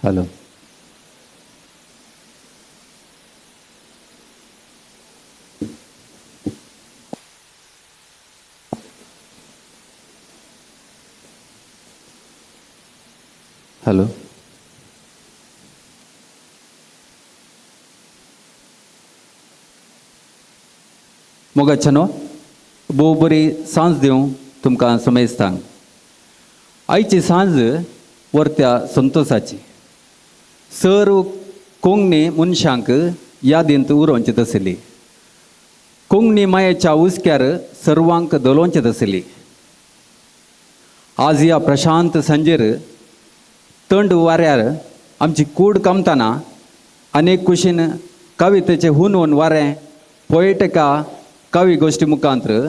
Hello hello. मोगाच्या न्हू, भोव बरी सांज दिवं तुमकां समेस्तांक. आयची सांज वरत्या संतोसाची, सर्व कोंकणी मनशांक यादींत उरोवची तसली, कोंकणी मायेच्या हुस्क्यार सर्वांक दलोवचे तसली. आज ह्या प्रशांत सांजेर थंड वाऱ्यार आमची कूड कामतना अनेक कुशीन कवितेचे हून हून वारें पोयटका कवी गोश्टी मुखांत्र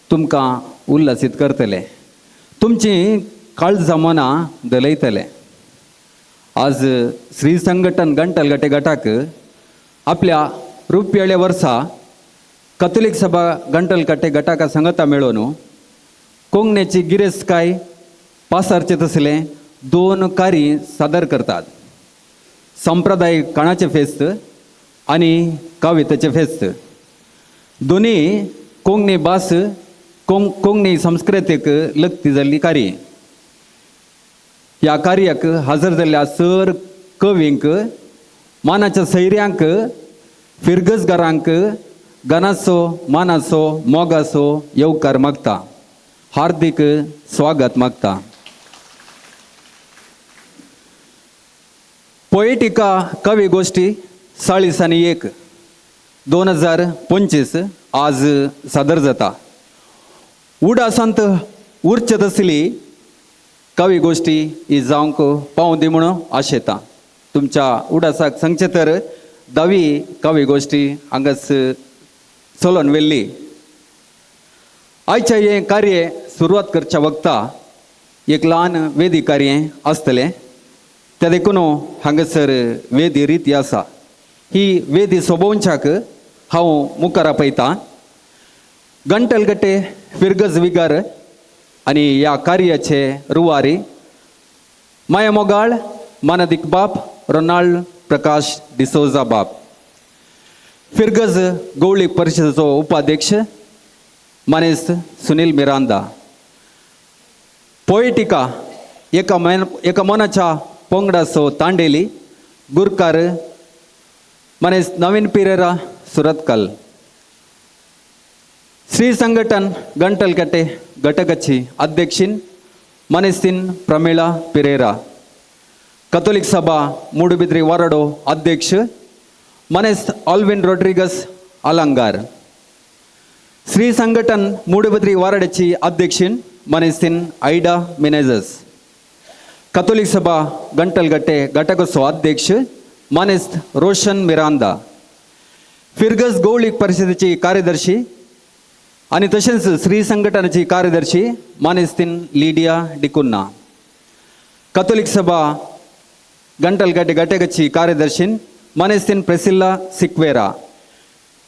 तुमकां उल्हासीत करतले, तुमची काळजां मनां दलयतले. आज श्री संघटन गंटलगटे गटाक आपल्या रुपयाळ्या वर्सा कथोलीक सभा गंटलकट्टे गटाका सांगता मेळोवन कोंकण्याची गिरेस्तकाय पासारचे तसले दोन कार्य सादर करतात, संप्रदायीक काणाचें फेस्त आनी कवितेचें फेस्त. दोनी कोंकणी भास कोंकणी संस्कृतीक लग्ती जाल्ली कार्य. ह्या कार्याक हजर जाल्ल्या सर कवींक, मानाच्या सैऱ्यांक, फिरगजगारांक गनाचो मानाचो मोगाचो येवकार मागता, हार्दीक स्वागत मागता. पोएटिका कवी गोश्टी 41 2025 आज सादर जाता. उडासांत उरचे तसली कवी गोश्टी ही जावंक पावूं दी म्हणून आशेता. तुमच्या उडासाक सांगचें तर दावी कवी गोश्टी हांगाच चलोवन व्हेल्ली. आयच्या हें कार्य सुरवात करच्या वखता एक ल्हान वेदी कार्य आसतलें, त्या देखून हांगासर वेदी रिती आसा. ही वेदी सोबोवच्याक हांव मुखार आपयतां गंटलगट्टे फिरगज विगार आनी ह्या कार्याचे रुवारी माया मोगाळ मानादीक बाप रोनाल्ड प्रकाश डिसोजा बाप, फिरगज गवळी परिशदेचो उपाध्यक्ष मानेस्त सुनील मिरांदा. पोएटिका एका मनाच्या पंगडाचो तांडेली गुरकार मानेस्त नवीन पिरेरा सुरतकल. श्री संघटन गंटलकट्टे घटकाची अध्यक्षीन मानेस्तीन प्रमिळा पिरेरा. कथोलीक सभा मुडबिद्री वारडो अध्यक्ष मानेस्त ऑल्विन रोड्रिगस अलंगार. श्री संघटन मुडबिद्री वारड्याची अध्यक्षीन मानेस्तीन आयडा मिनेजस. कथोलीक सभा गंटलगट्टे घटकाचो अध्यक्ष मानेस्त रोशन मिरांदा. फिरगज गौळीक परिषदेची कार्यदर्शी आनी तशेंच श्री संघटनाची कार्यदर्शी मानेस्तीन लिडिया डिकुन्ना. कथोलीक सभा गंटलगड्डे घटकाची कार्यदर्शी मानेस्तीन प्रेसिल्ला सिक्वेरा.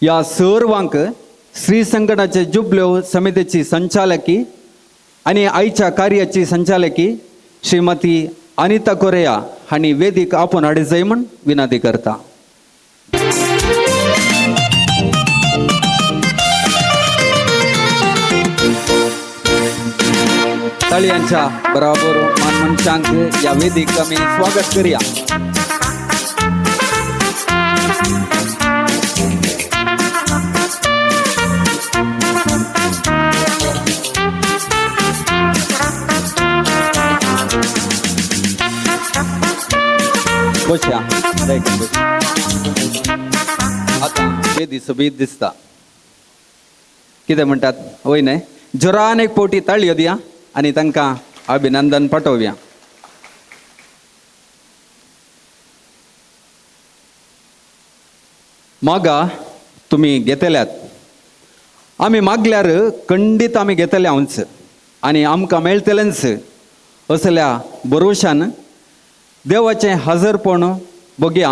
ह्या सर्वांक श्री संघटनाचे जुबल्यो समितीची संचालकी आनी आयच्या कार्याची संचालकी श्रीमती अनिता कोरेया हांणी वेदीक आपोवन हाडी जाय म्हूण विनंती करता. ताळयांच्या बराबर मान मनशांक ह्या वेदीक आमी स्वागत करूया. बसया, आतां वेदी सोबीत दिसता. कितें म्हणटात वय न्हय? जोरान एक फावटी ताळयो दिया आनी तांकां अभिनंदन पाठोवया. मागा तुमी घेतल्यात, आमी मागल्यार खंडीत आमी घेतले हांवच आनी आमकां मेळटलेंच असल्या भरवशान देवाचें हजरपण बघया.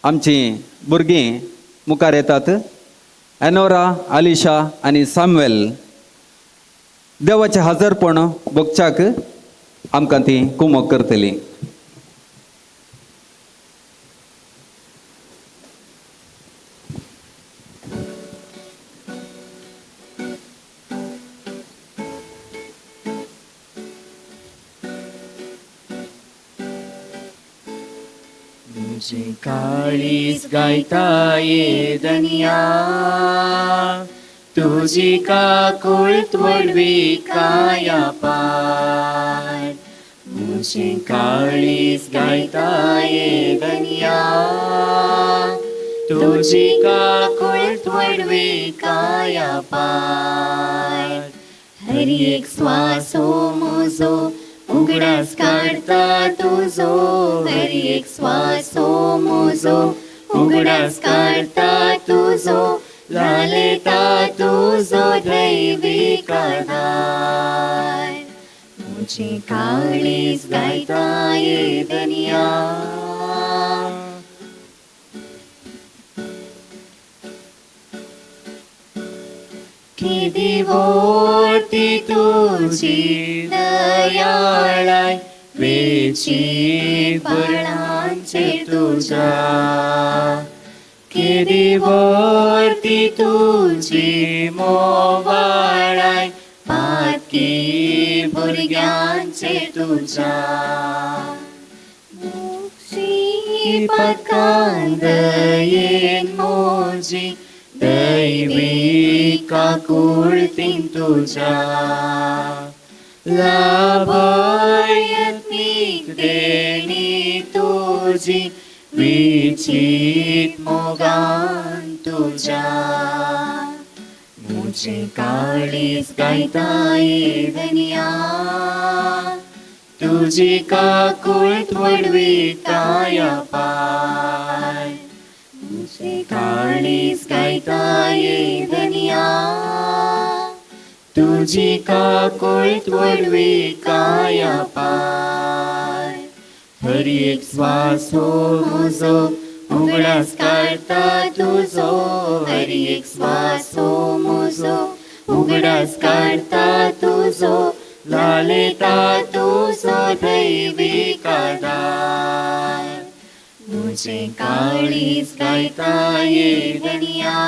आमचीं भुरगीं मुखार येतात, एनोरा, आलिशा आनी सामुएल. देवाचें हजरपण बगच्याक आमकां ती कुमक करतली. म्हजें काळीज गायता ये धनया, तुजी काकूळत व्हडविकाय अपार. म्हजें काळीज गायता ये धनया, तुजी काकूळत व्हडविकाय अपार. हर एक स्वासो म्हजो उगडास काडता तुजो, हर एक स्वासो म्हजो उगडास काडता तुजो, लालता तुजो दैवीक आदार. म्हजें काळीज गायता ये धनया. केदी व्हडती तुजी दयाळाय, वेचीक बळांचेर तुज्या. केदी व्हडती तुजी मोवाळाय, पातकी भुरग्यांचेर तुज्या. मोक्षी पातकां दयेन म्हजी, दैवी काकुळतीन तुज्या. लाभयत्नीक देणी तुजी, विचीत मोगान तुज्या. म्हजें काळीज गायता ये धनया, तुजी काकूळत व्हडविकाय अपार. म्हजें काळीज गायता ये धनया, तुजी काकूळत व्हडविकाय अपार. हर एक स्वासो म्हजो उगडास काडता तुजो, हर एक स्वासो म्हजो उगडास काडता तुजो, लालता तुजो दैवीक आदार. म्हजें काळीज गायता ये धनया.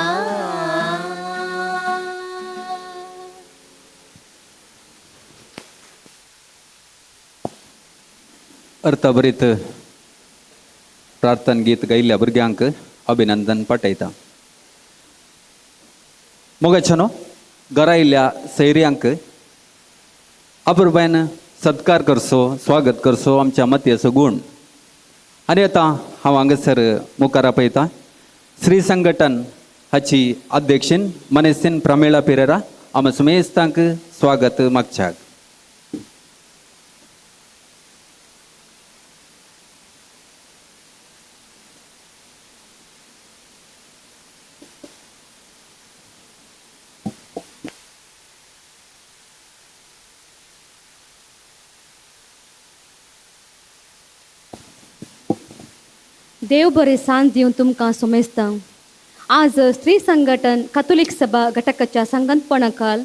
अर्थभरीत प्रार्थना गीत गायिल्ल्या भुरग्यांक अभिनंदन पाठयता. मोगाच्यानो, घरा आयिल्ल्या सैर्यांक अपुरबायन सत्कार करचो, स्वागत करचो आमच्या मतीचो गूण. आनी आतां हांव हांगासर मुखार आपयता श्री संघटन हाची अध्यक्षीन मनेसीन प्रमिळा पिरेरा आम सुमेस्तांक स्वागत मागच्याक. देव बरें सांज दिवन तुमकां सोमेस्तां. आज स्त्री संघटन कातोलीक सभा घटकाच्या संगणपणाखाल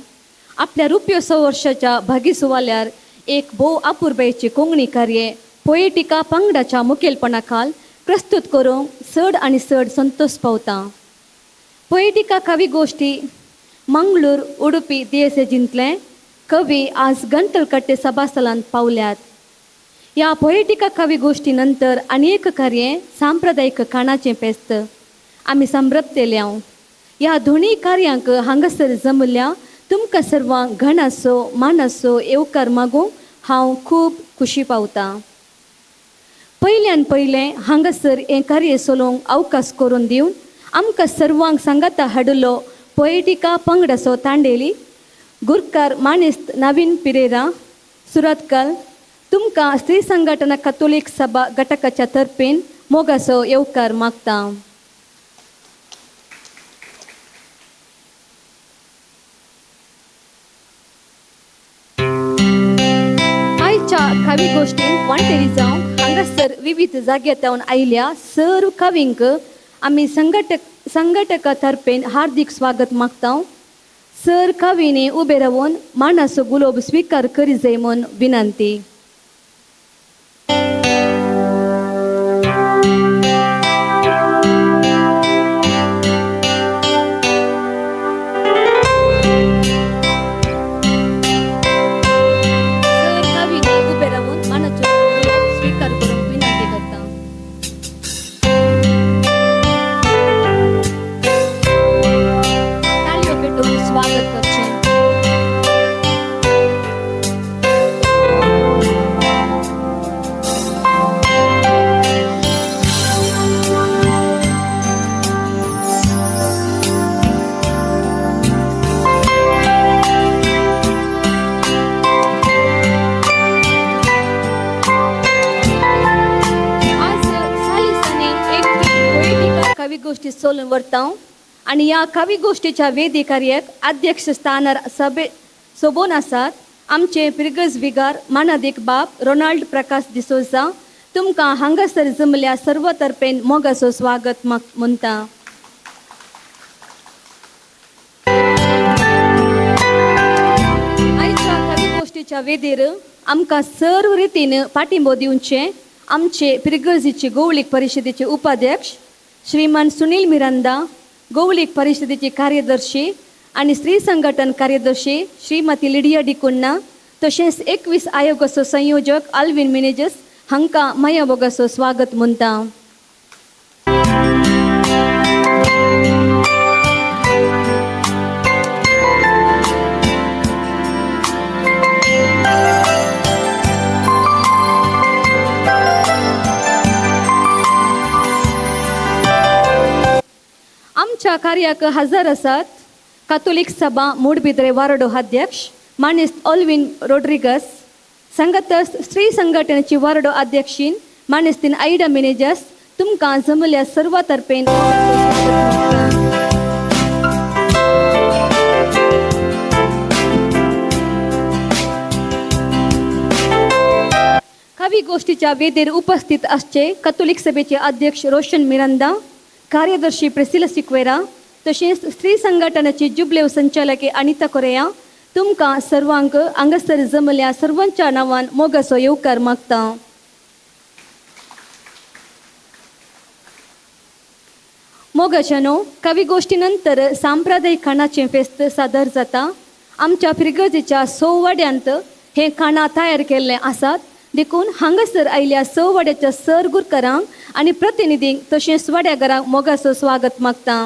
आपल्या रुप्यो वर्षाच्या भागी सुवाल्यार एक भोव अपुरबायेची कोंकणी कार्य पोएटिका पंगडाच्या मुखेलपणाखाल प्रस्तुत करूंक चड आनी चड संतोश पावता. पोएटिका कवी गोश्टी मंगळूर उडुपी दियेसेजींतले कवी आज गंटलकट्टे सभास्थलांत पावल्यात. ह्या पोएटिका कवी गोश्टी नंतर अनेक कार्य सांप्रदायीक खाणाचें पेस्त आमी संभ्रपतेल्या. ह्या दोनूय कार्यांक हांगासर जमल्या तुमकां सर्वांक घणाचो मानाचो येवकार मागूंक हांव खूब खुशी पावतां. पयल्यान पयलें हांगासर हें कार्य चलोवंक अवकाश करून दिवन आमकां सर्वांक सांगाता हाडिल्लो पोएटिका पंगडाचो तांडेली गुरकार मानेस्त नवीन पिरेरा सुरतकाल तुमकां स्त्री संघटना कातोलीक सभा घटकाच्या तर्फेन मोगाचो येवकार मागता. आयच्या कवी गोश्टीन वांटेली जावंक हांगासर विविध जाग्यांत आयिल्ल्या सर्व कवींक आमी संघटका तर्फेन हार्दीक स्वागत मागता. सर कवींनी उबे रावन मानाचो गुलोब स्विकार करी जाय म्हूण विनंती. सर कवींनी उबे रावन मानाचो गुलोब स्विकार करूंक विनंती करता. कवी गोश्टी सोलून व्हरता आनी ह्या कवी गोश्टीच्या वेदी कार्याक अध्यक्ष स्थानार सभे सोबोन आसात आमचे पिरगज विगार मानादीक बाब रोनाल्ड प्रकाश डिसोजा. तुमकां हांगासर जमल्या सर्व तर्फेन मोगाचो स्वागत म्हणटा. आयच्या कवी गोश्टीच्या वेदीर आमकां सर्व रितीन पाठिंबो दिवचे आमचे पिरगर्जीचे गोवळीक परिशदेचे उपाध्यक्ष श्रीमान सुनील मिरांदा, गोवळीक परिशदेचे कार्यदर्शी आनी स्त्री संघटन कार्यदर्शी श्रीमती लिडिया डिकुन्ना, तशेंच 21 आयोगाचो संयोजक आल्विन मिनेजस हांकां माया मोगाचो स्वागत म्हणटा. आमच्या कार्याक हजर आसात कातोलीक सभा मोडबिद्रे वारडो अध्यक्ष मानेस्त ऑल्विन रोड्रिगस, संगतस स्त्री संघटनेची वारडो अध्यक्षीन मानेस्तीन आयडा मिनेजस. तुमकां जमल्या सर्व तर्फेन कवी गोष्टीच्या वेदेर उपस्थित आसचे कातोलीक सभेचे अध्यक्ष रोशन मिरांदा, कार्यदर्शी प्रेसिला सिक्वेरा, तशेंच स्त्री संघटनेची जुबलेव संचालक अनिता कोरेया. तुमकां सर्वांक हांगासर जमल्या सर्वांच्या नांवान मोगाचो येवकार मागता. मोगाच्यानो, कवी गोश्टी नंतर सांप्रदायिक खाणाचें फेस्त सादर जाता. आमच्या फिरगर्जेच्या 6 वाड्यांत हें खाणां तयार केल्लें आसात, देखून हांगासर आयिल्ल्या 6 वाड्याच्या सर गुरकरांक आनी प्रतिनिधींक तशेंच वाड्याघरांक मोगाचो स्वागत मागता.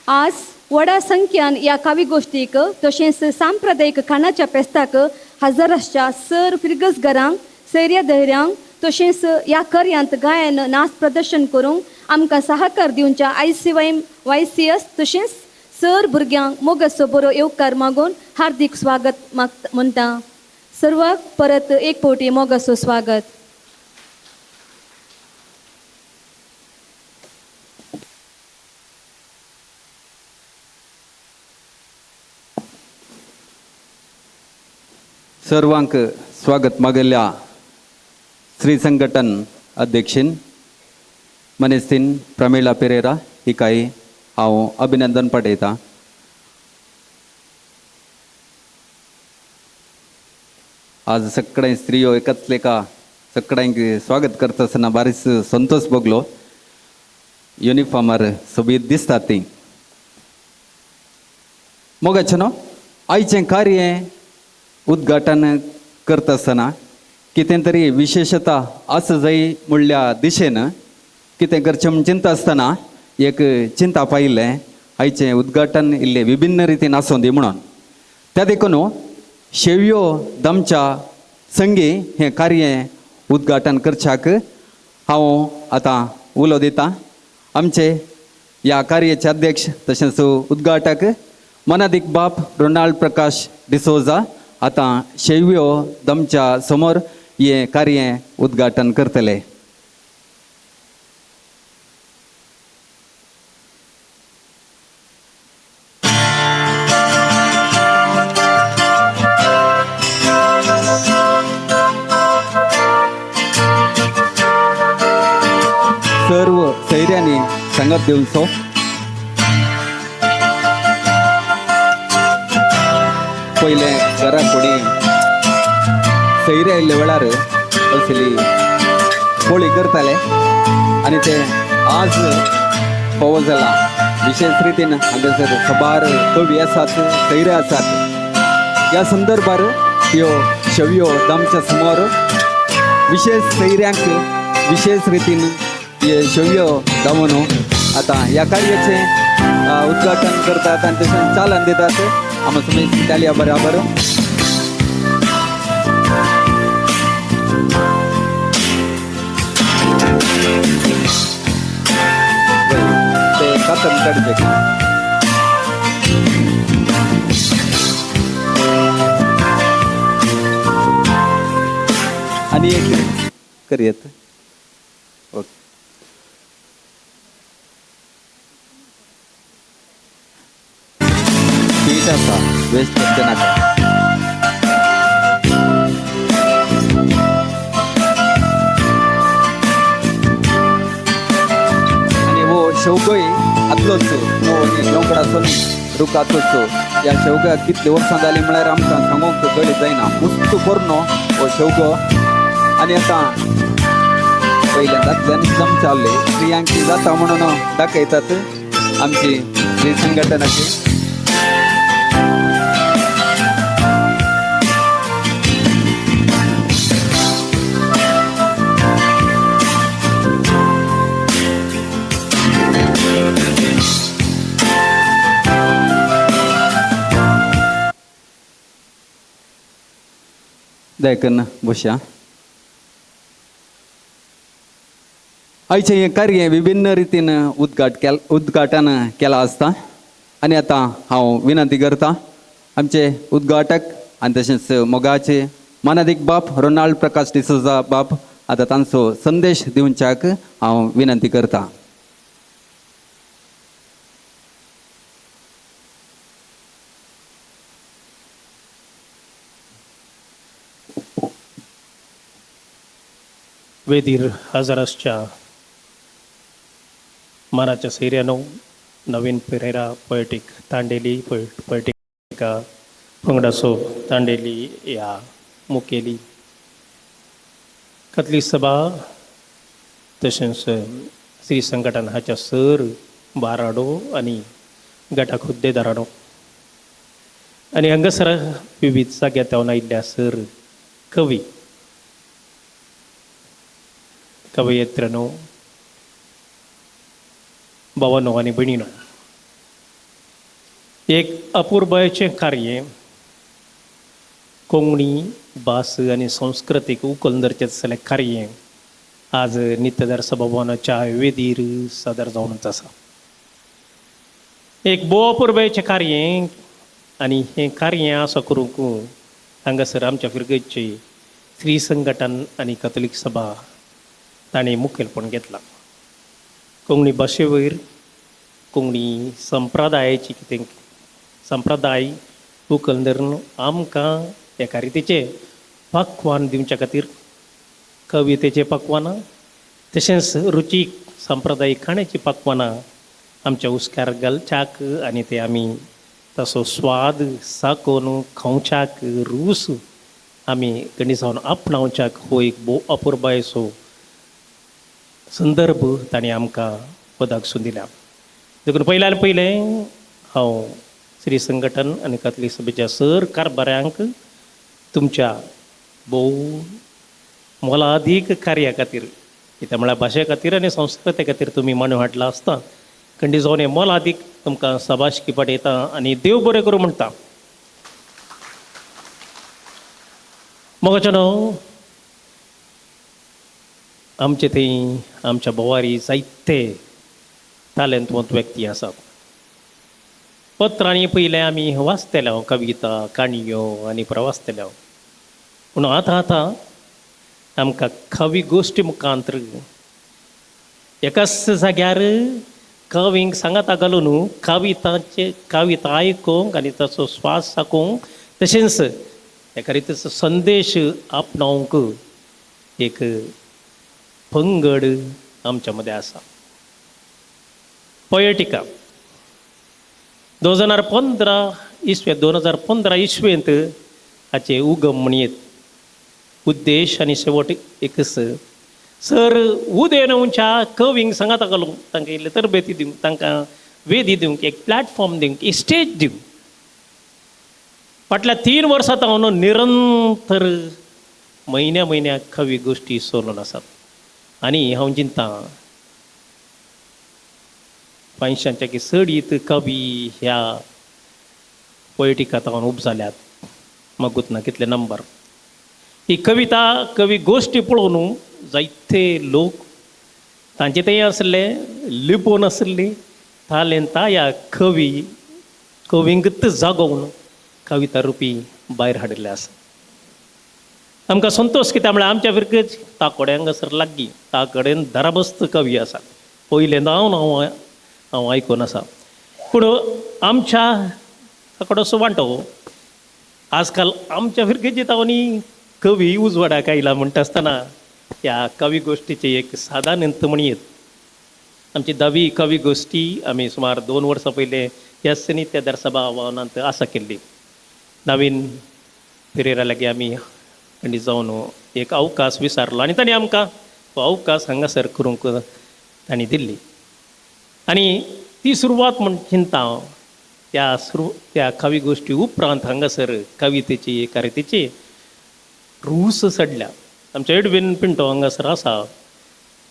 आज व्हडा संख्यान ह्या कवी गोश्टीक तशेंच सांप्रदायिक खाणाच्या फेस्ताक हजर आसच्या सर फिरगज घरांक, सैर्या धैर्यांक तशेंच ह्या कार्यांत गायन नाच प्रदर्शन करूंक आमकां सहकार दिवच्या ICYM YCS तशेंच सर भुरग्यांक मोगाचो बरो येवकार मागून हार्दीक स्वागत म्हणटा. सर्वांक परत एक फावटी मोगाचो स्वागत. सर्वांक स्वागत मागल्या स्त्री संघटन अध्यक्षीन मनेस्तीन प्रमिळा पेरेरा हिकाय हांव अभिनंदन पाठयता. आज सगळे स्त्रियो एकच लेखा सगळ्यांक स्वागत करता आसतना बारीस संतोष भोगलो. युनिफॉर्मार सोबीत दिसतात ती. मोगाचें न्हू आयचें कार्य उद्घाटन करता आसतना कितें तरी विशेषता आसा जाय म्हणल्या दिशेन कितें करचें म्हूण चिंता आसतना एक चिंता पायिल्लें आयचें उद्घाटन इल्लें विभिन्न रितीन आसूं दी म्हणून. त्या देखून शेवयो दमच्या संगी हें कार्य उद्घाटन करच्याक हांव आतां उलो दितां. आमचे ह्या कार्याचे अध्यक्ष तशेंच उद्घाटक मनादीक बाप रोनाल्ड प्रकाश डिसोजा आतां शेवयो दमच्या समोर हें कार्य उद्घाटन करतले. सर्व सैऱ्यांनी सांगत दिवचो. पयलें घरा कोणी सैरे आयिल्ल्या वेळार असली पोळी करताले आनी ते आज फावो जाला. विशेष रितीन हांगासर साबार कवी आसात, सैरे आसात. ह्या संदर्भार ह्यो शेवयो दमच्या समोर विशेष सैऱ्यांक विशेष रितीन हे शेवयो दामून आतां ह्या कार्याचें उद्घाटन करतात आनी तशें चालन दितात. आमी तुमी तालया बराबर. ते कातन काडचें. आनी एक करयत. पीठ आसा, वेस्ट करचें नाका. आनी हो शेवगोय आतलोच न्हू दोंगराचो न्ही, रुखाचोच. ह्या शेवग्याक कितली वर्सां जालीं म्हळ्यार आमकां सांगूंक गळी जायना, मस्त पोरनो हो शेवगो. आनी आतां पयल्या दादल्यांनी जमचाल्ले स्त्रियांकी जाता म्हणून दाखयतात आमची स्त्री संघटनाची. देखून बशया. आयचें हें कार्य विभिन्न रितीन उद्घाटन केलां आसता. आनी आतां हांव विनंती करता आमचे उद्घाटक आनी तशेंच मोगाचे मानादीक बाप रोनाल्ड प्रकाश डिसोजा बाप आतां तांचो संदेश दिवच्याक हांव विनंती करता. वेदीर हजारासच्या मानाच्या सैर्यानो, नवीन पेरेरा पोएटीक तांडेली पोएटिका पंगडाचो तांडेली ह्या मुखेली कथली सभा तशेंच श्री संघटन हाच्या सर बाराडो आनी गटा खुद्देदाराडो आनी हांगासर विविध जाग्यार धांवन आयिल्ल्या सर कवी कवयित्र्यानो, भावानो आनी भयणीनो, एक अपुरबायेचें कार्य कोंकणी भास आनी संस्कृतीक उखलून धरचें जाल्यार कार्य आज नित्यदार सभाभवनाच्या वेदीर सादर जावनच आसा. एक भोव अपुरबायेचें कार्य आनी हें कार्य आसा करूंक हांगासर आमच्या फिरगेचे स्त्री संघटन आनी कथोलीक सभा ताणें मुखेलपण घेतलां. कोंकणी भाशे वयर कोंकणी संप्रदायाची कितें संप्रदाय उखल धरून आमकां एका रितीचें पकवान दिवच्या खातीर कवितेचें पकवानां तशेंच रुचीक संप्रदायीक खाण्याचीं पकवानां आमच्या हुस्क्यार घालच्याक आनी ते आमी तसो स्वाद साकोवन खावच्याक रूस आमी गणी जावन आपणावच्याक हो एक भोव अपुरबायेचो संदर्भ ताणें आमकां पदाक सून दिल्या. देखून पयल्यान पयलें हांव श्री संघटन आनी कातली सभेच्या सर कारभाऱ्यांक तुमच्या भोव मोलादीक कार्या खातीर, कित्याक म्हळ्यार भाशे खातीर आनी संस्कृते खातीर तुमी मांडून हाडला आसता खंडी जावन हें मोलादीक तुमकां शाबासकी पाठयता आनी देव बरें करूं म्हणटा. मोगाचें न्हू आमचे थंय आमच्या भोवारी जायते तालेंतवंत व्यक्ती आसात. पत्रांनी पयलें आमी वाचतले कविता काणयो आनी प्रवासतले, पूण आतां आतां आमकां कवी गोश्टी मुखांतर एकाच जाग्यार कवींक सांगाता घालून कवितांचे कविता आयकूंक आनी ताचो स्वास साकूंक तशेंच एका रितीचो संदेश आपणावंक एक पंगड आमच्या मदें आसा. पोएटिका 2015 इसवे 2015 इसवेंत हाचें उगम म्हणयेत. उद्देश आनी शेवट एकच सर उदेनच्या कवींक सांगाता घालूंक तांकां इल्ले तरबेती दिवंक, तांकां वेदी दिवंक, एक प्लॅटफॉर्म दिवंक, एक स्टेज दिवंक. फाटल्या 3 वर्सां हांव निरंतर म्हयन्या म्हयन्याक कवी गोश्टी चलून आसात आनी हांव चिंता 500च्या की चडीत कवी ह्या पोएटिका तावन उब जाल्यात. मागूत ना कितले नंबर ही कविता कवी गोश्टी पळोवन जायते लोक तांचे तें आसले लिपोवन आसली तालेंता ह्या कवी कवींकच जागोवन कविता रुपी भायर हाडिल्ले आसा. आमकां संतोश कित्याक म्हळ्यार आमच्या फिरकच ताकोडे हांगासर लागीं ताकडेन दराबस्त कवी आसात. पयलें हांव हांव आयकून आसा, पूण आमच्या ताकडोसो वांटो. आजकाल आमच्या फिरगेची तावनी कवी उजवाडाक आयला म्हणटा आसतना ह्या कवी गोश्टीचे एक सादारण म्हणयेत. आमची धावी कवी गोश्टी आमी सुमार 2 वर्सां पयलें ह्या सनी त्या सभा आव्हानांत आसा केल्ली. नवीन पिरेरा लागीं आमी आनी जावन एक अवकाश विचारलो आनी तांणी आमकां तो अवकाश हांगासर करूंक तांणी दिल्ली. आनी ती सुरवात म्हूण चिंता हांव त्या त्या कवी गोश्टी उपरांत हांगासर कवितेची एका रितीची रूस चडल्या. आमच्या एडवीन पिंटो हांगासर आसा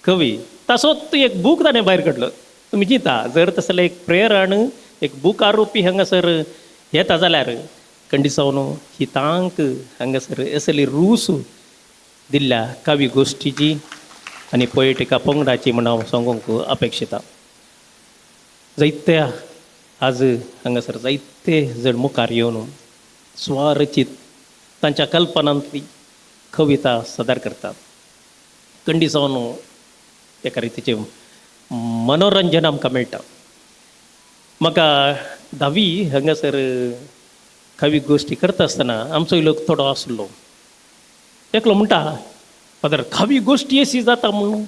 कवी, तासोच एक बूक ताणें भायर काडलो. तुमी चिंता जर तसलें एक प्रेरण एक बूक आरोपी हांगासर येता जाल्यार कंडिसावन ही तांक हांगासर असली रूस दिल्ल्या कवी गोश्टीची आनी पोएटिका पंगडाची म्हण हांव सांगूंक अपेक्षिता. जायत्या आज हांगासर जायते जण मुखार येवन स्वरचीत तांच्या कल्पनांतली कविता सादर करतात. कंडिसावन एका रितीचें मनोरंजन आमकां मेळटा. म्हाका धावी हांगासर कवी गोश्टी करता आसतना आमचो लोक थोडो आसलो. एकलो म्हणटा, फादर कवी गोश्टी अशी जाता म्हणून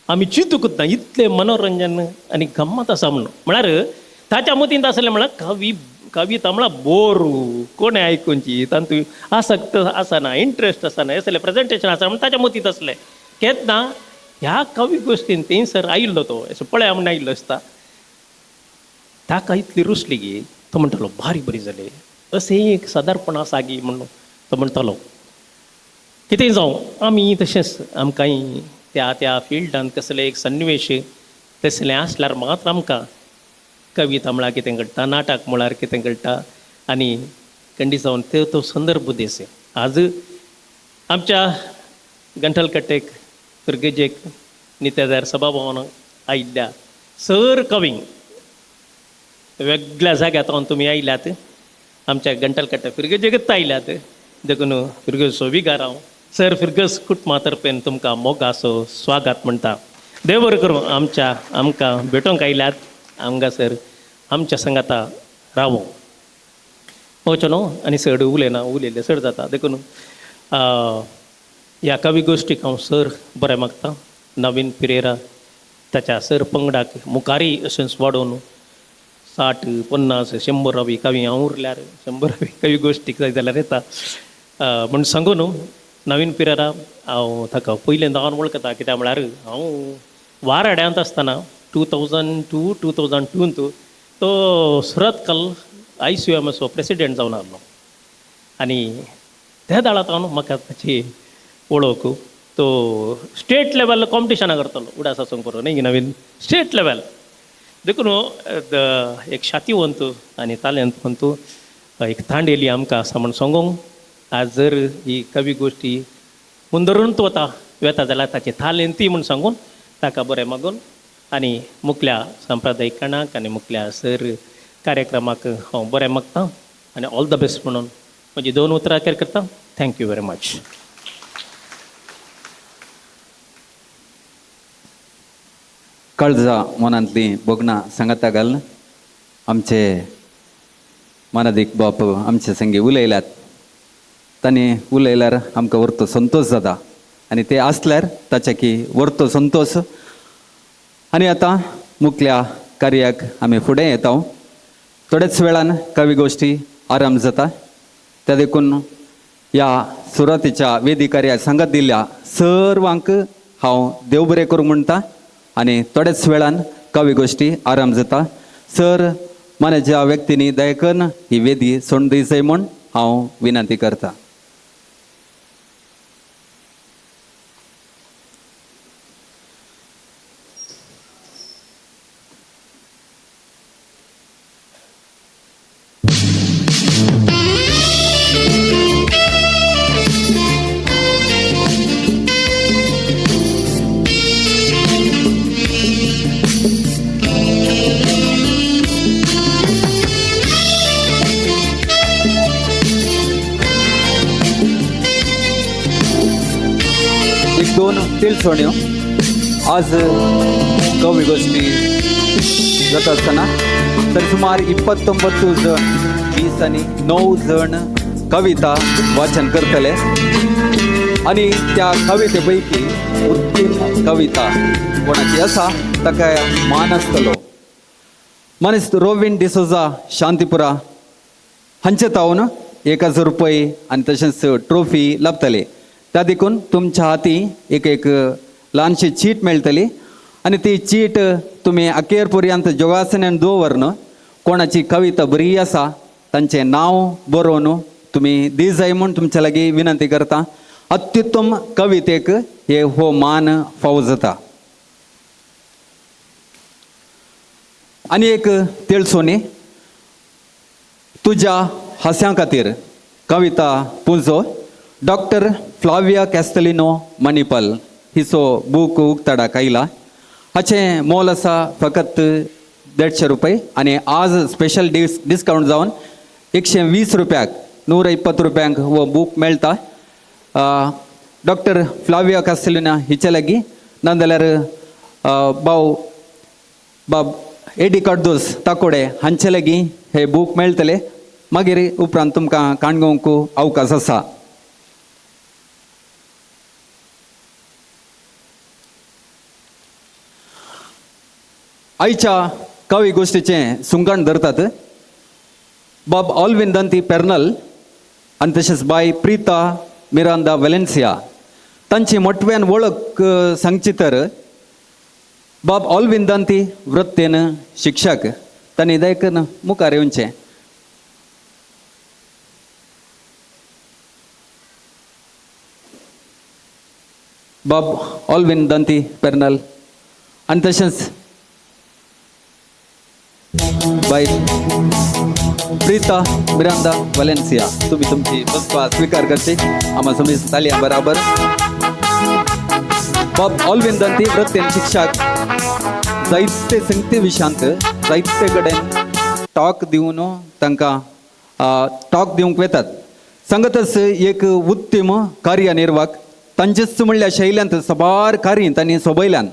आमी चिंतूकच ना, इतलें मनोरंजन आनी गम्मत आसा म्हणून. म्हळ्यार ताच्या मतींत आसलें म्हळ्यार कवी कविता म्हळ्यार बोर, कोणें आयकुची, तातूंत आसक्त आसना, इंट्रस्ट आसना, असलें प्रेजेंटेशन आसा म्हण ताच्या मतींत आसलें. केन्ना ह्या कवी गोश्टीन थंयसर आयिल्लो तो असो पळया म्हण आयिल्लो आसता, ताका इतली रुचली गी तो म्हणटालो भारी बरी जाली, अशें एक सादारणपण आसा गी म्हणून तो म्हणटालो. कितेंय जावं आमी तशेंच आमकांय त्या त्या फिल्डान कसलें एक सन्निवेश तसलें आसल्यार मात्र आमकां कविता म्हळ्यार कितें घडटा, नाटक म्हळ्यार कितें घडटा आनी कंडी जावन ते तो संदर्भ देसे. आज आमच्या गंठलकट्टेक फिरगेजेक नित्यादार सभाभवन आयिल्ल्या सर कवींक वेगळ्या जाग्यार तुमी आयल्यात, आमच्या गंटलकट्टा फिरगेजेकच आयल्यात, देखून फिरगेजचो विगार हांव सर फिरगज कुटुंबा तर्फेन तुमकां मोगाचो स्वागत म्हणटा. देव बरें करूं आमच्या आमकां भेटोवंक आयल्यात, हांगासर आमच्या सांगाता रावों वचो न्हू आनी चड उलयना, उलयल्लें चड जाता. देखून ह्या कवी गोश्टीक हांव सर बरें मागता. नवीन पिरेरा ताच्या सर पंगडाक मुखारय अशेंच वाडोवन 60, 50, 100 कवी हांव उरल्यार 100 कवी गोश्टीक जाय जाल्यार येता म्हूण सांगू न्हू. नवीन पिरेरा हांव ताका पयलें हांव वळखता, कित्याक म्हळ्यार हांव वाराड्यांत आसतना 2002 2002 तो सुरतकल ICUMSO president जावन आसलो आनी त्या दाळांत हांव म्हाका ताची वळख. तो स्टेट लेवल कॉम्पिटिशनां करतालो उडास आसूंक बरो न्ही नवीन स्टेट लेवल. देखून एक शातीवंत आनी तालेंतवंत एक तांडेली आमकां आसा म्हूण सांगूंक आज जर ही कवी गोश्टी मुंदरून वता वेता जाल्यार ताची तालेंती म्हूण सांगून ताका बरें मागून आनी मुखल्या संप्रदायिकणाक आनी मुखल्या सर कार्यक्रमाक हांव बरें मागता आनी ऑल the best म्हणून म्हजी 2 उतरां केर करता. Thank you very much. काळजा मनांतली भोगणां सांगाता घाल आमचे मानादीक बाप आमचे संगी उलयल्यात, तांणी उलयल्यार आमकां व्हरतो संतोश जाता आनी ते आसल्यार ताच्या की व्हरतो संतोश. आनी आतां मुखल्या कार्याक आमी फुडें येता. थोड्याच वेळान कवी गोश्टी आरंभ जाता, त्या देखून ह्या सुरवातीच्या वेदी कार्याक सांगत दिल्ल्या सर्वांक हांव देव बरें करूं म्हणटा आनी थोड्याच वेळान कवी गोश्टी आरंभ जाता. सर मानाच्या व्यक्तींनी दया ही वेदी सोडून दिवची म्हूण हांव विनंती करता. तिळसोण्यो आज कवी गोष्टी जाता आसतना तर सुमार 29 जण ही दिसांनी 9 जण कविता वाचन करतले आनी त्या कविते पैकी उत्तम कविता कोणाची आसा ताका मान आसतलो. मानेस्त रोविन डिसोजा शांतीपुरा हांचे तावन 1000 रुपये आनी तशेंच ट्रॉफी लाभतले. त्या देखून तुमच्या हाती एक एक ल्हानशी चीट मेळटली आनी ती चीट तुमी अखेर पर्यंत जोगासनान दवरन कोणाची कविता बरी आसा तांचें नांव बरोवन तुमी दी जाय म्हूण तुमच्या लागीं विनंती करता. अत्युत्तम कवितेक हे हो मान फावो जाता. आनी एक तेळसोनी तुज्या हास्यां खातीर कविता पुंजो डॉक्टर फ्लाविया कॅस्टलिनो मणिपाल हिचो बूक उक्ताडाक आयला. हाचें मोल आसा फकत 150 रुपये आनी आज स्पेशल डिस्कावंट जावन 120 रुपयाक 120 रुपयांक हो बूक मेळटा. डॉक्टर फ्लाविया कॅस्टलिना हिचे लागीं नाजाल्यार भाव बाब एडी कार्दोस ताकोडे हांचे लागीं हे बूक मेळटले. मागीर उपरांत तुमकां काणगोवंक अवकाश आसा. आयच्या कवी गोश्टीचें सुंगण धरतात बाब ऑलविन दंती पेर्नल आनी तशेंच बाय प्रिता मिरांदा वेलेन्सिया. तांची मोटव्यान वळख सांगची तर बाब ऑलविन दंती वृत्तेन शिक्षक, तांणी देखून मुखार येवचें. बाब ऑलविन दंती पेर्नल आनी तशेंच बाय प्रिता मिरांदा वलेन्सिया, तुम्ही तुमची बसपा स्वीकार करची. आम्हा समीस तालया बराबर. बाब ऑलविन दंती वृत्तेन शिक्षक जायते संगती विशांत जायते कडेन टॉक दिवन तांकां टॉक दिवंक वेतात. सांगतच एक उत्तम कार्यनिर्वाहक तांचेच म्हणल्यार शैल्यांत साबार कार्य तांणी सोबयल्यान.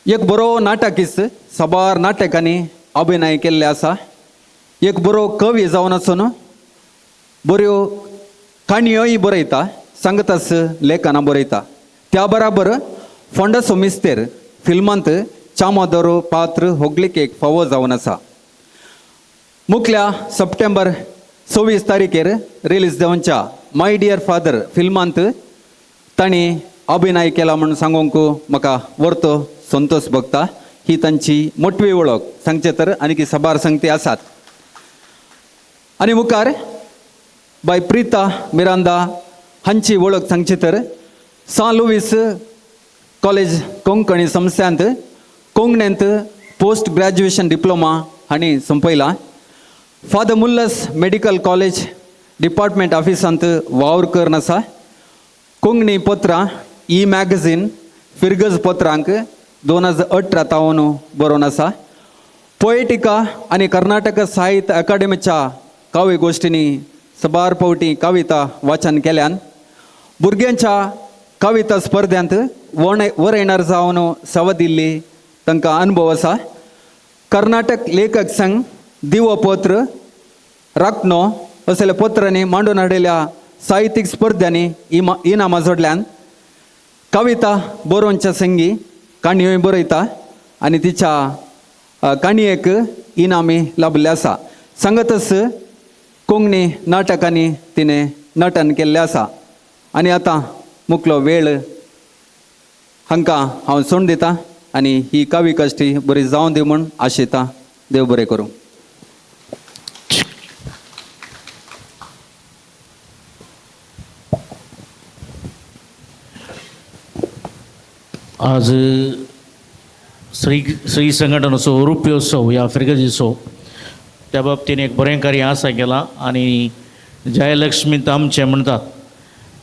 एक बरो नाटकीस साबार नाटकांनी अभिनय केल्ले आसा. एक बरो कवी जावन आसून बऱ्यो काणयोय बरयता, सांगतास लेखनां बरयता. त्या बराबर फोंडासो मिस्तेर फिल्मांत चामोदरो पात्र होगलिकेक फावो जावन आसा. मुखल्या सप्टेंबर 26 तारीखेर रिलीज जावच्या my dear father फिल्मांत तांणी अभिनय केला म्हूण सांगूंक म्हाका वर्तो संतोष भोगता. ही तांची मोटवी वळख सांगचे तर आनी साबार संगती आसात. आनी मुखार बाय प्रिता मिरांदा हांची वळख सांगची तर सां लुवीस कॉलेज कोंकणी संस्थांत कोंकणींत पोस्ट ग्रॅज्युएशन डिप्लोमा हांणी सोंपयला. Father Muller's medical college department ऑफिसांत वावर करून आसा. कोंकणी पत्रां ई मॅगझीन फिरगज पत्रांक 2018 तावन बरोवन आसा. पोएटिका आनी कर्नाटक साहित्य अकादेमीच्या काव्य गोश्टींनी साबार फावटी कविता वाचन केल्यान. भुरग्यांच्या कविता स्पर्ध्यांत वरयणार जावन सवा दिल्ली तांकां अनुभव आसा. कर्नाटक लेखक संघ दिवो पत्र राखणो असल्या पत्रांनी मांडून हाडिल्ल्या साहित्यीक स्पर्ध्यांनी इनामां जोडल्यान. कविता बरोवच्या संगी काणयोय बरयता आनी तिच्या काणयेक इनामी लाभिल्लें आसा. सांगतच कोंकणी नाटकांनी तिणें नटन केल्लें आसा. आनी आतां मुकलो वेळ हांकां हांव सोडून दितां आनी ही कवी कश्टी बरी जावं दी म्हूण आशेतां. देव बरें करूं. आज श्री श्री संघटनाचो रुप्योत्सव ह्या फिरगजीचो त्या बाबतीन एक बरें कार्य आसा केलां आनी जयलक्ष्मी आमचें म्हणटात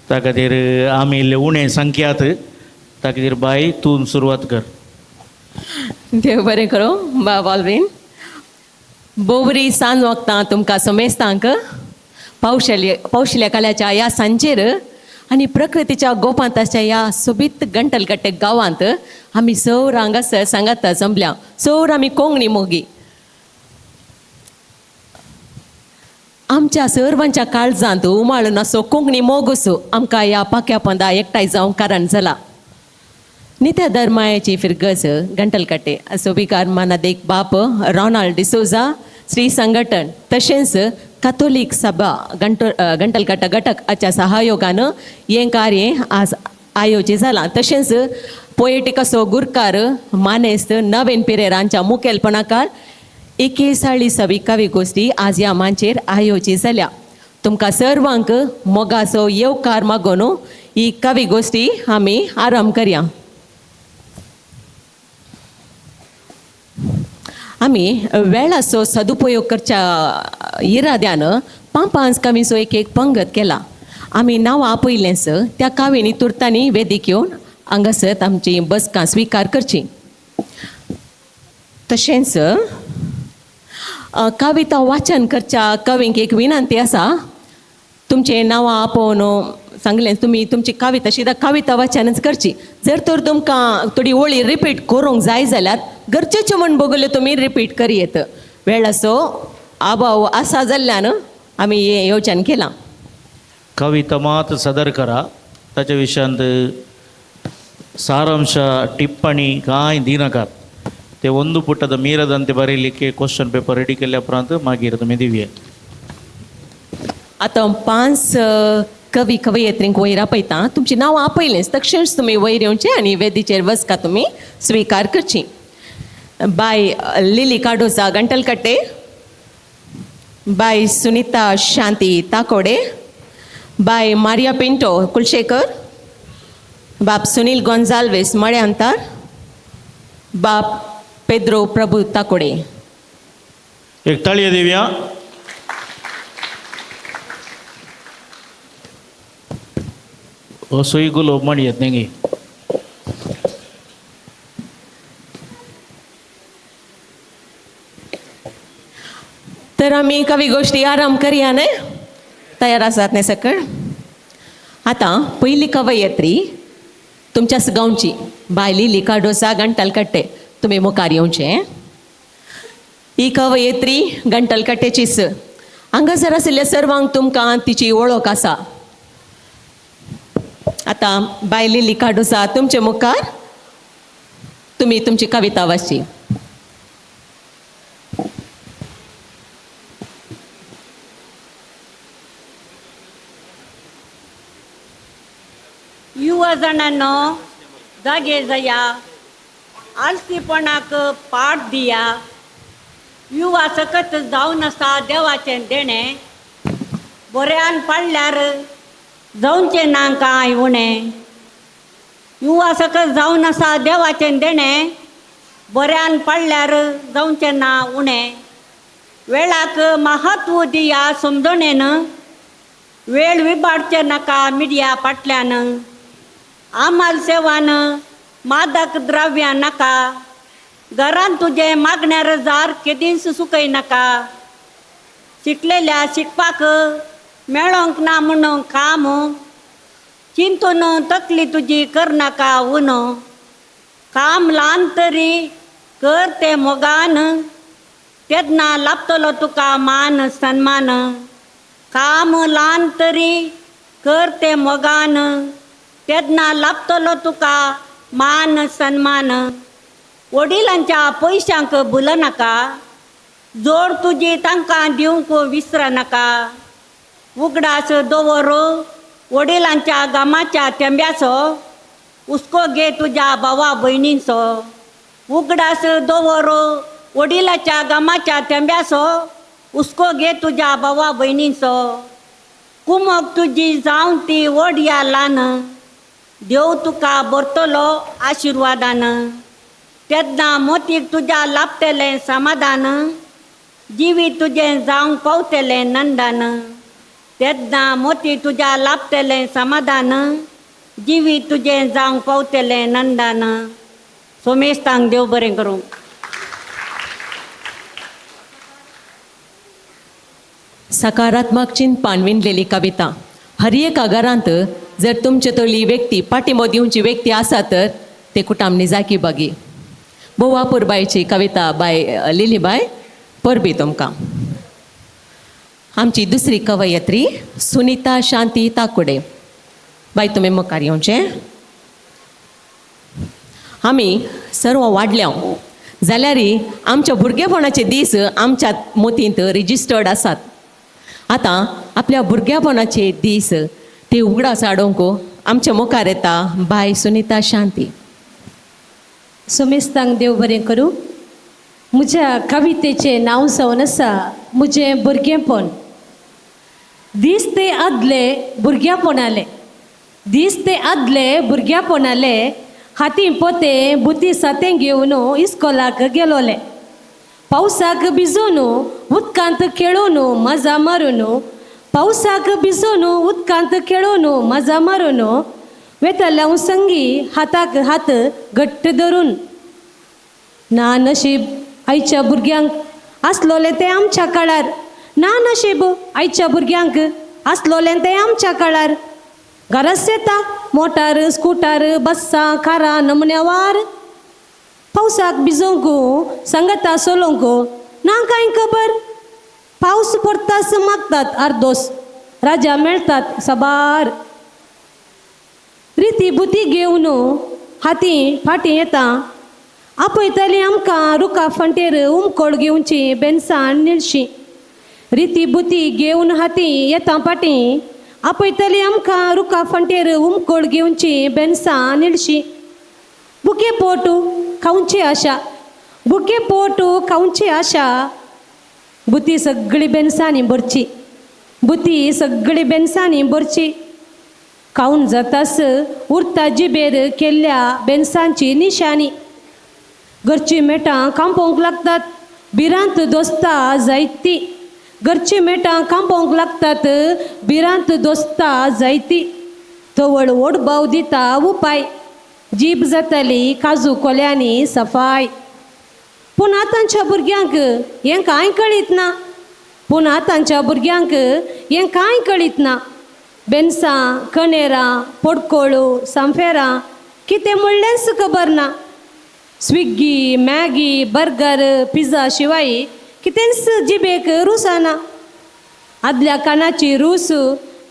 त्या खातीर आमी इल्ले उणें संख्यात त्या खातीर बाय तूं सुरवात कर. देव बरें करूं बाब ऑलवीन. बोवरी सांज वखदां तुमकां समेस्तांक पावशिल्या काल्याच्या ह्या सांजेर आनी प्रकृतीच्या गोपांत आसच्या ह्या सोबीत गंटलकट्टे गांवांत आमी सौर हांगासर सांगाता जमल्या. सौर आमी कोंकणी मोगी. आमच्या सर्वांच्या काळजांत उमाळून असो कोंकणी मोग असो आमकां ह्या पाक्या पंदा एकठांय जावंक कारण जाला. नित्या धर्मायाची फिरगज गंटलकट्टे असो विकार मानादेक बाप रोनाल्ड डिसोजा श्री संघटन तशेंच कातोलीक सभा गंटलकट्टा घटक हाच्या सहयोगान हें कार्य आज आयोजीत जालां. तशेंच पोएटिकाचो गुरकार मानेस्त नवीन पिरेर हांच्या मुखेलपणाकार एकेचाळीसावी कवी गोश्टी आज ह्या मांचेर आयोजीत जाल्या. तुमकां सर्वांक मोगाचो येवकार मागून ही कवी गोश्टी आमी आरंभ करया. आमी वेळाचो सदुपयोग करच्या इराद्यान पांच कवीचो एक एक पंगत केला. आमी नांवां आपयलेंच त्या कावींनी तुर्तांनी वेदीक येवन हांगासर आमची बसकां स्विकार करची. तशेंच कविता वाचन करच्या कवींक एक विनंती आसा, तुमचें नांवां आपोवन सांगलें तुमी तुमची कविता शिदा कविता वाचनच करची. जर तर तुमकां थोडी ओळी रिपीट करूंक जाय जाल्यार गरजेच्यो म्हण बगल्यो तुमी रिपीट करयेत. वेळाचो अभाव आसा जाल्ल्यान आमी हें योजन केलां. कविता मात सादर करा, ताच्या विशयांत सारांश टिप्पणी कांय दिनाकात. ते ಒಂದು ಪುಟದ ಮೀರದಂತೆ ಬರೀಲಿಕ್ಕೆ क्वेश्चन पेपर रेडी केल्या उपरांत मागीर तुमी दिवया. आतां 5 कवी कवयित्रींक वयर आपयता. तुमचीं नांवां आपयलेंच तशेंच तुमी वयर येवचें आनी वेदीचेर वसका तुमी स्विकार करची. बाय लिली कार्डोजा गंटलकट्टे, बाय सुनीता शांती ताकोडे, बाय मारिया पिंटो कुलशेखर, बाप सुनील गोन्जाल्वेस मळ्यांतार, बाप पेद्रो प्रभू ताकोडे. एक ताळी दिवया. असोय गुलोब म्हणयेत न्ही. तर आमी कवी गोश्टी आराम करया न्हय, तयार आसात न्हय सकळ. आतां पयली कवयित्री तुमच्याच गांवची बाय लिली कार्डोजा गंटलकट्टे, तुमी मुखार येवचें. ही कवयित्री गंटलकट्टेचीच. हांगासर आशिल्ल्या सर्वांक तुमकां तिची वळख आसा. आतां बाय लिली कार्डोजा तुमचे मुखार, तुमी तुमची कविता वाचची. युवा जाणांनो जागे जाया, आलसीपणाक पाठ दिया. युवा सकत जावन आसा देवाचें देणें, बऱ्यान पाडल्यार जावचें ना कांय उणें. युवा सकत जावन आसा देवाचें देणें, बऱ्यान पाडल्यार जावचें ना उणें. वेळाक महत्व दिया समजणेन, वेळ विबाडचें नाका मिडिया फाटल्यान. आमाल सेवान मादक द्रव्यां नाका, घरान तुजें मागण्यार जार केदींच सुकय नाका. शिकलेल्या शिकपाक मेळोंक ना म्हणून काम, चिंतून तकली तुजी करनाका उनो. काम ल्हान तरी कर तें मोगान, तेन्ना लाभतलो तुका मान सन्मान. काम ल्हान तरी कर तें मोगान, तेन्ना लाभतलो तुका मान सन्मान. वडिलांच्या पयशांक भुलनाका, जोड तुजी तांकां दिवंक विसरनाका. उगडास दवर वडिलांच्या गामाच्या तेंब्याचो, हुस्को घे तुज्या भावा भयणींचो. उगडास दवर वडिलाच्या गामाच्या तेंब्याचो, हुस्को घे तुज्या भावा भयणींचो. कुमक तुजी जावन ती व्हड या ल्हान, देव तुका भरतलो आशिर्वादान. तेन्ना मोतीक तुज्या लाभतलें समाधान, जिवीत तुजें जावंक पावतलें नंदन. तेन्ना मोती तुज्या लाभतलें समाधान, जिवीत तुजें जावंक पावतलें नंदन. सोमेस्तांक देव बरें करूं. सकारात्मक चिंतपान विणलेली कविता. हर एका घरांत जर तुमचे तली व्यक्ती पाठिंबो दिवची व्यक्ती आसा तर ते कुटामणी जाकी बागी. भोव अपुरबायची कविता बाय लिली बाय परबी तुमकां. आमची दुसरी कवयत्री सुनीता शांती ताकुडे. बाय तुमी मुखार येवचें. आमी सर्व वाडल्या जाल्यार आमच्या भुरगेपणाचे दीस आमच्या मोतींत रिजिस्टर्ड आसात. आतां आपल्या भुरगेपणाचे दीस ते उगडास हाडूंक आमच्या मुखार येता बाय सुनीता शांती. सुमेस्तांक देव बरें करूं. म्हज्या कवितेचें नांव जावन आसा म्हजें भुरगेंपण. दीस ते आदले भुरग्यापणाले, दीस ते आदले भुरग्यापणाले, हाती पोते बुती सातें घेवन इस्कोलाक गेलोले. पावसाक भिजोवन उदकांत खेळोवन मजा मारून, पावसाक भिजोवन उदकांत खेळोवन मजा मारून, वेतल्या संगी हाताक हात घट्ट धरून. ना नशीब आयच्या भुरग्यांक आसलोलें तें आमच्या काळार, ना नशीब आयच्या भुरग्यांक आसलोलें तें आमच्या काळार. घराच येता मोटार स्कुटर बस्सां कारां नमुन्यावार. पावसाक भिजोवंक सांगता चलोवंक ना कांय खबर. पावस पडटास मागतात अर्दोस, राजा मेळटात साबार. रिती बुती घेवन हाती फाटीं येता, आपयतली आमकां रुखा फांटेर उमकोळ घेवची बेनसाण निळशी. रिती बुती घेवन हाती येता फाटीं, आपयतली आमकां रुखा फांटेर उमकोळ घेवची बेनसां निळशी. बुके पोटू खावची आशा, बुके पोटू खावची आशा, बुती सगळी बेनसांनी भरची, बुती सगळी बेनसांनी भरची. खावन जातास उरता जिबेर केल्ल्या बेनसांची निशाणी. घरचीं मेटां कांपोवंक लागतात, भिरांत दोस्ता जायती. घरचीं मेटां कांपोवंक लागतात, भिरांत दोस्ता जायती. तवळ ओडबाव दिता उपाय, जीब जातली काजू कोल्यांनी सफाय. पूण आतांच्या भुरग्यांक हें कांय कळीत ना, पूण आतांच्या भुरग्यांक हें कांय कळीत ना. बेनसां कणेरां पडकोळू सांफेरां कितें म्हणलेंच खबर ना. स्विग्गी मॅगी बर्गर पिझ्झा शिवाय कितेंच जिबेक रुसना. आदल्या कानाची रूस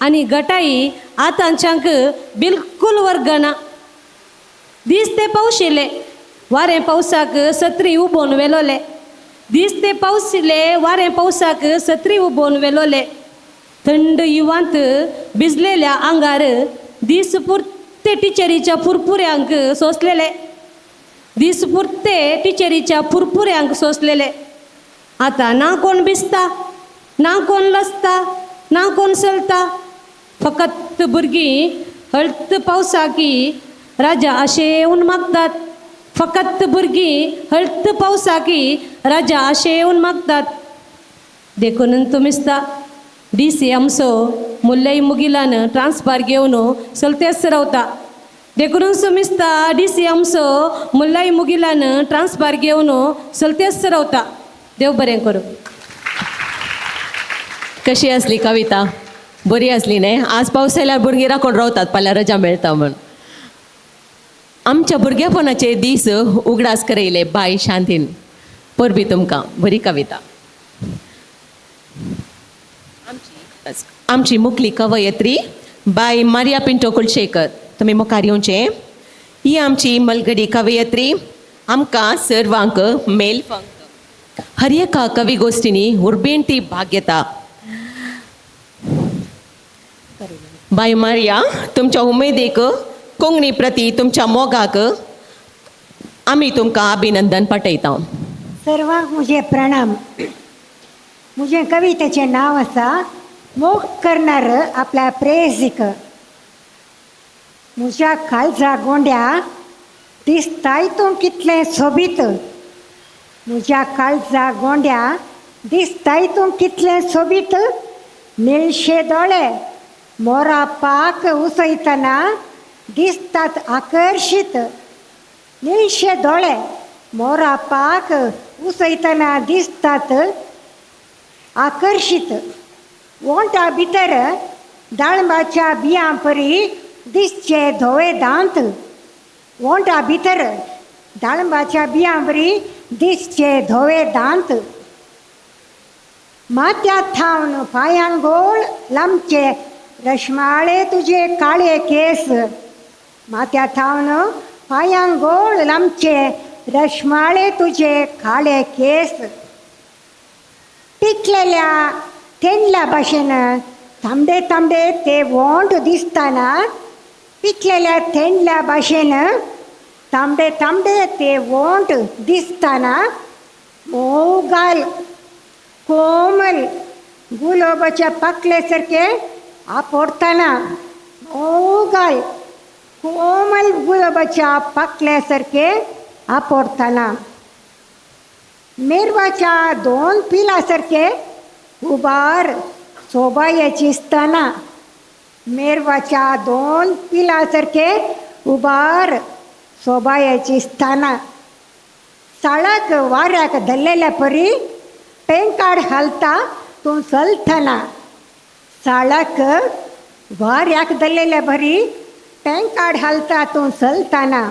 आनी गटाई आतांच्यांक बिलकूल वर्गना. दीस ते पावशिले वारें पावसाक सत्री उबोवन वेलोले, दीस ते पावशिले वारें पावसाक सत्री उबोवन वेलोले. थंड युवांत भिजलेल्या आंगार दीस पुरते टिचरीच्या पुरपुऱ्यांक सोंसलेले, दीस पुरते टिचरीच्या पुरपुऱ्यांक सोंसलेले. आतां ना कोण भिजता, ना कोण लजता, ना कोण चलता, फकत भुरगीं हळत पावसाकी राजा आशेवन मागतात. फकत भुरगीं हळत पावसाकी राजा आशेवन मागतात. देखून तुमिस्ता डी सी आमचो मुल्लय मुगिलान ट्रान्सफर घेवन चलतेच रावता. देखून सुमिस्ता डी सी आमचो मुल्लय मुगिलान ट्रान्सफर घेवन चलतेच रावता. देव बरें करूं. कशी आसली कविता? बरी आसली न्ही? आज पावस आयल्यार भुरगीं राखून रावतात फाल्यां रजा मेळटा म्हूण. आमच्या भुरगेपणाचे दीस उगडास करयले बाय शांतीन. परबी तुमकां. बरी कविता. आमची मुखली कवयत्री बाय मारिया पिंटो कुलशेखर, तुमी मुखार येवचें. ही आमची मलगडी कवयत्री आमकां सर्वांक मेल फंक हर एका कवी गोश्टींनी उर्बेंटी भाग घेता. बाय मारिया, तुमच्या उमेदीक कोंकणी प्रती तुमच्या मोगाक आमी तुमकां अभिनंदन पाठयता. सर्वांक म्हजे प्रणाम. म्हजें कवितेचें नांव आसा मोग करणार आपल्या प्रेयसीक. म्हज्या काळजा गोंड्या दिसताय तूं कितलें सोबीत, म्हज्या काळजा गोंड्या दिसताय तूं कितलें सोबीत. निळशे दोळे मोरा पाक उसयतना दिसतात आकर्शीत, निळशे दोळे मोरा पाक उसयतना दिसतात आकर्शीत. ओंठा भितर दाळंबाच्या बियां परी दिसचे धवे दांत, ओंठा भितर दाळंबाच्या बियां परी दिसचे धवे दांत. माथ्या थावन पांयांगोळ लांबचे रश्माळे तुजे काळे केस. माथ्या थावन पांयांगोळ लांबचे रश्माळे तुजे काळे केस. पिकलेल्या तेंडल्या भाशेन तांबडे तांबडे ते वोंट दिसतना, पिकलेल्या तेंडल्या भाशेन तांबडे तांबडे ते वोंट दिसतना, मोगाल कोमल गुलाबाच्या पाकले सारके आपोडतना, मोगाल कोमल गुलाबाच्या पाकल्या सारके आपोडतना, मेरवाच्या दोन पिला सारके उबार सोबायेची स्तना, मेरवाच्या दोन पिला सारके उबार सोबायेची स्थाना. साळाक वाऱ्याक धरलेल्या परी पेंकाड घालता तूं चलतना, साळाक वाऱ्याक धरलेल्या परी पेंकाड घालता तूं चलतना.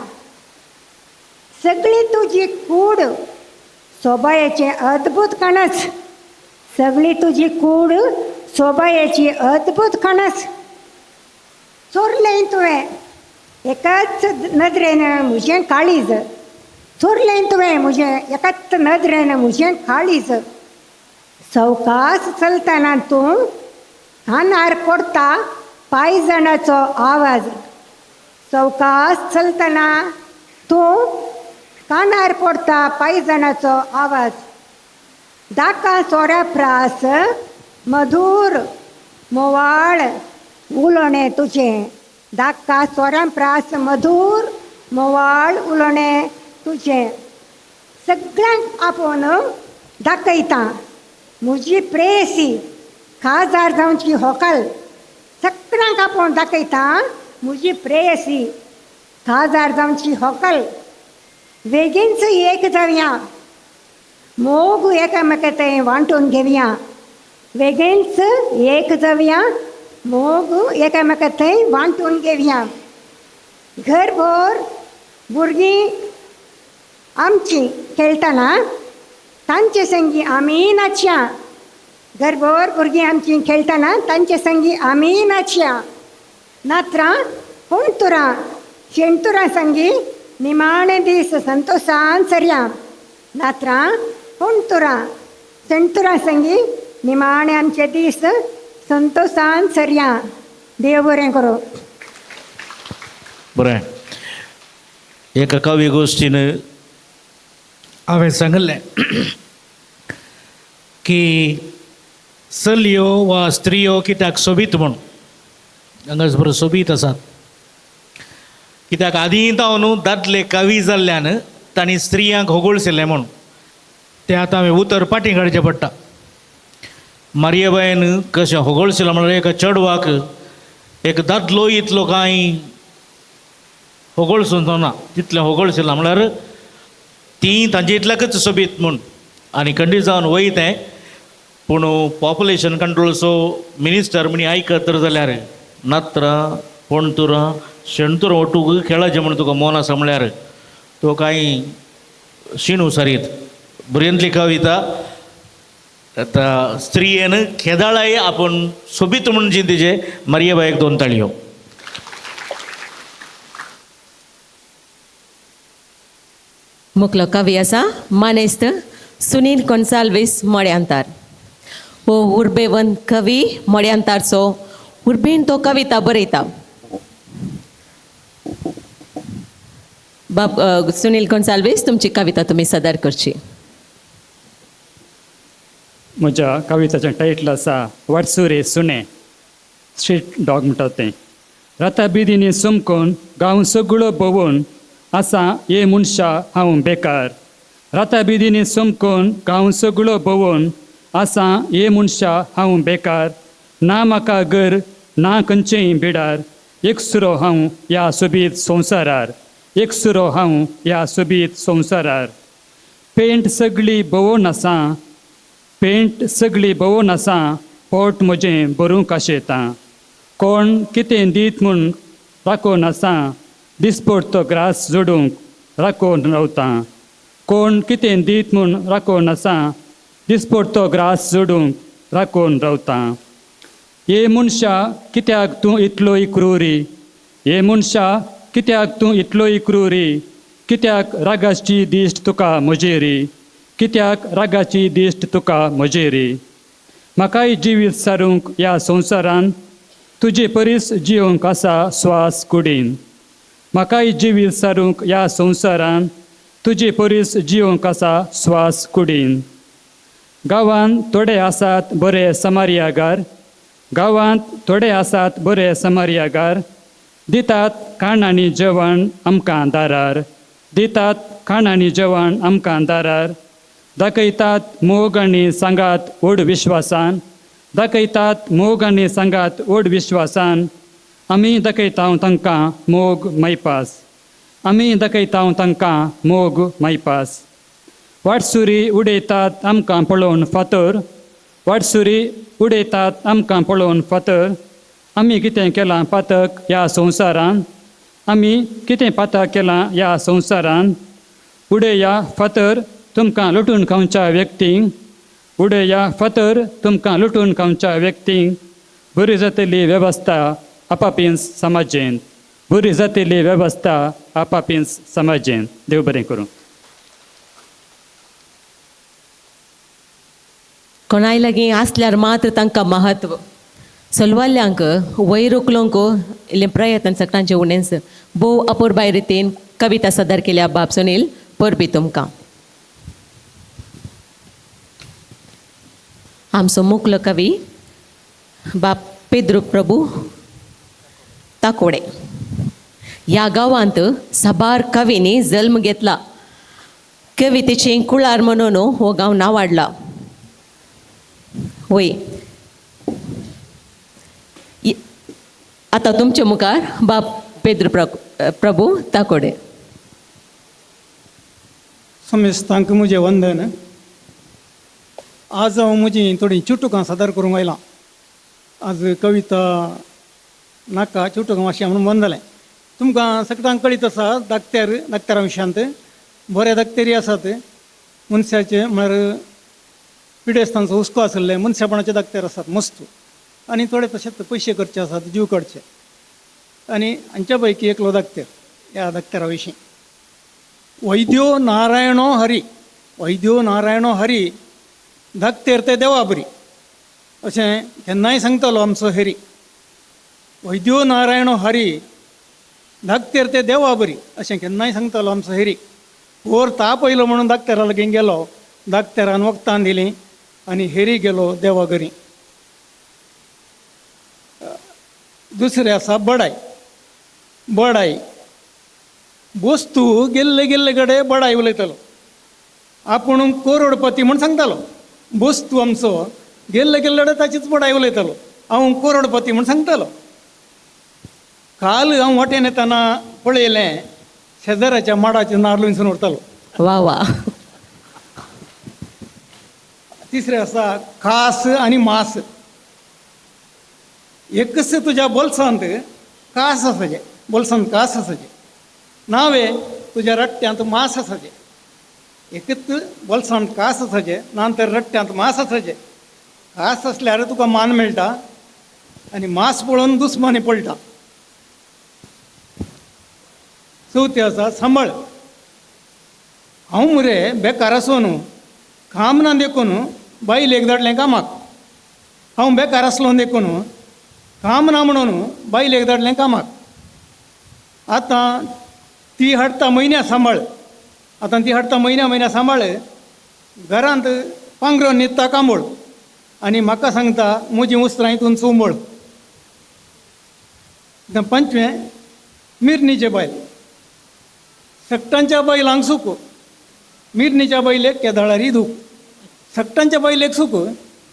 सगळी तुजी कूड सोबायेचें अद्भूत कणस, सगळी तुजी कूड सोबायेची अद्भूत कणस. चोरलें तुवें एकाच नदरेन म्हजें काळीज, चोरलें तुवें म्हजें एकाच नदरेन म्हजें काळीज. सवकास चलतना तूं कानार पडटा पांयजणाचो आवाज, सवकास चलतना तूं कानार पडटा पांयजणाचो आवाज. दाका सोऱ्या प्रास मधूर मोवाळ उलोवणें तुजें, दाका सोऱ्या प्रास मधूर मोवाळ उलोवणें तुजें. सगळ्यांक आपोवन दाखयता म्हजी प्रेयसी काजार जावची होकल, सगळ्यांक आपोवन दाखयता म्हजी प्रेयसी काजार जावची होकल. बेगीनच एक जावया, मोग एकामेका थंय वांटून घेवया, बेगीनच एक जावया, मोग एकामेका थंय वांटून घेवया. घरभर भुरगीं आमची खेळटना तांचे संगी आमी नाचया, घरभर भुरगीं आमची खेळटना तांचे संगी आमी नाचया. नात्रां हुणतुरां शेणतुरां संगी निमाणे दीस संतोशान सरया, नात्रां हुणतुरां शेणतुरां संगी निमाणे आमचे दीस संतोशान सरया. देव बरें करूं. बरें, एका कवी गोश्टीन हांवें सांगिल्लें की चलयो वा स्त्रियो कित्याक सोबीत म्हूण, हांगाच बरो सोबीत आसात कित्याक आदीं ताव न्हू दादले कवी जाल्ल्यान तांणी स्त्रियांक होगोळशिल्लें म्हूण तें आतां हांवें उतर पाटी काडचें पडटा. मारियाबायन कशें होगोळशिल्लें म्हणल्यार एका चेडवाक एक दादलो इतलो कांय होगोळसून ना तितलें होगोळशिल्लें म्हणल्यार ती तांचे इतल्याकच सोबीत म्हूण. आनी खंडीत जावन वय तें, पूण पॉपुलेशन कंट्रोलचो मिनिस्टर म्हणी आयकत तर जाल्यार नात्रां पणतुरां शेणतुरां ओटूक खेळाचें म्हूण तुका मोन आसा म्हणल्यार तो कांय शिणू सारीत. भुरग्यांतली कविता आतां स्त्रियेन खेदाळाय आपूण सोबीत म्हूण चिंतीचे मारियाबायक दोन ताळयो. मुखलो कवी आसा मानेस्त सुनील गोन्साल्वीस मोड्यांतार. हो उर्बेवंत कवी मोड्यांतारचो उर्बेन तो कविता बरयता. बाब सुनील गोन्साल्वीस, तुमची कविता तुमी सादर करची. म्हज्या कविताचें टायटल आसा वाटसुरे सुणे, स्ट्रीट डॉग म्हणटात तें. राता बिदीनी चमकून गांव सगळो भोंवून आसा हे मनशा हांव बेकार, राता बिदीनी चमकून गांव सगळो भोंवून आसा हे मनशा हांव बेकार, ना म्हाका घर ना खंयचेंय बिडार, एक सुरो हांव ह्या सोबीत संवसारार, एक सुरो हांव ह्या सोबीत संवसारार. पेंट सगळी भोंवून आसा, पेंट सगळी भोंवून आसा, पोट म्हजें भरूंक आशेता, कोण कितें दीत म्हूण राखून आसा, दिसपट तो ग्रास जोडूंक राखून रावता, कोण कितें दीत म्हूण राखून आसा, दिसपडतो ग्रास जोडूंक राखून रावता. हे मनशा कित्याक तूं इतलोय क्रुरी, हे मनशा कित्याक तूं इतलोय क्रुरी, कित्याक रागाची दिश्ट तुका म्हजेरी, कित्याक रागाची दिश्ट तुका म्हजेरी. म्हाकाय जिवीत सारूंक ह्या संवसारान, तुजे परीस जिवंक आसा स्वास कुडीन. म्हाकाय जिवीत सारूंक ह्या संवसारान, तुजे परीस जिवंक आसा स्वास कुडीन. गांवांत थोडे आसात बरे समार्यागार, गांवांत थोडे आसात बरे समार्यागार, दितात खाण आनी जेवण आमकां दारार, दितात खाण आनी जेवण आमकां दारार. दाखयतात मोग आनी सांगात व्हड विश्वासान, दाखयतात मोग आनी सांगात व्हड विश्वासान. आमी दाखयता तांकां मोग मायपास, आमी दाखयता तांकां मोग मायपास. वाटसुरी उडयतात आमकां पळोवन फातर, वाटसुरी उडयतात आमकां पळोवन फातर. आमी कितें केलां पातक ह्या संवसारान, आमी कितें पातक केलां ह्या संवसारान. उडया फातर तुमकां लुटून खावच्या व्यक्तींक, उडया फातर तुमकां लुटून खावच्या व्यक्तींक. बरी जातली वेवस्था आपापींस समाजेंत, बरी जातली वेवस्था आपापींस समाजेंत. देव बरें करूं. कोणाय लागीं आसल्यार मात्र तांकां महत्व. सलवाल्यांक वयर उखलूंक इल्लें प्रयत्न सगळ्यांचे उणेंच. भोव अपुरबाय रितीन कविता सादर केल्या बाब सुनील, परबी तुमकां. आमचो मुखलो कवी बाब पेद्रू प्रभू ताकोडे. ह्या गांवांत साबार कवींनी जल्म घेतला. कवितेचें कुळार म्हणून हो गांव नांवाडला. वय आतां तुमचे मुखार बाब पेद्रू प्रभू ताकोडे. समेस्तांक म्हजें वंदन. आज हांव म्हजीं थोडीं चुटुकां सादर करूंक आयलां. आज कविता नाका, चुटुकां मातशें म्हणून बंद जालें. तुमकां सगळ्यांक कळीत आसा दाक्तेर, दाक्तेरा विशयांत बरे दाक्तेरी आसात. मनशाचे म्हळ्यार पिडेस्तांचो हुस्को आशिल्ले मनशापणाचे दाक्तेर आसात मस्त, आनी थोडे तशेंच पयशे करचे आसात, जीव काडचे. आनी हांच्या पैकी एकलो दाक्तेर. ह्या दाक्तेरा विशीं वैद्यो नारायणो हरी, वैद्यो नारायणो हरी, दाक्तेर ते देवा बरी, अशें केन्नाय सांगतालो आमचो हरी. वैद्यो नारायणो हरी, दाक्तेर ते देवा बरी, अशें केन्नाय सांगतालो आमचो हरी. वोर ताप आयलो म्हणून दाक्तेरा लागीं गेलो, दाक्तेरान वखदां दिलीं आनी हेरी गेलो देवा घरी. दुसरें आसा बडाय. बडाय वस्तू गेल्ले गेल्ले कडेन बडाय उलयतालो. आपूण करोडपती म्हूण सांगतालो. वस्तू आमचो गेल्ले गेल्ले कडेन ताचीच बडाय उलयतालो. हांव करोडपती म्हूण सांगतालो. काल हांव वाटेन येतना पळयलें, शेजाराच्या माडाचेर नाल्ल विंचून व्हरतालो. वा वा. तिसरें आसा कास आनी मास. एकच तुज्या बोल्सांत कास आसाचें, बोल्सांत कास आसाचें, नावे तुज्या रट्ट्यांत मास आसाचें. एकच बोल्सांत कास आसाचें, ना तर रट्ट्यांत मास आसाचें. कास आसल्यार तुका मान मेळटा आनी मास पळोवन दुस्मानी पळटा. चवथें आसा सांबाळ. हांव मुरे बेकार आसून काम ना देखून बायलेक धाडलें कामाक. हांव बेकार आसलो देखून काम ना म्हणून बायलेक धाडलें कामाक. आतां ती हाडटा म्हयन्या सांबाळ, आतां ती हाडटा म्हयन्या म्हयन्या सांबाळ, घरांत पांगरून न्हिदता कांबळ आनी म्हाका सांगता म्हजीं उस्त्रां हितून चुंबळ. पंचवें मिरणीचें बायल. सगटांच्या बैलांक सूख, मिरणीच्या बैलेक केदाळारी दूख. सगटांच्या बैलेक सूख,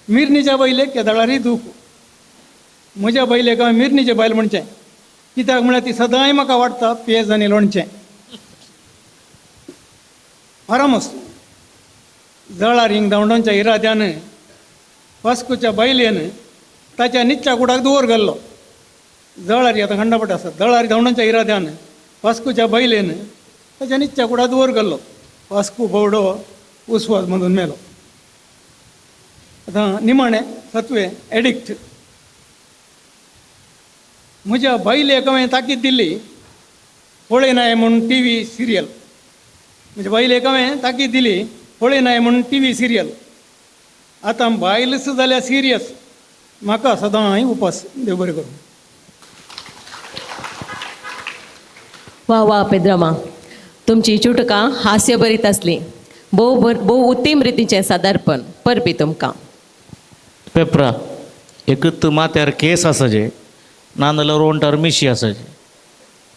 मिरणीच्या बैलेक केदाळारी दूख. म्हज्या बैलेक हांवें मिरणीचें बायल म्हणचें, कित्याक म्हळ्यार ती सदांय म्हाका वाडटा पेज आनी लोणचें. फारामोस जळारींक धांवडावच्या इराद्यान वास्कोच्या बायलेन ताच्या निच्च्या कुडाक दवर घाल्लो. जळारी आतां खंडापट आसा. जळारी धांवडावच्या इराद्यान वास्कोच्या बायलेन ताच्या निच्च्या कुडाक दवर घाल्लो. वास्को भोवडो उस्वास मदून मेलो. आतां निमाणें सत्वें एडिक्ट. म्हज्या बायलेक हांवें ताकीद दिल्ली पळयनाय म्हूण टी व्ही सिरियल. म्हज्या बायलेक हांवें ताकीद दिली पळयनाय म्हूण टी व्ही सिरियल. आतां बायलच जाल्यार सिरियस, म्हाका सदांय उपास. देव बरें करूं. वा वा पेद्रमा, तुमची चुटकां हास्यभरीत आसली. भोव भोव उत्तम रितीचें सादारपण परबी तुमकां. पेपरा एकूच माथ्यार केस आसाचे ना जाल्यार ओंठार मिशी आसाचे,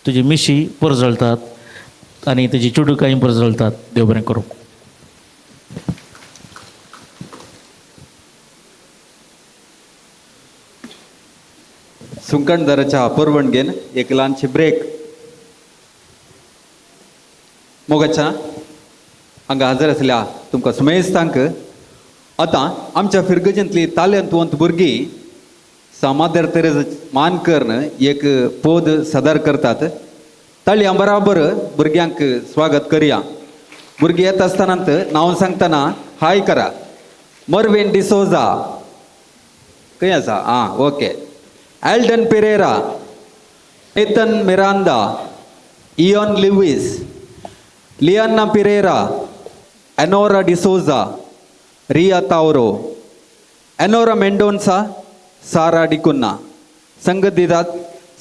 तुजी मिशी परजळतात आनी तुजी चुडुकांय परजळतात. देव बरें करूं. सुंकणदाराच्या परवणगेन एक ल्हानशी ब्रेक. मोगाच्या हांगा हजर आसल्या तुमकां सुमेस्तांक आतां आमच्या फिरगजेंतली तालेंतवंत भुरगीं सामादर तेरेज मान करून एक पद सादर करतात. ताळयां बराबर भुरग्यांक स्वागत करया. भुरगीं येता आसतना नांव सांगतना हाय करा. मर्विन डिसोजा खंय आसा? आं okay. Eldon Pereira, Nathan Miranda, Ian Lewis, Liana Pereira, Anora D'Souza, Riya Tauro, Anora Mendonca, Sara D'Cunha. संगत दितात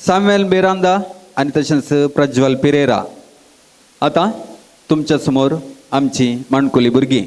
सॅम्युएल मिरांदा आनी तशेंच प्रज्वल पिरेरा. आतां तुमच्या समोर आमची माणकुली भुरगीं.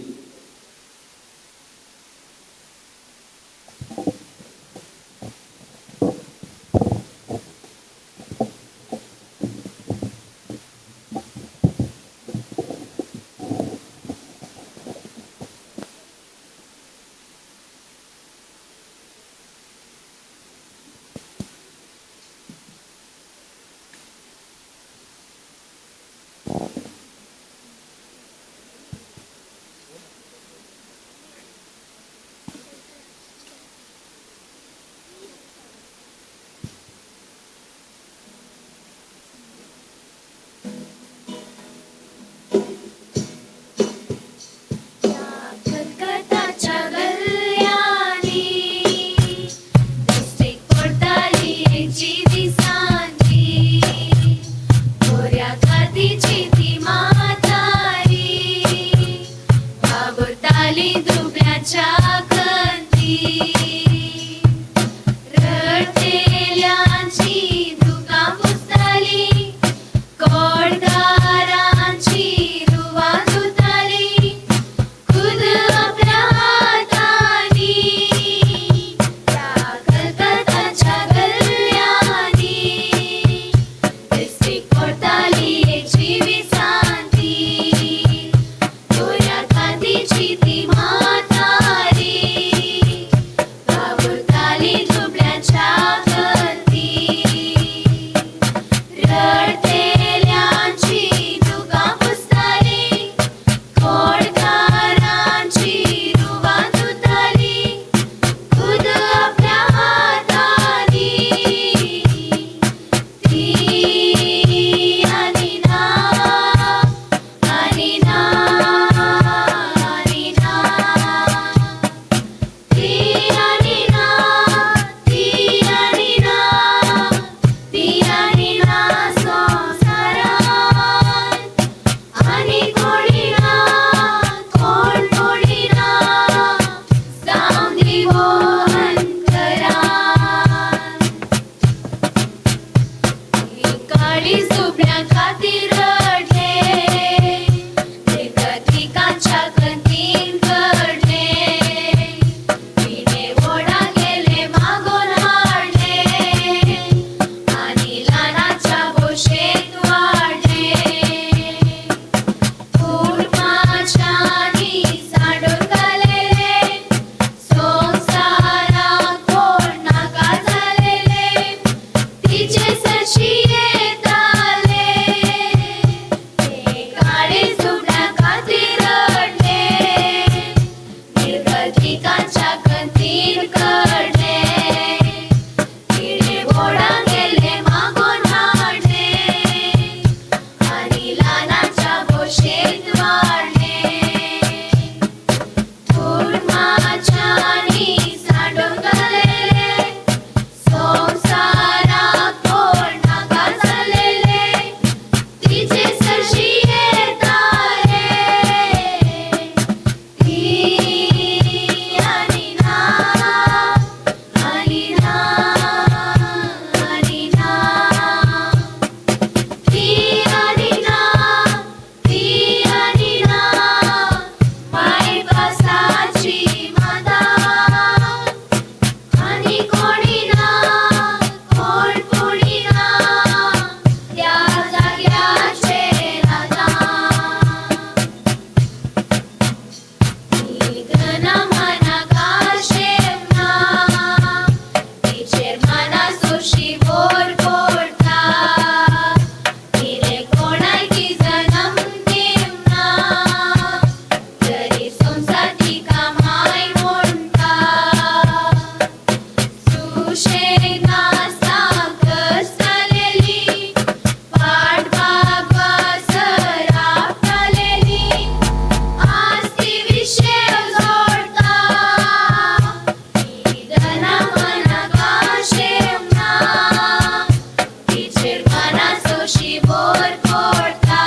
पडटा.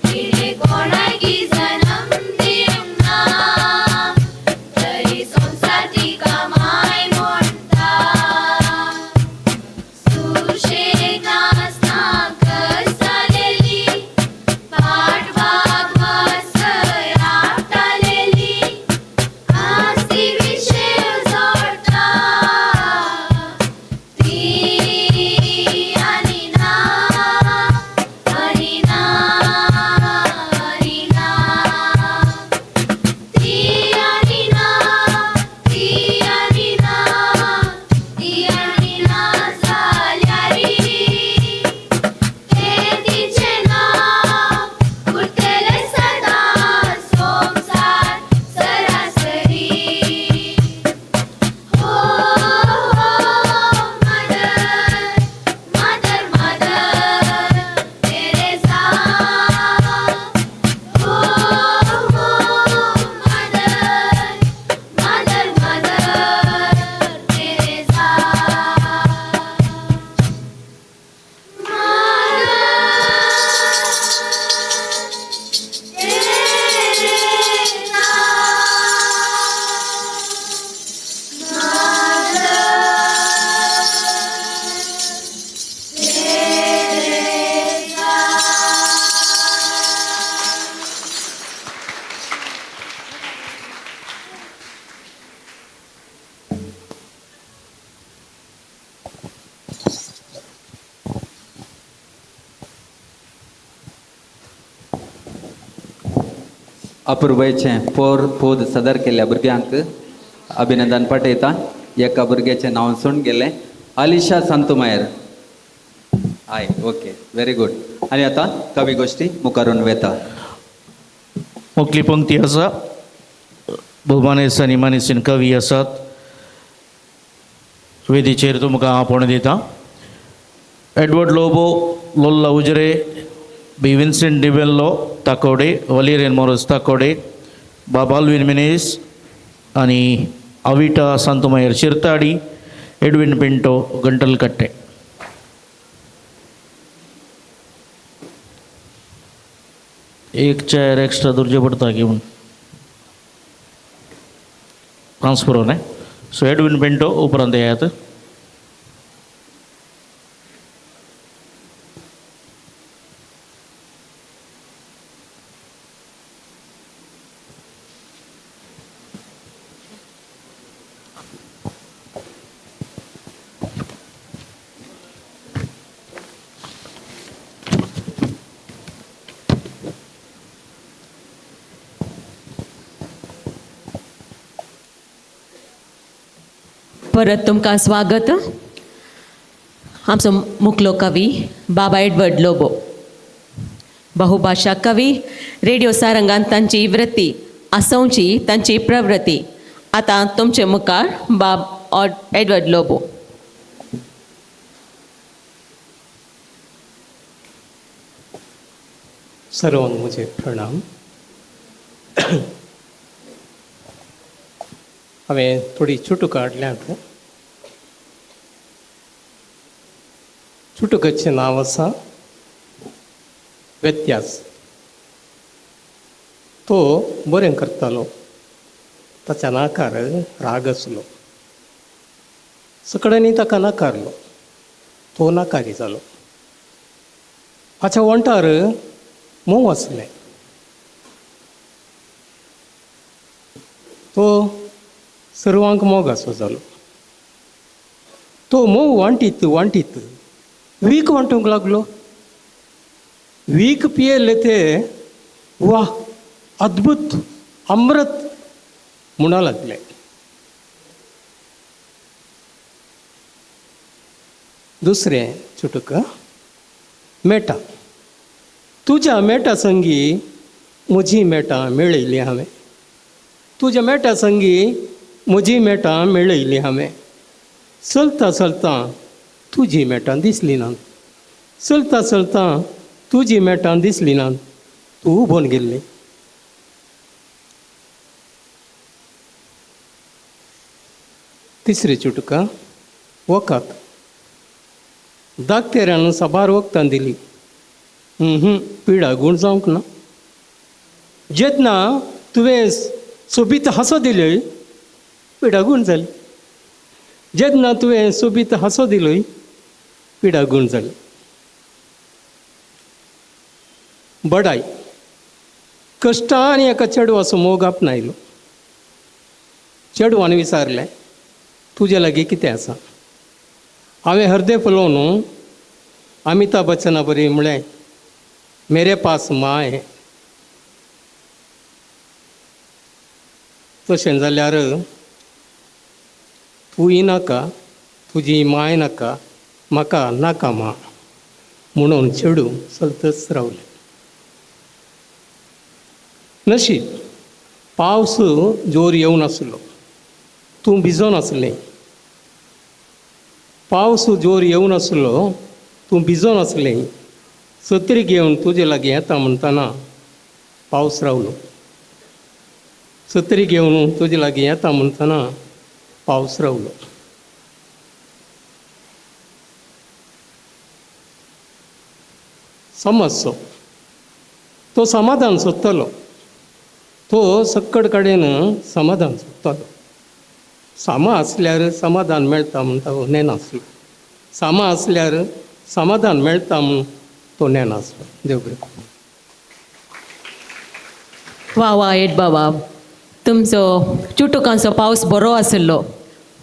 तिणें कोणाकी जन्म दिवंक ना, तरी संवसार तिका माय म्हणटा. सुशेग नासतना कसलेली, पाट भागवसर आपटालेली, आज ती विशेव जोडटा. ती आनी ना, आनी ना, आनी ना. ती आनी ना, ती आनी ना, ती आनी ना जाल्यारी तें तिचें नांव उरतलें सदां संवसार सरासरी. हो हो mother, mother, mother Teresa. हो हो mother, mother, mother Teresa. अपुरबायेचें पोर पोद सदर केल्ल्या भुरग्यांक अभिनंदन पाठयता. एका भुरग्याचें नांव सोडून गेलें, Alisha सांतुमायर. I okay, very good. आनी आतां कवी गोश्टी मुखारून वेता. मुखली पंक्ती आसा. भोवमानेस्त आनी मानेसीन कवी आसात. वेदीचेर तुमकां आपोवणें दिता. एडवर्ड लोबो, लोल्ला उजरे, बी विन्सेंट डिबेल्लो ताकोडे, वलेरियन मोरस ताकोडे, बाब आल्विन मिनेस आनी अविटा सांतुमायर शिरताडी, एडविन पिंटो गंटलकट्टे. एक चेअर एक्स्ट्रा दवरचें पडटा घेवन ट्रान्सफर न्हय. सो एडविन पिंटो उपरांत येयात. परत तुमकां स्वागत. आमचो मुखलो कवी बाबा एडवर्ड लोबो, बहुभाशा कवी, रेडियो सारंगान तांची वृत्ती आसोवची तांची प्रवृत्ती. आतां तुमचे मुखार बाब एडवर्ड लोबो. सर्वांक म्हजे प्रणाम. हांवें थोडी चुटुकां हाडल्यांत. चुटुकाचें नांव आसा व्यत्यास. तो बरें करतालो, ताच्या नाकार राग आसलो. सगळ्यांनी ताका नाकारलो, तो नाकारी जालो. हाच्या वण्टार मोव आसलें. तो सर्वांक मोगाचो जालो. तो मोव वांटीत वांटीत वीख वांटूंक लागलो. वीख पियेले ते वा अद्भुत अमृत म्हणा लागले. दुसरें चुटुक मेटा. तुज्या मेटा संगी म्हजी मेटां मेळयली हांवें. तुज्या मेटा संगी म्हजी मेटां मेळयली हांवें. चलता चलता तुजी मेटां दिसली ना. चलता चलता तुजी मेटां दिसली ना. तूं उबोन गेल्ली. तिसरी चुटका वखद. दाक्तेरान साबार वखदां दिली. पिडा गूण जावंक ना. जेन्ना तुवें सोबीत हांसो दिल्योय पिडा गूण जाली. जेन्ना तुवें सोबीत हांसो दिलोय पिडा गूण जाली. बडाय कश्टान एका चेडवाचो मोग आपणायलो. चेडवान विचारलें, तुजे लागीं कितें आसा? हांवें हर्दे फुलोवन अमिताभ बच्चना बरी म्हळें, मेरे पास माँ है. तशें जाल्यार तूंय नाका, तुजी मांय नाका, म्हाका नाका माँ म्हणून चेडूं चलतच रावलें. नशीब पावस जोर येवन आसलो, तूं भिजोन आसलें. पावस जोर येवन आसलो, तूं भिजोन आसलें. सत्री घेवन तुजे लागीं येता म्हणटना पावस रावलो. सत्री घेवन तुजे लागीं येता म्हणटना पावस रावलो. समजचो तो समाधान सोदतालो, तो सक्कड कडेन समाधान सोदतालो. सामा आसल्यार समाधान मेळटा म्हूण तो नेनासलो. सामा आसल्यार समाधान मेळटा म्हूण तो नेनासलो. देव बरें. वा वा एट बाबा, तुमचो चुटुकांचो पावस बरो आशिल्लो.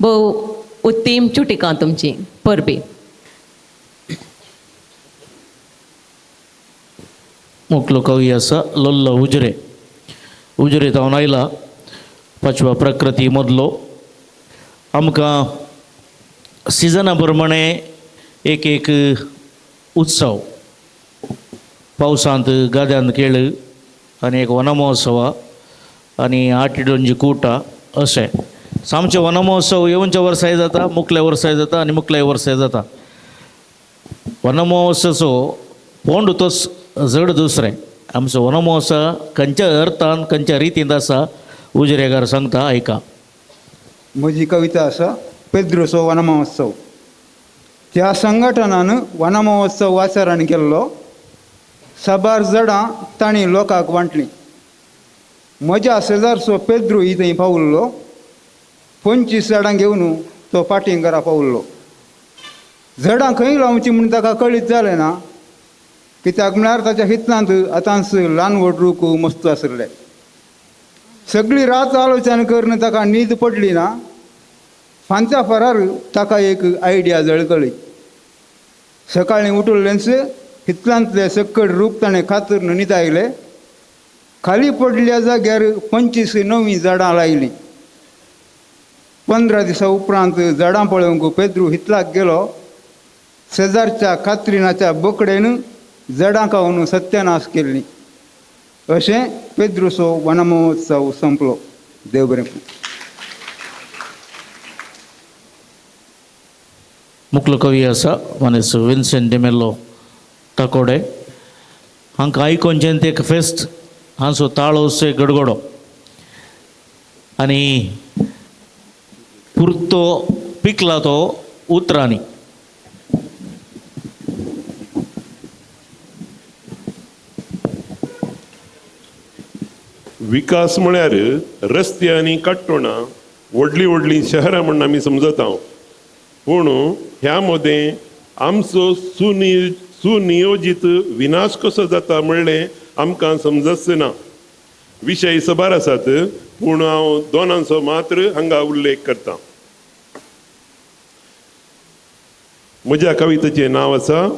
भोव उत्तीम चुटिकां तुमची परबी. मुकलो कवी आसा लोल्लो उजरे. उजरे तावन आयला पाचव्या प्रकृती मदलो. आमकां सिजना प्रमाणे एक एक उत्सव पावसांत गाद्यांत खेळ आनी एक वनमहोत्सव आनी आटिडोंजी कुटा अशें आमचे वनमहोत्सव येवच्या वर्साय जाता, मुकल्या वर्साय जाता आनी मुकल्या वर्साय जाता. वनमहोत्सवाचो पोंड तो जड दुसरें. आमचो वनमहोत्सव खंयच्या अर्थान खंयच्या रितींत आसा उजरेकार सांगता, आयका. म्हजी कविता आसा पेद्रोचो वनमहोत्सव. त्या संघटनान वनमहोत्सव आचरण केल्लो. साबार जडां तांणी लोकांक वांटलीं. म्हज्या शेजारचो पेद्रू ही थंय पावल्लो. 25 झाडां घेवन तो फाटीं घरा पावल्लो. झाडां खंय लावची म्हूण ताका कळीत जालें ना, कित्याक म्हळ्यार ताच्या हितलांत आतांच ल्हान व्हड रूख मस्त आशिल्ले. सगळी रात आलोचन करून ताका न्हीद पडली ना. फांच्या फरार ताका एक आयडिया जळकळी. सकाळीं उठुल्लेंच हितलांतले सक्कड रूख ताणें खातरून न्हिदायले. खाली पडल्या जाग्यार 25 नवीं झाडां लायलीं. 15 दिसां उपरांत झाडां पळोवंक पेद्रू हितलाक गेलो. शेजारच्या कात्रिनाच्या बोकडेन झाडां खावन सत्यानाश केल्ली. अशें पेद्रूचो वनमहोत्सव संपलो. देव बरें. मुकलो कवी आसा मानेस विन्सेंट डिमेल्लो ताकोडे. हांकां आयकोनचें एक फेस्त, हांचो ताळो गडगडो आनी पुरतो पिकला तो उतरांनी. विकास म्हळ्यार रस्ते आनी काट्टोणां, व्हडलीं व्हडलीं शहरां म्हूण आमी समजता, पूण ह्या मदें आमचो सुनियोजीत विनाश कसो जाता म्हणलें आमकां समजच ना. विशय सबार आसात, पूण हांव दोनांचो मात्र हांगा उल्लेख करता. म्हज्या कवितेचें नांव आसा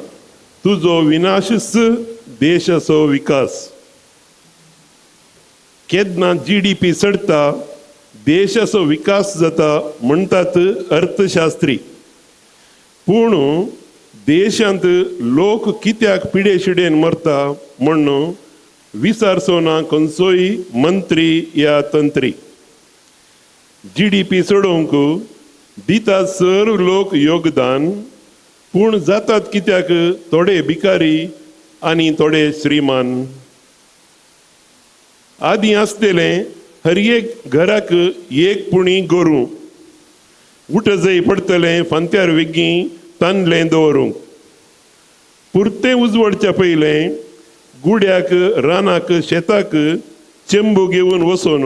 तुजो विनाशच देशाचो विकास. केन्ना GDP चडटा देशाचो विकास जाता म्हणटात अर्थशास्त्री, पूण देशांत लोक कित्याक पिडे शिडेन मरता म्हण विचारचो ना खंयचोय मंत्री या तंत्री. GDP चडोवंक दितात सर्व लोक योगदान, पूण जातात कित्याक थोडे भिकारी आनी थोडे श्रीमान. आदीं आसतलें हर एक घराक एक पुणी गोरूं, उठ जय पडटलें फांत्यार वेगीं तांदलें दवरूंक. पुरतें उजवडच्या पयलें गुड्याक रानाक शेताक चेंबू घेवन वचून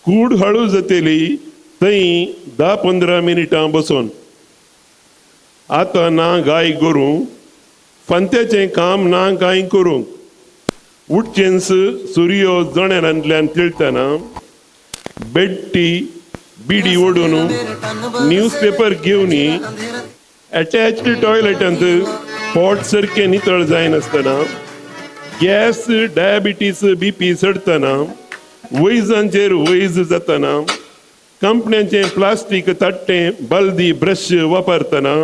कूड हळू जातली थंय 10-15 मिनटां बसून. आतां ना गाय गोरूं फांत्याचें काम ना कांय करूंक उठचेंच सुर्यो जनेलांतल्यान तिळटना बेडटी बिडी ओडून न्यूजपेपर घेवन अटॅच्ड टॉयलेटांत पोट सारकें नितळ जायनासतना गॅस डायबिटीस बीपी चडटना वैजांचेर वैज जातना कंपन्यांचें प्लास्टीक ताट्टें बालदी ब्रश वापरतना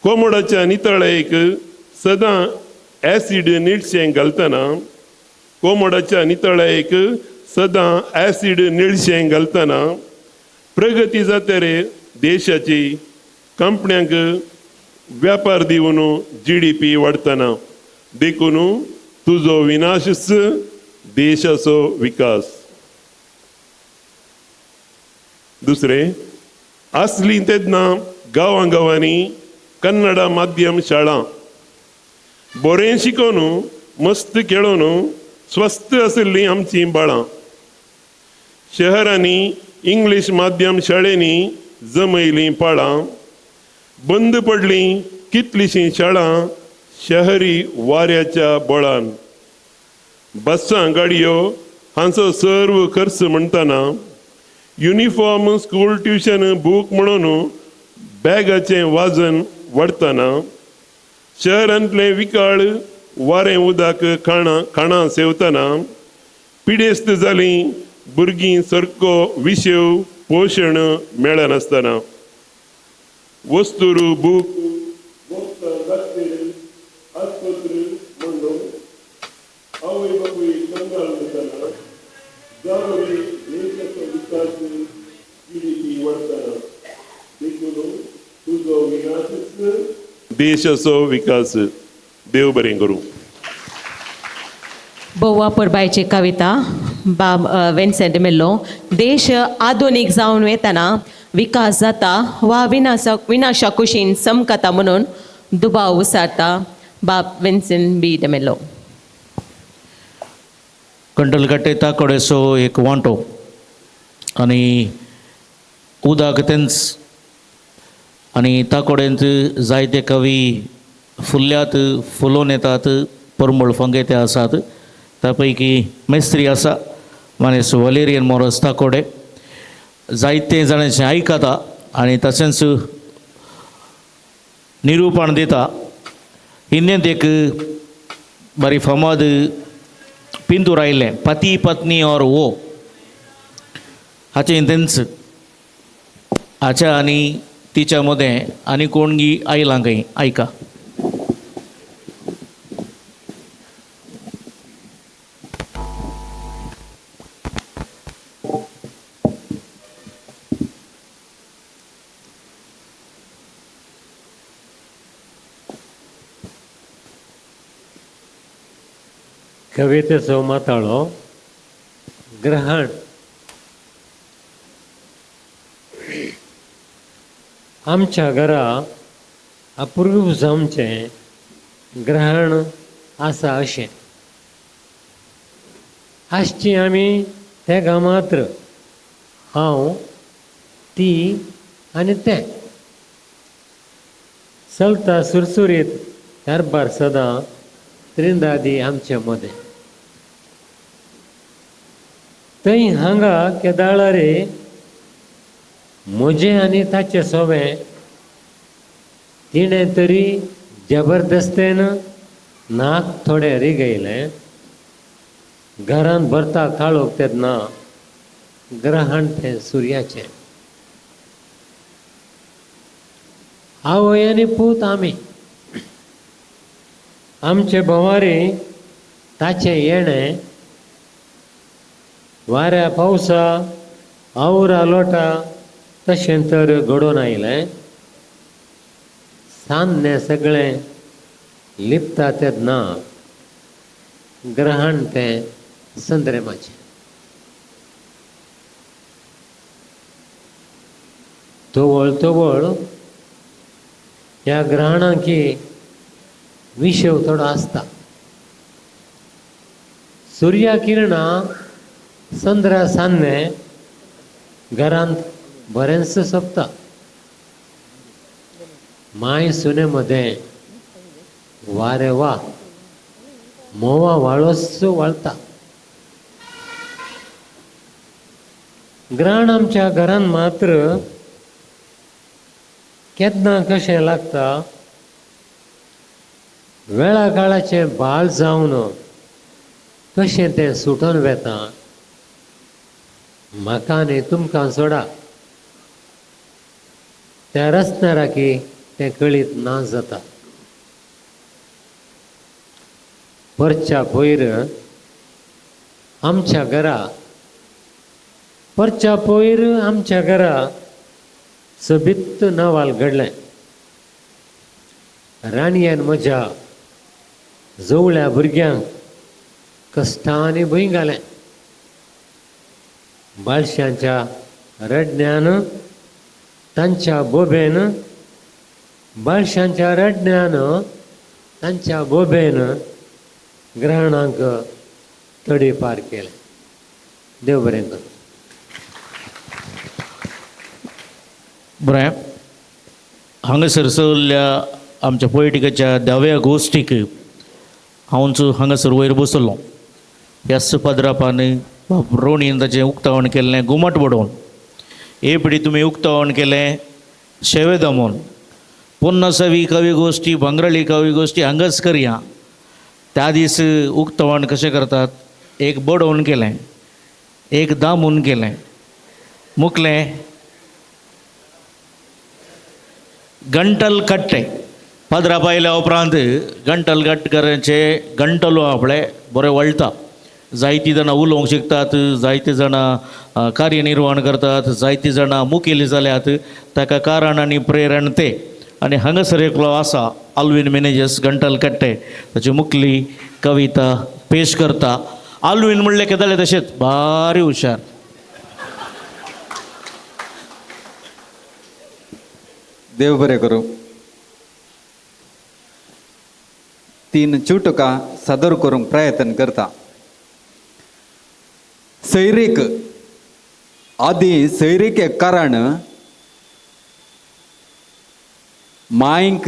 कोमोडाच्या नितळायेक सदां ॲसिड निळशें घालतना कोमोडाच्या नितळायेक सदां ॲसिड निळशें घालतना प्रगती जाता रे देशाची कंपन्यांक व्यापार दिवन GDP वाडटना देखून तुजो विनाशच देशाचो विकास. दुसरें आसली तेन्ना गांवां गांवांनी कन्नडा माध्यम शाळा बरें शिकोवन मस्त खेळोवन स्वस्थ आशिल्लीं आमचीं बाळां. शहरांनी इंग्लीश माध्यम शाळेंनी जमयलीं पाळां बंद पडलीं कितलीशीं शाळां शहरी वाऱ्याच्या बळान. बसां गाडयो हांचो सर्व खर्च म्हणटना युनिफॉर्म स्कूल ट्युशन बूक म्हणून बॅगाचें वजन वाडटना शहरांतलें विकाळ वारें उदक खाणां खाणां सेवतना पिडेस्त जालीं भुरगीं सारको विशेव पोशण मेळनासतना वस्तूर बूक आस्पत्र म्हणून आवय बापूय कंगाल जातना जावरी देशाचो विकास GDP वाडटना देखून तुजो विनाशच देशाचो विकास. देव बरें करूं. बोवा परबायची कविता बाब विन्सेंट मेल्लो. देश आधुनीक जावन वतना विकास जाता वा विनाशा कुशीन समकता म्हणून दुबाव उसारता बाब विन्सेंट बी मेल्लो. कंटलकाटे ताकोडेचो एक वांटो आनी उदक तेंच आनी ताकोडेंत जायते कवी फुल्ल्यात फुलोवन येतात परमळ फंगेते आसात. त्या पैकी मेस्त्री आसा मानेस वलेरियन मोरस ताकोडे जायते जाणांचें आयकता आनी तशेंच निरुपण दिता. हिंदींत एक बरी फामाद पिंतूर आयिल्लें पती पत्नी और वो हाचें तेंच हाच्या आनी तिच्या मदें आनी कोणगी आयलां खंय आयका. कवितेचो माताळो ग्रहण. आमच्या घरा अपूर्व जावचें ग्रहण आसा अशें आसची आमी तेगां मात्र हांव ती आनी तें चलता सुरसुरीत कारबार सदां त्रिंदादी आमचे मदें. थंय हांगा केदाळारे म्हजें आनी ताचें सोवें तिणें तरी जबरदस्तेन नाक थोडें रिगयलें. घरांत भरता काळोख तेन्ना ग्रहण तें सुर्याचें. आवय आनी पूत आमी आमचे भोंवारी ताचें येणें वाऱ्या पावसा आवरा लोटा तशें तर घडोवन आयलें. सान्नें सगळें लिपता तेन्ना ग्रहण तें संद्रेमाचें. तवळ तवळ ह्या ग्रहणांकी विशेव थोडो आसता. सुर्या किरणां चंद्रा सान्ने घरांत बरेंच सोंपता. माय सुने मदें वारे वा म्होंवा वाळोच वाळता. ग्रहण आमच्या घरान मात्र केन्ना कशें लागता, वेळा काळाचें बाळ जावन कशें तें सुटून वेता. म्हाका न्ही तुमकां सोडा, त्या रचणाराकी तें कळीत ना जाता. परच्या पयर आमच्या घरा, परच्या पयर आमच्या घरा सोबीत नवाल घडलें. राणयेन म्हज्या जवळ्या भुरग्यांक कश्टांनी भंय घालें. बाळशांच्या रडण्यान तांच्या बोबेन, बाळशांच्या रडण्यान तांच्या बोबेन ग्रहणांक तडी पार केलें. देव बरें करूं. बरें, हांगासर सगल्या आमच्या पोयटिकाच्या दाव्या गोश्टीक हांवच हांगासर वयर बसलो. ह्याच पदरापान रोणीन ताचें उक्तावण केल्लें घुमट बडोवन. हे पिढी तुमी उक्तावण केलें शेवे दमोन. पोन्नासावी कवी गोश्टी, भांगराळी कवी गोश्टी हांगाच करया. त्या दीस उक्तावण कशें करतात, एक बडोवन केलें, एक दामून केलें, मुकलें गंटल कट्टे. पदरा पायल्या उपरांत गंटल कट्टकरांचे गंटलो आपले बरें वळटा. जायतीं जाणां उलोवंक शिकतात, जायतीं जाणां कार्यनिर्वहण करतात, जायतीं जाणां मुखेली जाल्यात. ताका कारण आनी प्रेरण ते. आनी हांगासर एकलो आसा आल्वीन मेनेजस गंटल कट्टे, ताची मुखली कविता पेश करता. आल्वीन म्हणलें कितें जालें तशेंच भारी हुशार. देव बरें करूं. तीन चुटकां सादर करूंक प्रयत्न करता. सैरीक आदी सैरीक एक कारण मांयक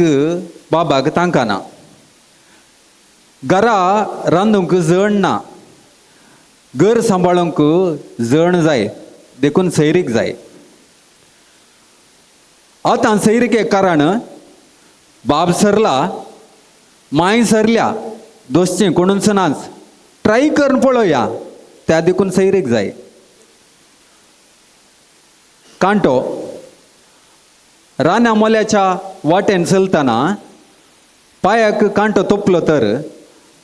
बाबाक तांकां ना, घरा रांदूंक जण ना, घर सांबाळूंक जण जाय, देखून सैरीक जाय. आतां सैरीक एक कारण बाब सरला, मांय सरल्या, दोसचें कोणूच नाच, ट्राय करून पळोवया, त्या देखून सैरीक जाय. कांटो राना मोल्याच्या वाटेन चलतना पांयाक कांटो तोपलो तर,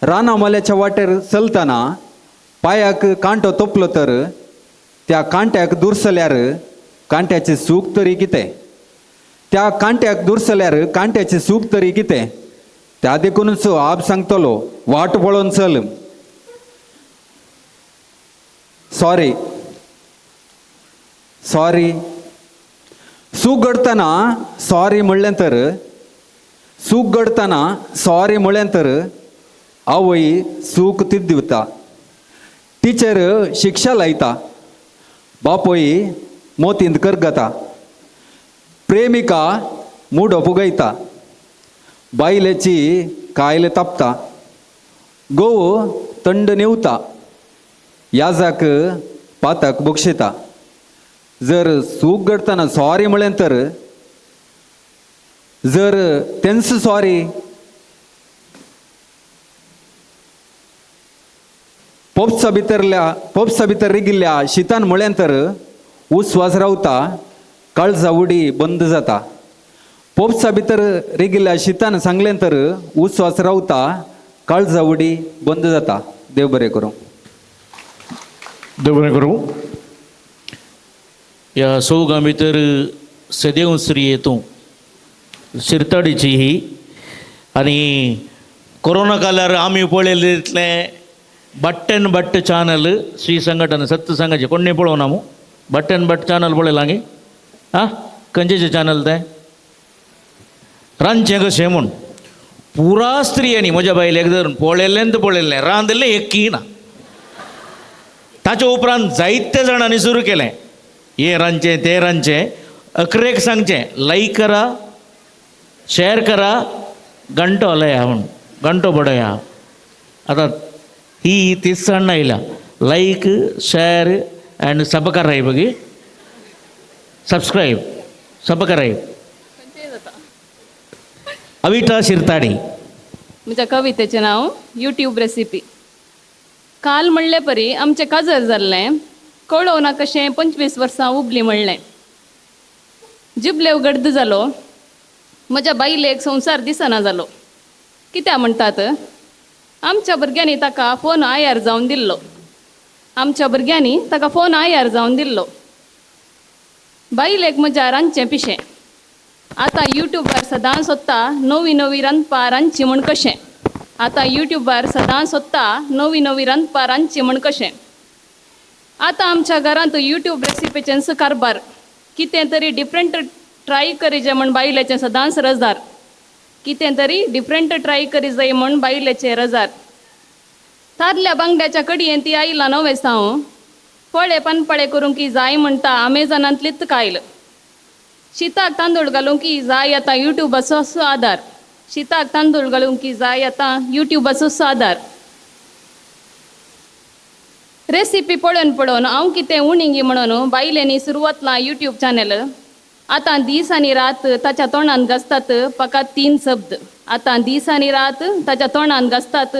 राना मोल्याच्या वाटेर चलतना पांयाक कांटो तोपलो तर त्या कांट्याक दुरसल्यार कांट्याचें सूख तरी कितें, त्या कांट्याक दुरसल्यार कांट्याचें सूख तरी कितें. त्या देखूनच आप सांगतलो वाट पळोवन चल. सॉरी सॉरी सूख घडटना सॉरी म्हणलें तर, सूख घडटना सॉरी म्हणलें तर आवय सूख तीच दिवता. टिचर शिक्षा लायता, बापूय मोतींत करगता, प्रेमिका मुडो पुगयता, बायलेची कायल तापता, गोव थंड नेवता, याजाक पाताक बक्षिता. जर सूख घडटना सॉरी म्हणलें तर, जर तेंच सॉरी पोपसा भितरल्या पोपसा भितर रिगिल्ल्या शितान म्हणलें तर उस्वास रावता, काळजा उडी बंद जाता. पोपसा भितर रिगिल्ल्या शितान सांगलें तर उस्वास रावता, काळजा उडी बंद जाता. देव बरें करूं. देव बरें करूं. ह्या सौगां भितर सदेव श्री तूं शिरताडीची ही. आनी कोरोना काळार आमी पळयलें तितलें बट एन बट चॅनल श्री संघटन सत्य संघाचे कोण पळोवना मू. बट एन बट चॅनल पळयलां गे? आं, खंयचें चॅनल तें? रांदचें कशें म्हूण पुरा स्त्रियांनी म्हज्या बायलेक धरून पळयलें तर पळयलें, रांदलें एकय ना. ताच्या उपरांत जायते जाणांनी सुरू केलें, हें रांदचें तें रांदचें. अकरेक सांगचें लायक करा, शेअर करा, घंटो हलया म्हूण, घंटो बडया. आतां ही तिसाण आयल्या, लायक शेअर अँड सबकराय बगी सबस्क्रायब सबकराय. अविता शिरताडी. म्हज्या कवितेचें नांव यूट्यूब रेसिपी. काल म्हणले परी आमचें काजर जाल्लें, कळोवना कशें 25 वर्सां उबलीं म्हणलें. जिबलेव गर्द जालो, म्हज्या बायलेक संवसार दिसना जालो. कित्याक म्हणटात, आमच्या भुरग्यांनी ताका फोन आयार जावन दिल्लो, आमच्या भुरग्यांनी ताका फोन आयार जावन दिल्लो. बायलेक म्हज्या रांदचें पिशें, आतां यूट्यूबार सदां सोदता नवी नवी रांदपा रांदची म्हूण कशें. आतां यूट्यूबार सदां सोदता नवी नवी रांदपा रांदची म्हूण कशें. आतां आमच्या घरांत यूट्यूब रेसिपीचेंच कारबार, कितें तरी डिफरंट ट्राय करीजे म्हूण बायलेचें सदांच रजार, कितें तरी डिफरंट ट्राय करी जाय म्हूण बायलेचें रजार. तारल्या बांगड्याच्या कडयेन ती आयला नवें साव, पळे पानपळे करूंक की जाय म्हणटा अमेझॉनांतलीच कायल. शिताक तांदूळ घालूंक की जाय आतां यूट्यूबाचो आदार, शिताक तांदूळ घालूंक की जाय आतां यूट्यूबाचो आदार. रेसिपी पळोवन पळोवन हांव कितें उणिंगी म्हणून बायलेंनी सुरवातलां यूट्यूब चॅनल. आतां दीस आनी रात ताच्या तोंडान घासतात फकत 3 शब्द, आतां दीस आनी रात ताच्या तोंडान घासतात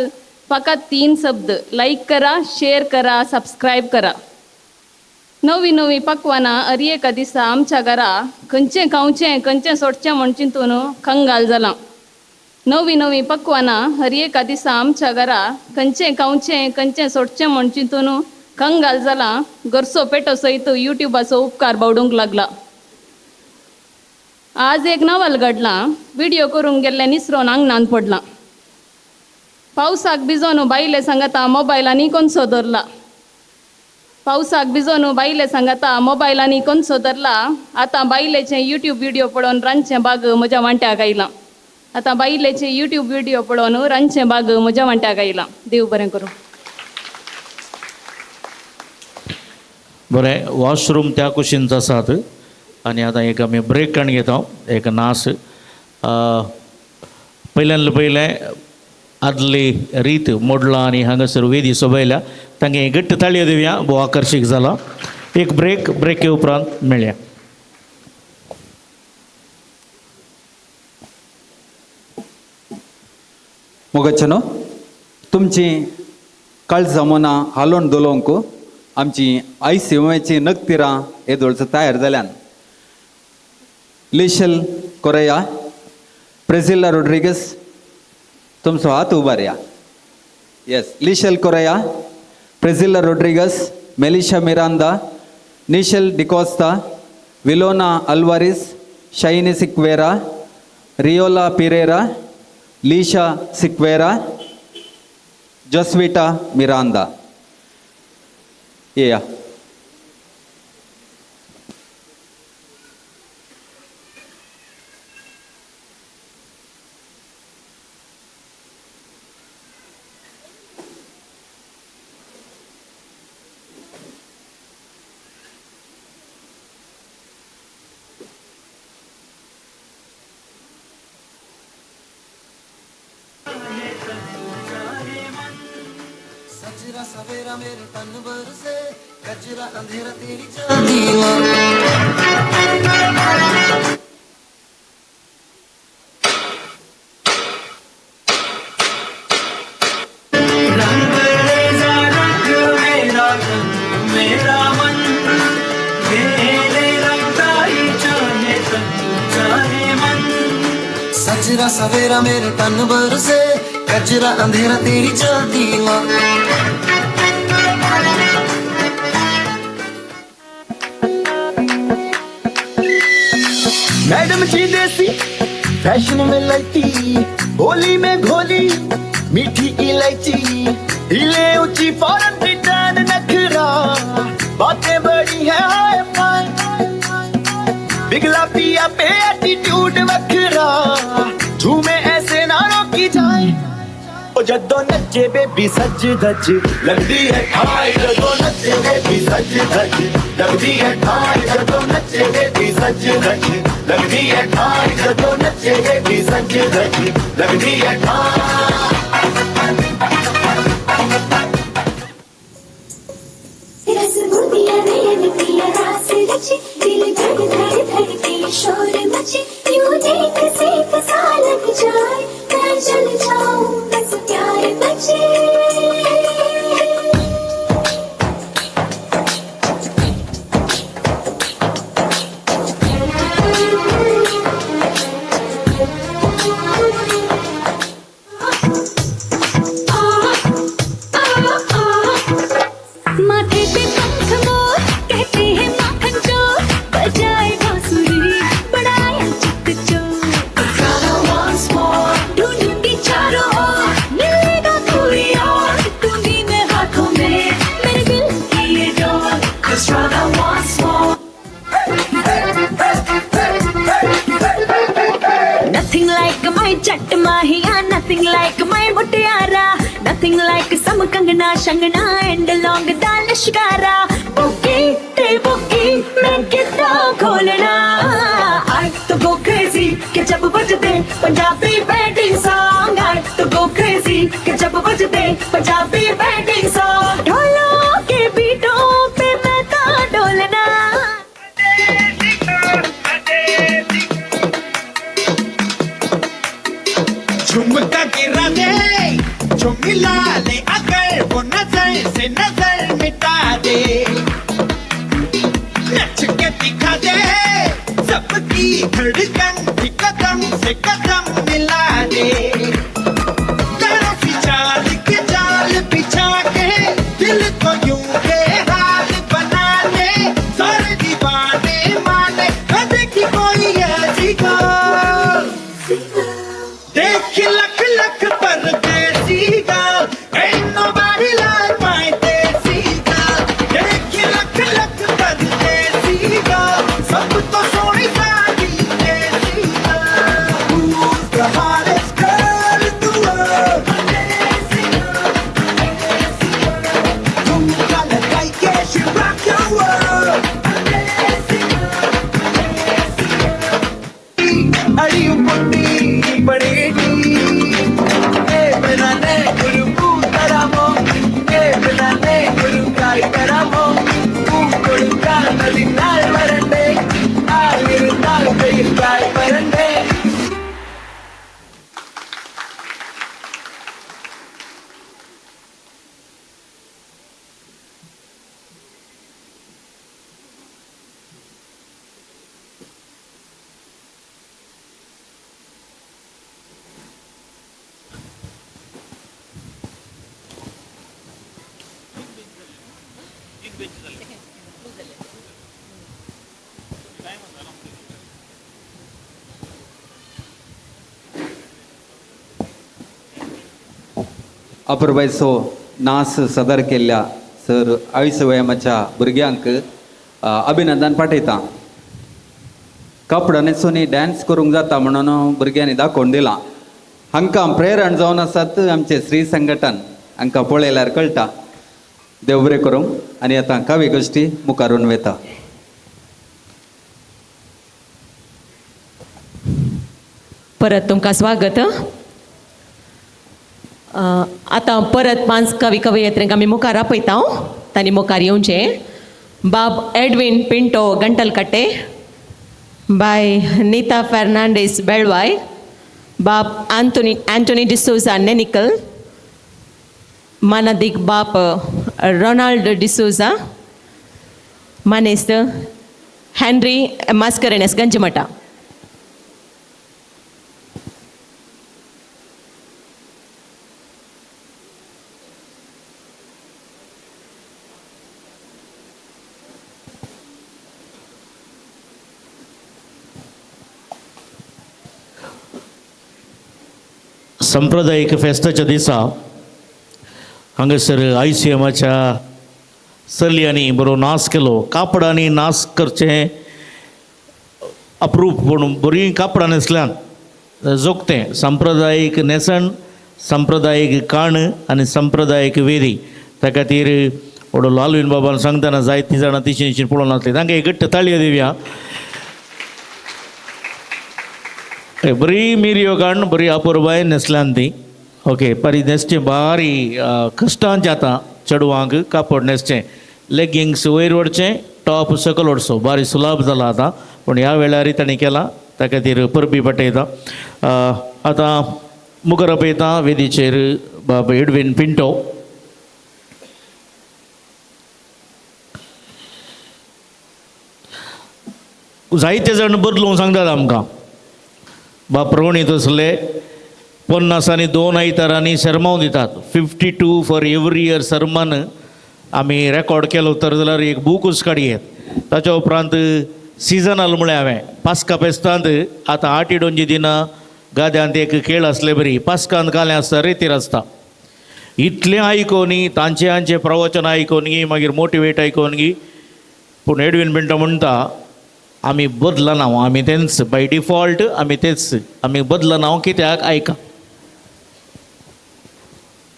फकत 3 शब्द, लायक करा, शेअर करा, सबस्क्रायब करा. नवी नवी पकवानां हर एका दिसा आमच्या घरा खंयचें खावचें खंयचें सोडचें म्हूण चिंतून कंगाल जालां. नवी नवी पकवानां हर एका दिसा आमच्या घरा खंयचें खावचें खंयचें सोडचें म्हूण चिंतून कंगाल जालां. घरचो पेटो सयत यूट्यूबाचो उपकार बावडूंक लागला. आज एक नवल घडलां, व्हिडियो करूंक गेल्लें निसरोन आंगणांत पडलां. पावसाक भिजोन बायले सांगता मोबायल आनी कोनसो धरला, पावसाक भिजोन बायले सांगता मोबायल आनी कोनसो धरला. आतां बायलेचें यूट्यूब व्हिडियो पळोवन रांदचें बाग म्हज्या वांट्याक आयलां, आतां बायलेचें यूट्यूब व्हिडियो पळोवन रांदचें बाग म्हज्या वांट्याक आयलां. देव बरें करूं. बरें, वॉशरूम त्या कुशीनच आसात आनी आतां एक आमी ब्रेक काडून घेता, एक नास. पयल्यान पयलें आदली रीत मोडला आनी हांगासर वेदी सोबयल्या, तांगे घट्ट ताळयो दिवया, भोव आकर्शीक जाला. एक ब्रेक, ब्रेके उपरांत मेळया. मोगाचें तुमची काळजां मनां हालोवन धोलोवंक आमची आयसीएमएची नक्तिरां येदोळच तयार जाल्यान. लिशल कोरेया, प्रेसिल्ला रोड्रिगस, तुमचो हात उबारया. Yes, Lishel Correa, Priscilla Rodrigues, Melisha Miranda, Nishel D'Costa, Vilona Alvares, Shiny Sequeira, Riola Pereira, Lisha Sequeira, Josvita Miranda. येया. सवेरा मेरे तन बरसे कजरा अंधेरा तेरी रंग रंग मेरा मेरा मन मेरे रंगाई चाहे तन चाहे मन। सजरा सवेरा मेरे तन बरसे कजरा अंधेरा तेरी चलती। मैडम जी देसी फैशन में लती, होली में घोली मीठी इलायची, हिले ऊंची फॉरेन रिटर्न नखरा, बातें बड़ी है हाय फाय, बिगला पिया पे एटीट्यूड वखरा, झूमे ऐसे ना रोकी जाए, ओ जदों नच्चे बेबी सज धज लगदी है ठाई, जदों नच्चे बेबी सज धज लगदी है ठाई, जदों नच्चे बेबी सज धज लगदी है ठाई, जदों नच्चे बेबी सज धज लगदी है ठाई। दिल धड़ धड़ धड़के शोर मचे, यूं देख सेक सा लग जाए, मैं जल जाऊं बस प्यार बचे। माथे पे पंख मोर कहते हैं माखन चोर, बजाए बांसुरी बनाया चित चोर। ढूंढूंगी चारों ओर मिलेगा कोई और, दूंगी मैं हाथों में मेरे दिल की ये door. Nothing like my Jatt Mahiya, nothing like my mutiara, nothing like some Kangana Shangana and long da lashkara. Boogie te boogie मैं कितना खोलना, I तो go crazy के जब बजते पंजाबी वेडिंग सॉन्ग। I तो go crazy के जब बजते पंजाबी वेडिंग सॉन्ग। ढोलों के बीटों पे मैं तो डोलना। झुमका गिरा दे जो मिला ले अगर वो नजर से नजर मिटा दे, नच के दिखा दे सबकी धड़कन भी कदम से कदम मिला दे। करो सी चाल के जाल बिछा के दिल को यूं बेहाल बना दे, सारे दीवाने माने न देखी कोई ऐसी गाल। देख लख लख परदेसी गाल, ain't nobody like my desi girl। देख लख लख परदेसी गाल, सब तो सोनी सारी देसी girl। Who's the hottest girl in the world? झुमका लगाई K she rock your world। അടിയും പൊട്ടി പണികേട്ടി ഒരു പൂ തരാമോ, ഒരു കായ് തരാമോ, പൂ കൊടുക്കാൻ അതിനാൾ വരണ്ടേ, ആളിരുന്നാൽ കയ്യിൽ കായ് വരണ്ടേ. अपुरबायचो नास सदर केल्ल्या सर आयुष्य व्यायामाच्या भुरग्यांक अभिनंदन पाठयता. कपडो न्हेसून डांस करूंक जाता म्हणून भुरग्यांनी दाखोवन दिलां. हांकां प्रेरण जावन आसात आमचें स्त्री संघटन, हांकां पळयल्यार कळटा. देव बरें करूंक. आनी आतां काव्य गोश्टी मुखारून वता. परत तुमकां स्वागत. आतां परत 5 कवी कवयित्रींक आमी मुखार आपयता, तांणी मुखार येवचें. बाब एडविन पिंटो गंटलकट्टे, बाय नीता फेर्नांडीस बेळवाय, बाब एंटोनी डिसोजा नेनिकल, मानादीक बाप रोनाल्ड डिसोजा, मानेस्त हेनरी मास्करेनस गंजमठा. सांप्रदायीक फेस्ताच्या दिसा हांगासर I C एमाच्या चलयांनी बरो नाच केलो. कापडांनी नाच करचें अप्रूप, पूण बरीं कापडां न्हेसल्यान जोगतें सांप्रदायीक न्हेसण सांप्रदायीक काण आनी संप्रदायीक वेदी. त्या खातीर व्हडलो आलवीन बाबान सांगतना जायतीं जाणां तिशीं पळोवन आसली. तांकां एक घट्ट ताळयो दिवया. बरी मिरयो काण बरी अपुरबाय न्हेसल्यान ती. ओके, परी न्हेसचें बारी कश्टांचें आतां चेडवांक कापड न्हेसचें, लेगिंग्स वयर ओडचें, टॉप सकयल ओडचो, बारी सुलाभ जाला आतां. पूण ह्या वेळारय तांणी केलां, त्या खातीर परबी पटयता. आतां मुखार पळयता वेदीचेर बाब एडवीन पिंटो. जायते जाण बदलूंक सांगतात आमकां. बाप रोणीत आसले 50 आनी 2 आयतारांनी सरमांव दितात. 52 फॉर एवरी इयर सरमान आमी रेकॉर्ड केलो तर जाल्यार एक बुकूच काडयेत. ताच्या उपरांत सिजनल म्हळें हांवें पास्का फेस्तांत आतां 8 डोंजी दिना गाद्यांत एक खेळ आसले बरी पास्कांत कालें आसता रेतीर आसता. इतलें आयकोन तांचे आमचें प्रवचन आयकोन गी मागीर मोटिवेट आयकोन गी. पूण एडवीन पिंटो म्हणटा आमी बदलना, आमी तेंच बाय डिफॉल्ट, आमी तेच, आमी बदलना कित्याक आयका.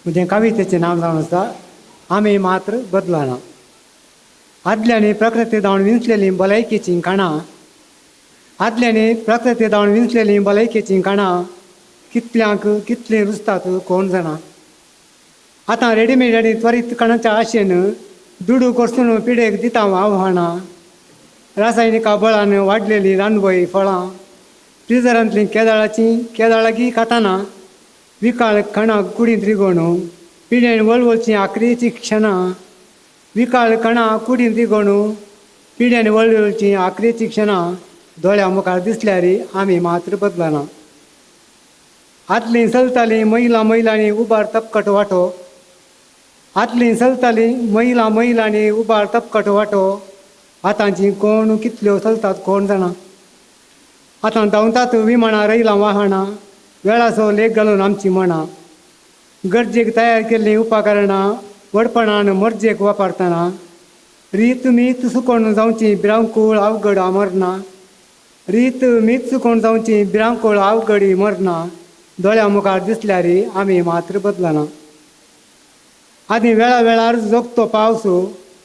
म्हजें कवितेचें नांव जावन आसा आमी मात्र बदलना. आदल्यांनी प्रकृती जावन विंचलेलीं भलायकेचीं खाणां, आदल्यांनी प्रकृती जावन विंचलेलीं भलायकेचीं खाणां कितल्यांक कितलीं रुचतात कोण जाणा. आतां रेडीमेड आनी त्वरीत खाणाच्या आशेन दुडू कोर्सून पिडेक दिता आव्हानां. रासायनिका बळान वाडलेलीं रानवय फळां फ्रिजरांतलीं केदाळाचीं केदाळागी खाताना विकाळ खाणां कुडींत रिगोवन पिडेन वळवळचीं आक्रेचीं क्षणां, विकाळ खाणां कुडींत रिगोवन पिडेन वळवळचीं आक्रेचीं क्षणां दोळ्या मुखार दिसल्यार आमी मात्र बदलना. आदलीं चलतालीं महिला महिलांनी उबार तपकट वांटो, आदलीं चलतालीं महिला महिलांनी उबार तपकट वांटो, आतांची कोण कितल्यो चलतात कोण जाणा. आतां धांवतात विमानां रैलां वाहनां वेळाचो लेख घालून आमची मनां, गरजेक तयार केल्लीं उपकरणां व्हडपणान मर्जेक वापरतना रीत मीत सुकोवन जावची भिरांकूळ अवघड मरना, रीत मीत सुकोवन जावची भिरांकूळ अवघडी मरना दोळ्या मुखार दिसल्यार आमी मात्र बदलना. आदीं वेळा वेळार जोगतो पावस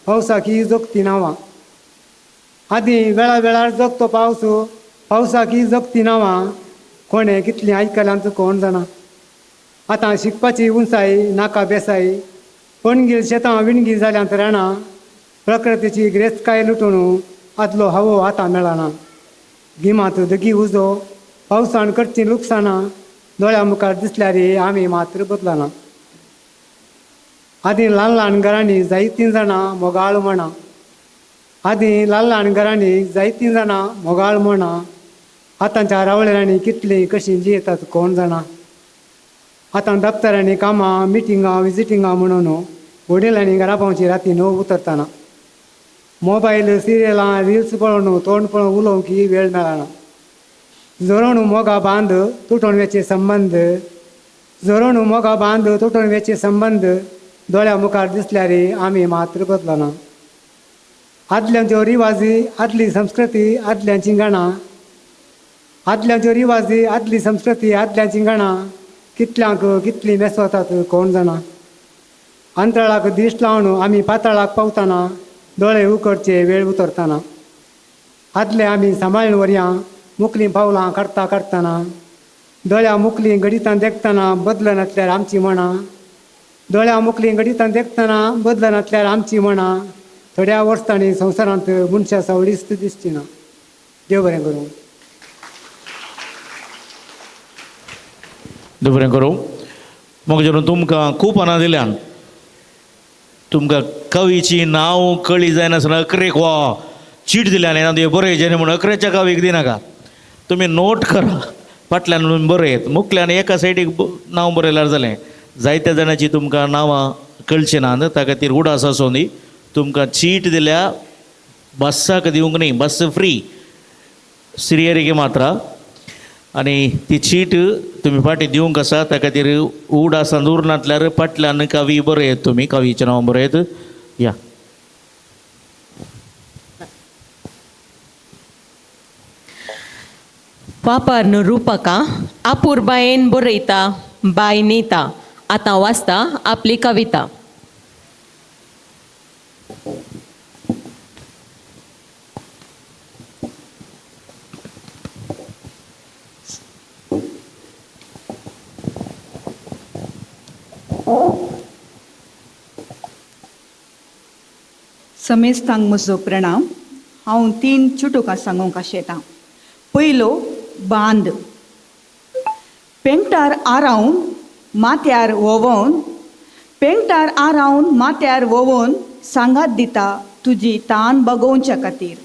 पावसाक ही जोगती नांवां, आदीं वेळा वेळार जोगतो पावस पावसाक ही जोगती नांवां कोणें कितलीं आयकल्यांत कोण जाणा. आतां शिकपाची उंचाय नाका बेसाय पणगील शेतां विणगील जाल्यांत राणां प्रकृतीची गिरेस्तकाय लुटून आदलो हवो आतां मेळना. गिमांत दगी उजो पावसान करचीं लुकसाणां दोळ्या मुखार दिसल्यार आमी मात्र बदलना. आदीं ल्हान ल्हान घरांनी जायतीं जाणां मोगाळ म्हणां, आदीं ल्हान ल्हान घरांनी जायतीं जाणां मोगाळ म्हणां आतांच्या रावळेरांनी कितलीं कशीं जियेतात कोण जाणा. आतां दप्तरांनी कामां मिटिंगां विजिटिंगां म्हणून वडिलांनी घरा पावची राती 9 उतरतना मोबायल सिरियलां रिल्स पळोवन तोंड पळोवन उलोवंक वेळ मेळना. जोरोण मोगा बांद तुटोवन वेचे संबंद, जोरोण मोगा बांद तुटोवन वेचे संबंद दोळ्या मुखार दिसल्यार आमी मात्र बदलना. आदल्यांच्यो रिवाजी आदली संस्कृती आदल्यांचीं गाणां, आदल्यांच्यो रिवाजी आदली संस्कृती आदल्यांचीं गाणां कितल्यांक कितलीं मेसवतात कोण जाणा. अंतराळाक दिश्ट लावन आमी पाताळाक पावतना दोळे उकडचे वेळ उतरतना आदले आमी सांबाळून व्हरया मुकलीं पावलां काडटा काडटना दोळ्या मुकलीं घडितां देखतना बदलनातल्यार आमची मनां, दोळ्या मुकलीं घडितां देखतना बदलनातल्यार आमची मनां थोड्या वर्सांनी संवसारांत मनशां सावळीच दिसची ना. देव बरें करूं. देव बरें करूं. म्हाका तुमकां खूब आना दिल्यान तुमकां कवीची नांव कळी जायनासतना अकरेक वा चीट दिल्यान येना बरयचें म्हूण अकरेच्या कवीक दिनाका. तुमी नोट करा फाटल्यान म्हणून बरयत मुखल्यान एका सायडीक नांव बरयल्यार जालें. जायत्या जाणांची तुमकां नांवां कळचीं ना त्या खातीर उडास आसूं दी. तुमकां चीट दिल्या बस्साक दिवंक न्ही, बस फ्री सिरियरीक मात्रा आनी ती चीट तुमी फाटीं दिवंक आसा त्या खातीर उडासान उरनातल्यार फाटल्यान कवी बरयत तुमी कवीचें नांव बरयत या. वापर न्हू रुपकां आपुरबायेन बरयता बाय नीता आतां वाचता आपली कविता. समेस्तांक म्हजो प्रणाम. हांव 3 चुटुकां सांगूंक आशेतां. पयलो बांद. पेंटार आरावन माथ्यार वोवोन, पेंटार आरावन माथ्यार वोवोन सांगात दिता तुजी तान बगोवच्या खातीर.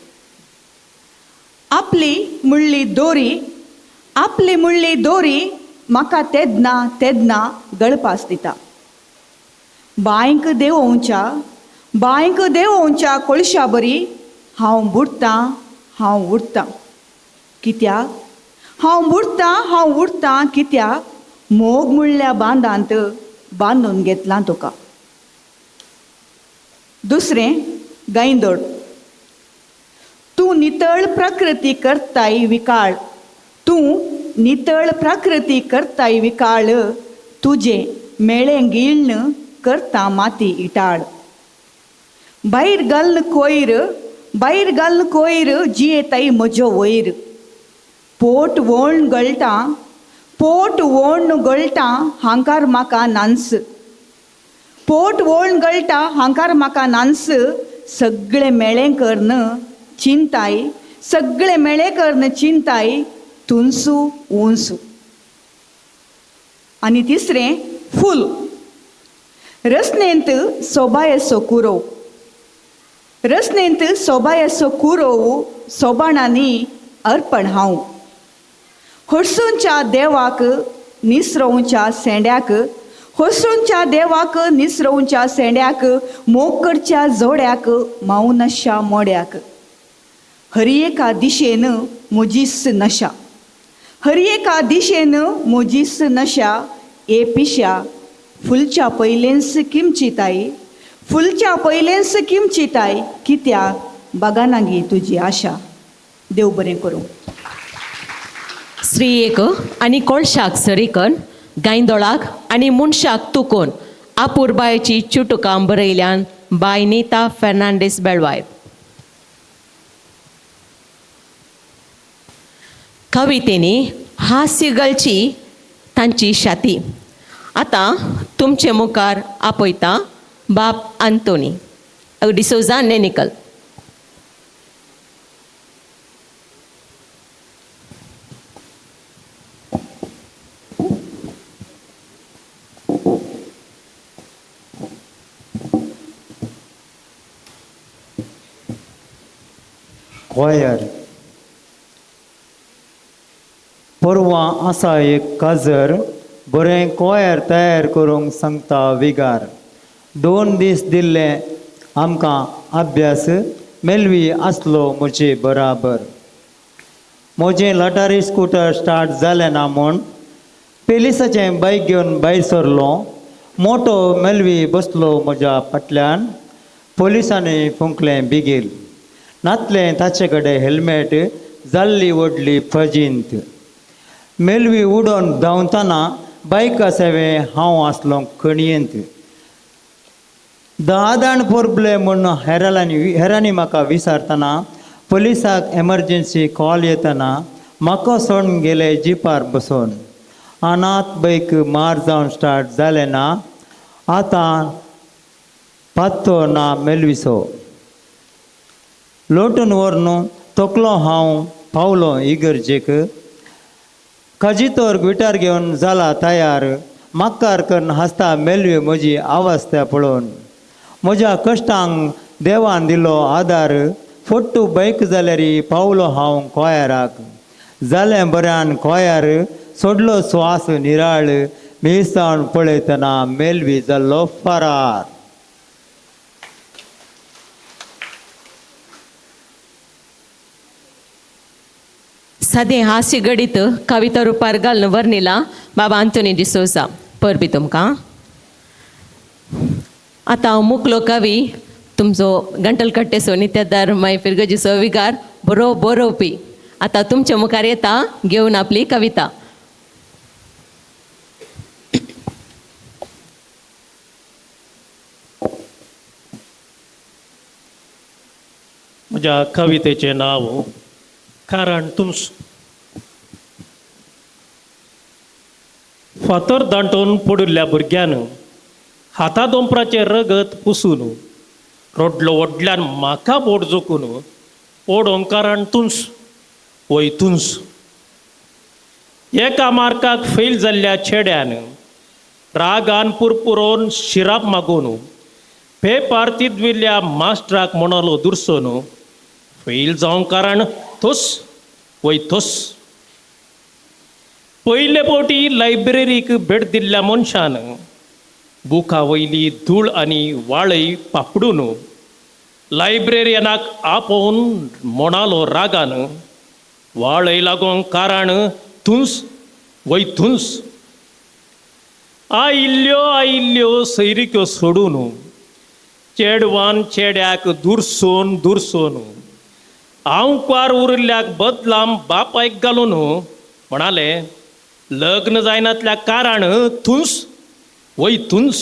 आपली मुळ्ळी दोरी, आपली मुळ्ळी दोरी म्हाका तेदना तेदना गळपास दिता. बांयक देंवोवच्या, बांयक देंवोवच्या कोळशा बरी हांव बुडटां, हांव उडटां कित्याक, हांव बुडटां, हांव उडटां कित्याक, मोग मुळ्ळ्या बांदांत बांदून घेतलां तुका. दुसरें गायंदोड. तूं नितळ प्रकृती करताय विकाळ, तूं नितळ प्रकृती करताय विकाळ, तुजें मेळें गिळ्ण करता माती इटाळ. भायर घालून कोयर, भायर घालून कोयर जियेताय म्हजो वयर. पोट वोण गळटा, पोट वोण गळटा हांकार म्हाका नांस, पोट वोण गळटा हांकार म्हाका नांस. सगळें मेळें कर्न चिंताय, सगळें मेळें कर्न चिंताय तुनसू उंसू. आनी तिसरें फूल. रसनेंत सोबायेचो कुरोव, रसनेंत सोबायेचो कुरोव सोबाणांनी अर्पण हांव. हरसूंच्या देवाक निसरोवच्या सेंड्याक, हरसूंच्या देवाक निसरोवच्या सेंड्याक, मोग करच्या जोड्याक मावनशा मोड्याक. हरी एका दिशेन म्हजीच नशा, हरी एका दिशेन म्हजीच नशा. ए पिशा फुलच्या पयलेंच किमचिताय, फुलच्या पयलेंच किमचिताय, कित्याक बागानागी तुजी आशा. देव बरें करूं. स्त्रियेक आनी कोळशाक सरीकन, गायंदोळाक आनी मनशाक तुकोन आपुरबायेची चुटुकां बरयल्यान बाय नीता फेर्नांडीस बेळवाय. कवितेनी हास्य गळची तांची शाती. आतां तुमचे मुखार आपयता बाप आंतोनी डिसोजा नेनिकल. क्वायर. परवां आसा एक काजर, बरें क्वायर तयार करूंक सांगता विगार. 2 दीस दिल्ले आमकां अभ्यास, मेलवी आसलो म्हजे बराबर. म्हजें लटारी स्कुटर स्टार्ट जालें ना म्हूण पेलिसाचें बायक घेवन भायर सरलो. मोटो मेलवी बसलो म्हज्या फाटल्यान. पोलिसांनी फुंकलें बिगील, नातलें ताचे कडेन हेल्मेट, जाल्ली व्हडली फजींत. मेलवी उडोवन धांवतना बायका सेवे हांव आसलो खणयेंत. 10 जाण पोरबले म्हूण हेरांनी म्हाका विचारतना, पोलिसाक एमर्जन्सी कॉल येतना म्हाका सोडून गेले जिपार बसोवन. अनाथ बायक मार जावन स्टार्ट जालें ना, आतां पात्तो ना मेलविसो. लोटून व्हरून तकलो हांव पावलो इगर्जेक. काजितोर गिटार घेवन जाला तयार, माक्कार करून हांसता मेलवी म्हजी अवस्था पळोवन. म्हज्या कश्टांक देवान दिलो आदार, फोट्टू बायक जाल्यार पावलो हांव कोयाराक. जालें बऱ्यान कोयार, सोडलो स्वास निराळ, मिरसाण पळयतना मेलवी जाल्लो फरार. सादें हास्य गडीत कविता रुपार घालून वर्णिला बाबा आंतोनी डिसोजा. परबी तुमकां. आतां मुकलो कवी तुमचो गंटल कट्टेसो नित्यादार माय फिरगजीचो विगार बरो बरोवपी आतां तुमच्या मुखार येता घेवन आपली कविता. म्हज्या कवितेचें नांव कारण तुमस. फातर दांटून पडिल्ल्या भुरग्यान हाता दोंपराचें रगत पुसून रोडलो व्हडल्यान म्हाका बोट जोखून ओडोंक कारण तुंस वय तुंस. एका मार्काक फेल जाल्ल्या चेड्यान रागान पुरपुरोन शिराप मागून पेपार तिदविल्ल्या मास्टराक म्हणलो दुरसोन फेल जावंक कारण तोस वय तोस. पयले फावटी लायब्ररीक भेट दिल्ल्या मनशान बुका वयली धूळ आनी वाळय पापडून लायब्रेरियनाक आपोवन म्हणालो रागान वाळय लागोंक कारण तुंस वय तुंस. आयिल्ल्यो आयिल्ल्यो सैरिक्यो सोडून चेडवान चेड्याक दुरसोन दुरसोन आंवकार उरिल्ल्याक बदलाम बापायक घालून म्हणाले लग्न जायनातल्या कारण तुंस वय तुंस.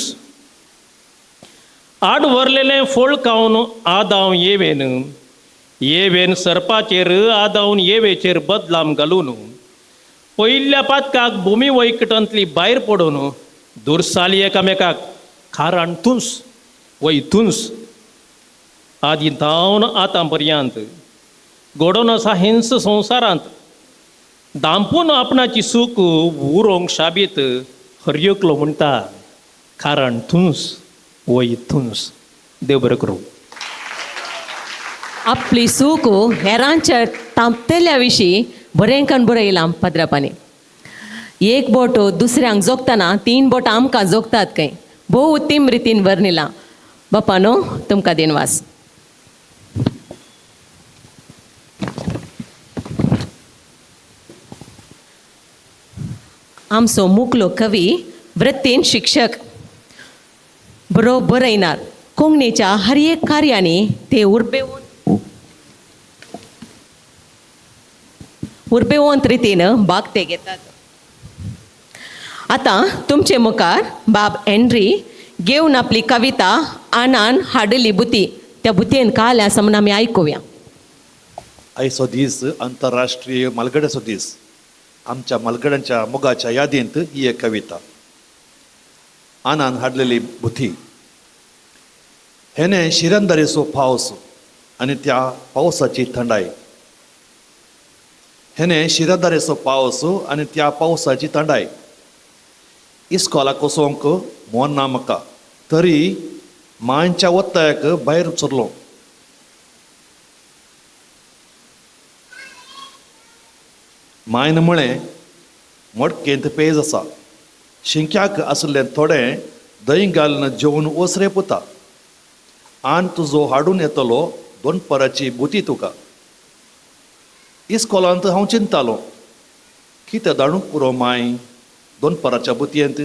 आड व्हरलेलें फोळकावन आदाव येवेन येवेन सरपाचेर आदावन येवेचेर बदलाम घालून पयल्या पातकाक भुमी वैकटांतली भायर पडून दुरसाली एकामेकाक कारण तुंस वय तुंस. आदी धांवन आतां पर्यंत घडोवन आसा हिंस संवसारांत दांपून आपणाची सूख उरोंक शाबीत हरयकलो म्हणटा कारण तुंस वय तुंस. देव बरें करूं. आपली सूख हेरांच्या तांपतल्या विशीं बरें बरयलां पद्रापांनी. एक बोट दुसऱ्यांक जोगतना तीन बोटां आमकां जोगतात खंय भोव उत्तम रितीन वर्णिलां. बापानो तुमकां दिनवास. आमचो मुकलो कवी वृत्तीन शिक्षक बरो बरयनार कोंकणीच्या हर एक कार्यांनी ते उर्बेवंत रितीन भाग ते घेतात. आतां तुमचे मुखार बाब हेनरी घेवन आपली कविता आनान हाडली बुती त्या बुतयेन काल आसा म्हूण आमी आयकुया. आयचो दीस आंतरराष्ट्रीय म्हालगड्याचो दीस. आमच्या म्हालगड्यांच्या मोगाच्या यादींत ही एक कविता आनान हाडलेली बुथी. हेणे शिरंदरेचो पावस आनी त्या पावसाची थंडाय. हेणे शिरंदरेचो पावस आनी त्या पावसाची थंडाय. इस्कोलाक वचोंक मोन ना म्हाका तरी मांयच्या वत्तायाक भायर सरलो. मायन म्हळें मडकेंत पेज आसा शिंक्याक आशिल्लें थोडें दही घालून जेवन ओसरे पुता आन तुजो हाडून येतलो दोनपराची बुती तुका. इस्कोलांत हांव चिंतालो कितें धाडूंक पुरो माय दोनपराच्या बुतयेंत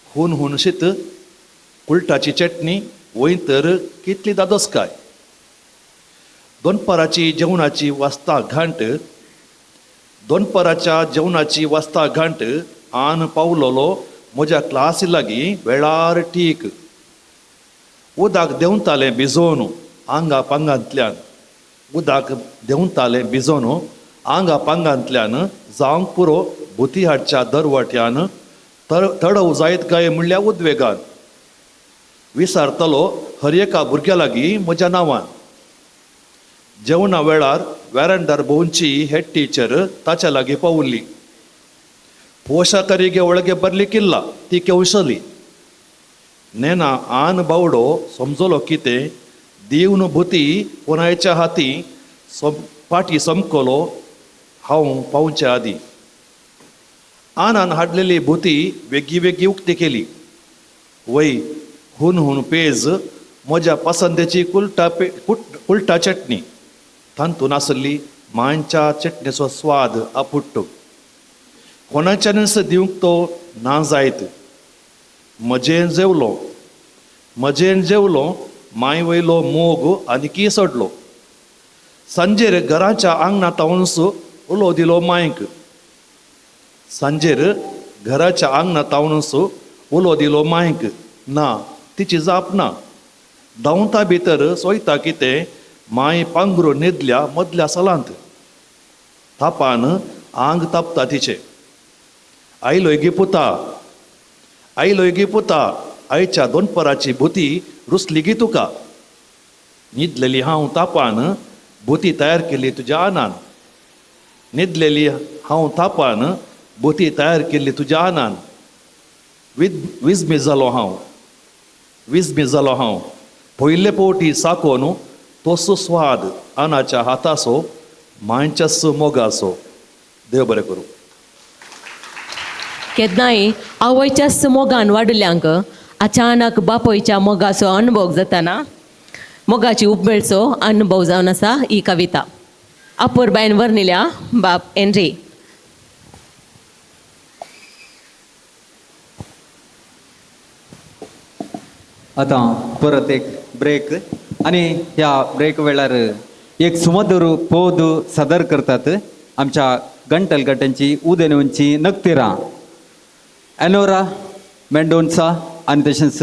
हून हून शीत कुलटाची चटणी वय तर कितली दादोसकाय. दोनपराची जेवणाची वाजता घांट दोनपराच्या जेवणाची वाजता घांट आन पावलोलो म्हज्या क्लासी लागीं वेळार ठीक. उदक देंवतालें भिजोवन आंगा पांगांतल्यान उदक देंवतालें भिजोवन आंगा पांगांतल्यान जावंक पुरो बुती हाडच्या दरवट्यान तडव जायत काय म्हणल्या उद्वेगान विसारतलो हर एका भुरग्या लागीं म्हज्या नांवान. जेवणा वेळार वेरांडार भोंवची हेड टिचर ताच्या लागीं पावुल्ली. पोशाकरिगे ಒಳಗೆ ಬರಲಿಕ್ಕಿಲ್ಲ ती केवशली. नेना आन बावडो समजलो कितें दिवन भुती कोणायच्या हाती पाटी समकलो हांव पावचे आदी. आनान हाडलेली भुती वेगी वेगी उक्ती केली. वय हून हून पेज म्हज्या पसंदेची कुलटा चटणी तातूंत आसली मांयच्या चटणीचो स्वाद आपुट्टो. कोणाच्यानच दिवंक तो ना जायत. मजेन जेवलो मजेन जेवलो मांय वयलो मोग आनीकी सोडलो. सांजेर घराच्या आंगणांत हांवूच उलो दिलो मांयक. सांजेर घराच्या आंगणांत हांवूच उलो दिलो मांयक. ना तिची जाप ना. धांवता भितर सोयता कितें मांय पांगरो न्हिदल्या मदल्या सालांत. तापान आंग तापता तिचें. आयलोय गे पुता, आयलोय गे पुता, आयच्या दोनपराची भुती रुसली गी तुका. न्हिदलेली हांव तापान भुती तयार केली तुज्या आनान. न्हिदलेली हांव तापान भुती तयार केल्ली तुज्या आनान. विजमी जालो हांव, विजमी जालो हांव. पयले पवटी साकोन तसो स्वाद आनाच्या हाताचो, मांयच्याच मोगाचो. देव बरें करूं. केन्नाय आवयच्याच मोगान वाडल्यांक अचानक बापयच्या मोगाचो अनुभव जाताना मोगाची उपमेळचो अनुभव जावन आसा ही कविता. अपूर्बायन वर्णिल्या बाप एनरी. आतां परत एक ब्रेक आनी ह्या ब्रेक वेळार एक सुमधुर पद सादर करतात आमच्या गंटलगटांची उदेनवंची नक्तिरां एनोरा मेंडोन्सा आनी तशेंच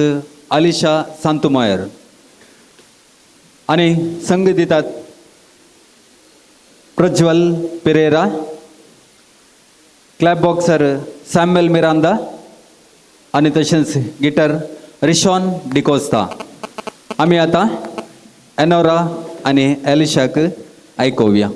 आलिशा सांतुमायर आनी संग दितात Prajwal Pereira, clap boxer Samuel Miranda आनी तशेंच गिटार रिशॉन डिकोस्ता. आमी आतां एनोरा आनी एलिशाक आयकोवया.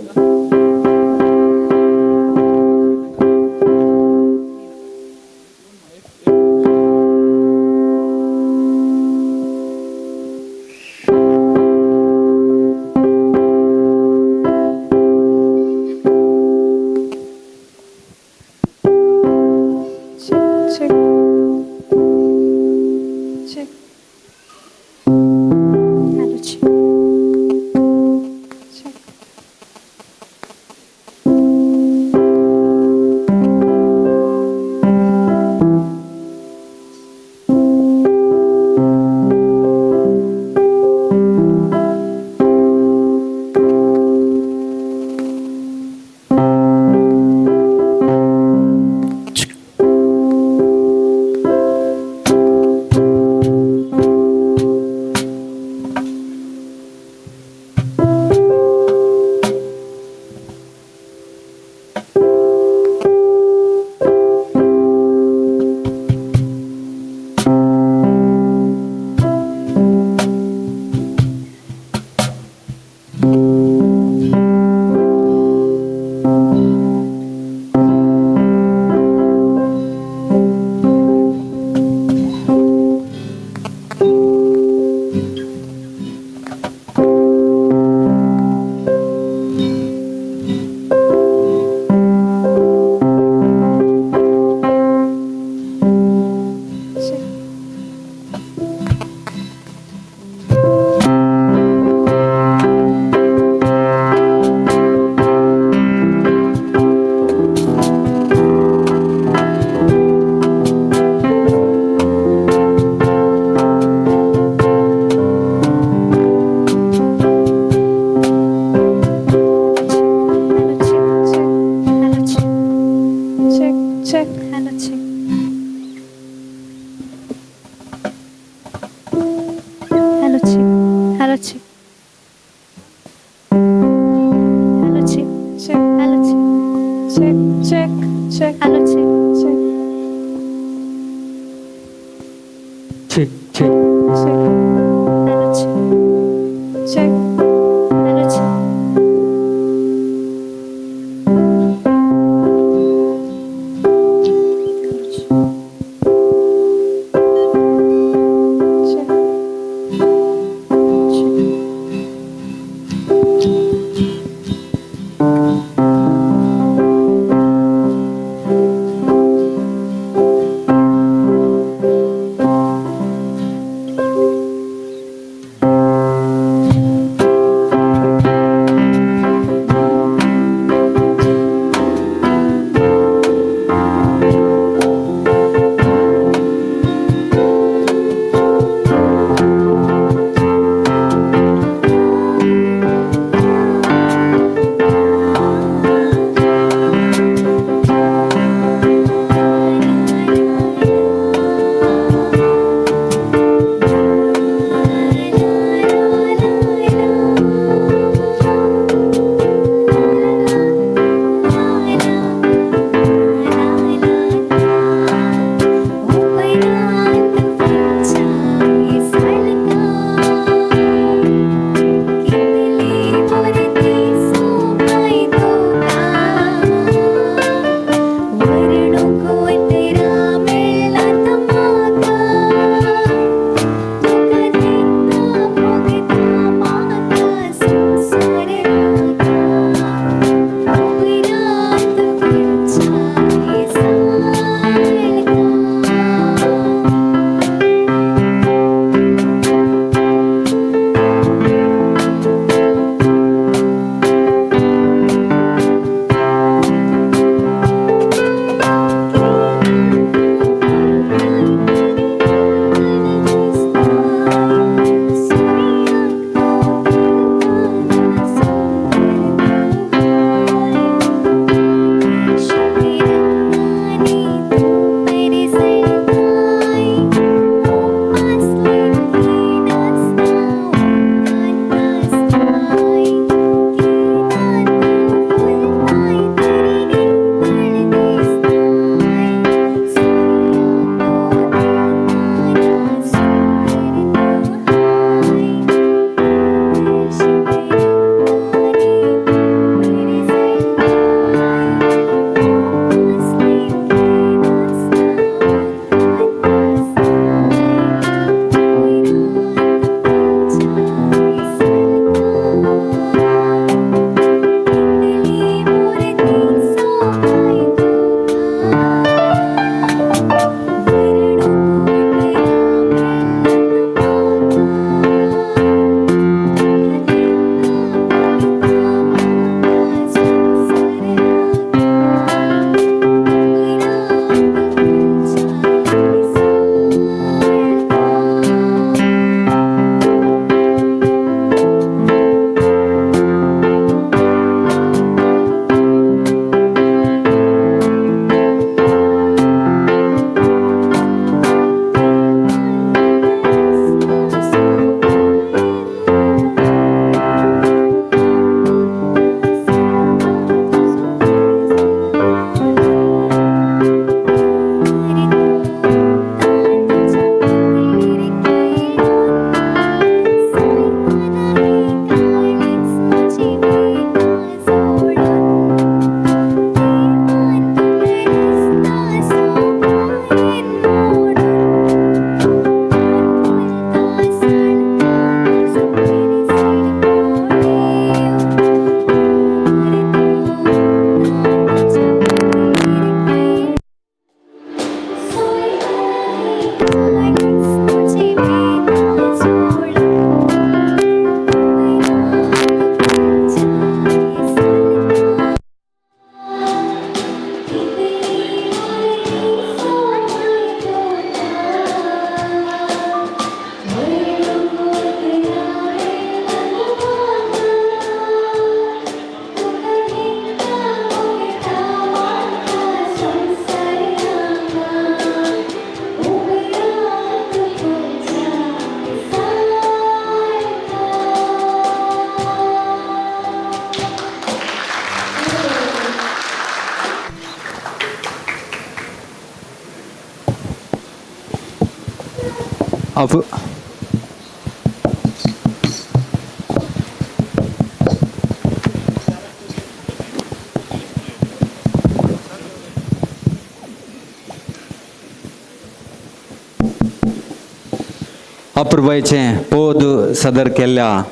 अपुरबायचें पोद सदर केल्ल्या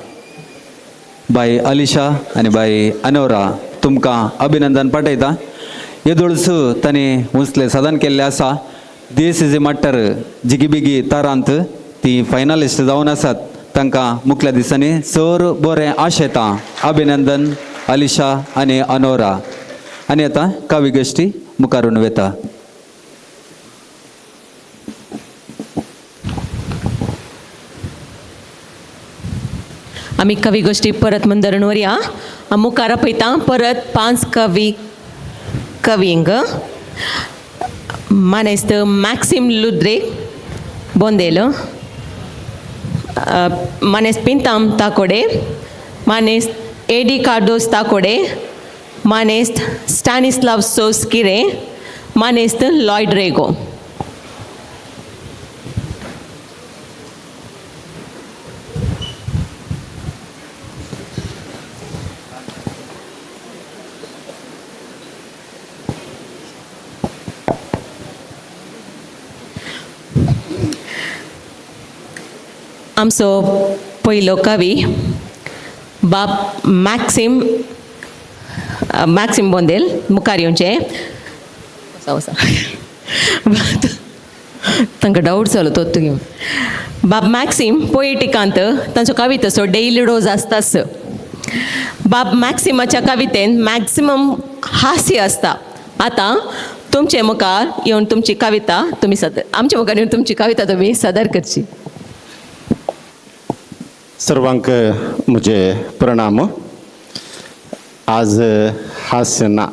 बाई अलिशा आनी बाई अनोरा तुमकां अभिनंदन पाठयता. येदोळस तांणी उंचले साधन केल्लें आसा. दीस is matter जिगीबिगी तारांत ती फायनलिस्ट जावन आसात. तांकां मुखल्या दिसांनी सर बरें आशेता. अभिनंदन अलिशा आनी अनोरा. आनी आतां कवी गोश्टी मुखारून वेता. आमी कवी गोश्टी परत मंदरण वरया मुखार पळयता परत 5 कवी कवींक मानेस्त मॅक्सिम लुद्रे बोंदेल, मानेस्त पिंताम ताकोडे, मानेस्त एडी कार्दोस ताकोडे, मानेस्त स्टॅनिस्लाव सोस किरे, मानेस्त लॉयड रेगो. आमचो पयलो कवी बाब मॅक्सिम मॅक्सिम बोंदेल मुखार येवचें. तांकां डावट जालो तो घेवन. बाब मॅक्सिम पोएटिकांत तांचो कवितेचो डेली डोज आसताच. बाब मॅक्सिमाच्या कवितेन मॅक्सिमम हास्य आसता. आतां तुमचे मुखार येवन तुमची कविता तुमी सदर आमच्या मुखार येवन तुमची कविता तुमी सदर करची. सर्वांक म्हजे प्रणाम. आज हास्य ना,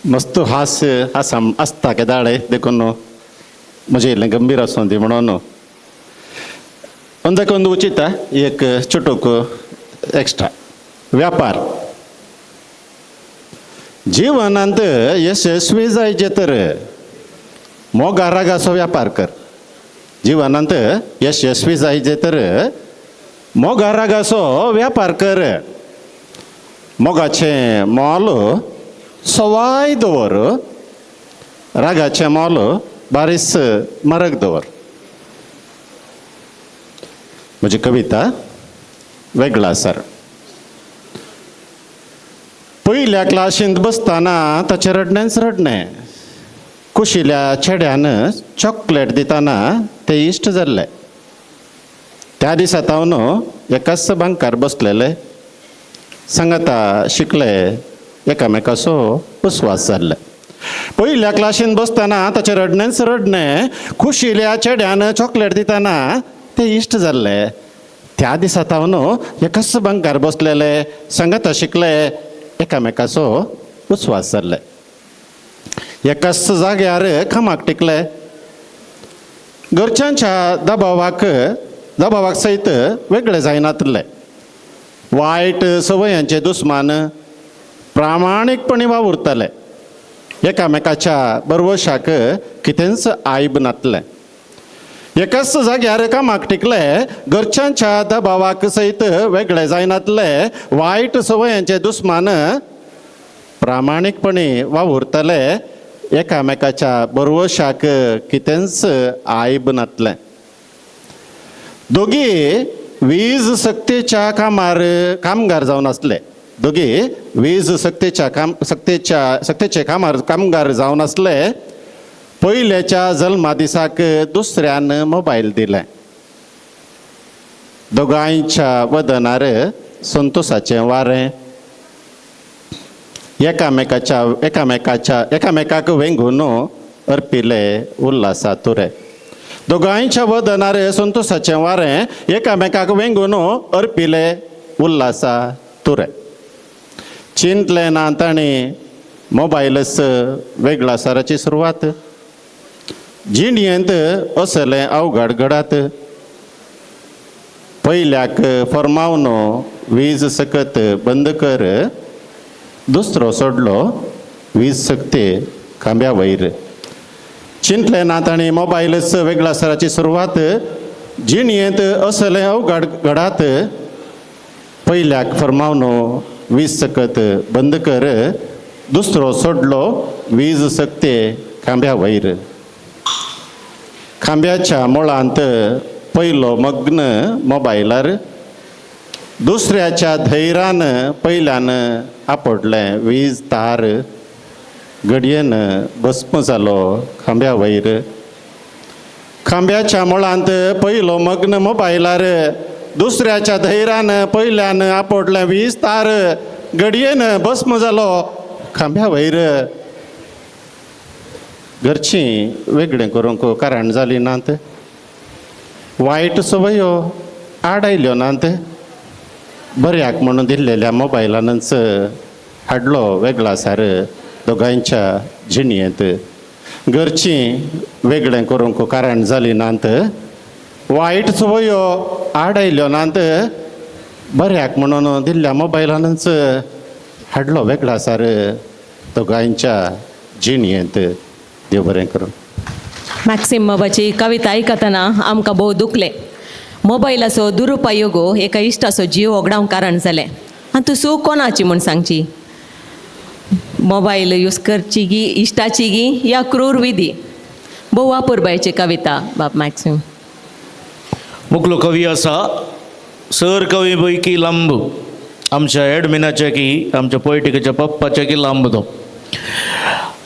मस्त हास्य आसा आसता केदाळे, देखून म्हजें इल्लें गंभीर आसूं दी म्हणून अंदाक अंद उचिता एक चुटूक एक्स्ट्रा. व्यापार जिवनांत यशस्वी जायचे तर मोगा रागाचो व्यापार कर. जिवनांत यशस्वी जायचे तर मोगा रागाचो व्यापार कर. मोगाचें मोल सवाय दवर, रागाचें मोल बारीस मरग दवर. म्हजी कविता वेगळा सर. पयल्या क्लासींत बसतना ताचें रडणेंच रडणें. कुशिल्या चेड्यान चॉकलेट दितना ते इश्ट जाल्ले. त्या दिसा तावन एकाच बांकार बसलेले, सांगाता शिकले, एकामेकाचो उस्वास जाल्ले. पयल्या क्लासीन बसतना ताचें रडणेंच रडणें. खुशिल्या चेड्यान चॉकलेट दितना ते इश्ट जाल्ले. त्या दिसा तावन एकाच बांकार बसलेले, सांगाता शिकले, एकामेकाचो उस्वास जाल्ले. एकाच जाग्यार कामाक टिकले. घरच्यांच्या दबावाक सयत वेगळे जायनातले. वायट संवयांचे दुस्मान प्रामाणीकपणी वावुरताले. एकामेकाच्या बरवशाक कितेंच आयब नातलें. एकाच जाग्यार कामाक टिकले. घरच्यांच्या दबावाक सयत वेगळे जायनातले. वायट संवयांचे दुस्मान प्रामाणीकपणी वावुरताले. एकामेकाच्या बरवशाक कितेंच आयब नातलें. दोगी वीज सक्तेच्या कामार कामगार जावन आसले. दोगी वीज सक्तेच्या सक्तेचे कामार कामगार जावन आसले. पयल्याच्या जल्मा दिसाक दुसऱ्यान मोबायल दिलें. दोगांयच्या वदनार संतोसाचें वारें. एकामेकाक वेंगून अर्पिले उल्हासा तुरे. दोगांयच्या वदनार संतोसाचें वारें. एकामेकाक वेंगून अर्पिले उल्हासा तुरे. चिंतलें ना तांणी मोबायलच वेगळा साराची सुरवात. जिणयेंत असलें अवघड घडात. पयल्याक फर्मावन वीज सकत बंद कर, दुसरो सोडलो वीज सक्ते खांब्या वयर. चिंतलें ना तांणी मोबायलच वेगळा साराची सुरवात. जिणयेंत असलें अवघड घडात पयल्याक फरमावन वीज सकत बंद कर दुसरो सोडलो वीज सकते खांब्या वयर खांब्याच्या मुळांत पयलो मग्न मोबायलार दुसऱ्याच्या धैरान पयल्यान आपडलें वीज तार घडयेन भस्म जालो खांब्या वयर खांब्याच्या मुळांत पयलो मग्न मोबायलार दुसऱ्याच्या धैरान पयल्यान आपडलें वीज तार घडयेन भस्म जालो खांब्या वयर घरचीं वेगळें करूंक कारण जाली नात वायट संवयो आड आयल्यो नात बऱ्याक म्हणून दिल्लेल्या मोबायलानच हाडलो वेगळा सार दोगांयच्या जिणयेंत घरचीं वेगळें करूंक कारण जाली नात वायट संवयो आड आयल्यो नात बऱ्याक म्हणून दिल्ल्या मोबायलानच हाडलो वेगळा सार दोगांयच्या जिणयेंत. देव बरें करूं. मॅक्सिम बाबाची कविता आयकतना आमकां भोव दुखलें. मोबायलाचो दुरुपयोग एका इश्टाचो जीव होगडावंक कारण जालें. आनी तूं चूक कोणाची म्हूण सांगची? मोबायल यूज करची गी इश्टाची गी या क्रूर विधी? भोव वापरबायची कविता बाब मॅक्सिम. मुकलो कवी आसा सर कवी पैकी लांब आमच्या एडमिनाच्या की आमच्या पोयटिकाच्या पप्पाच्या की लांब तो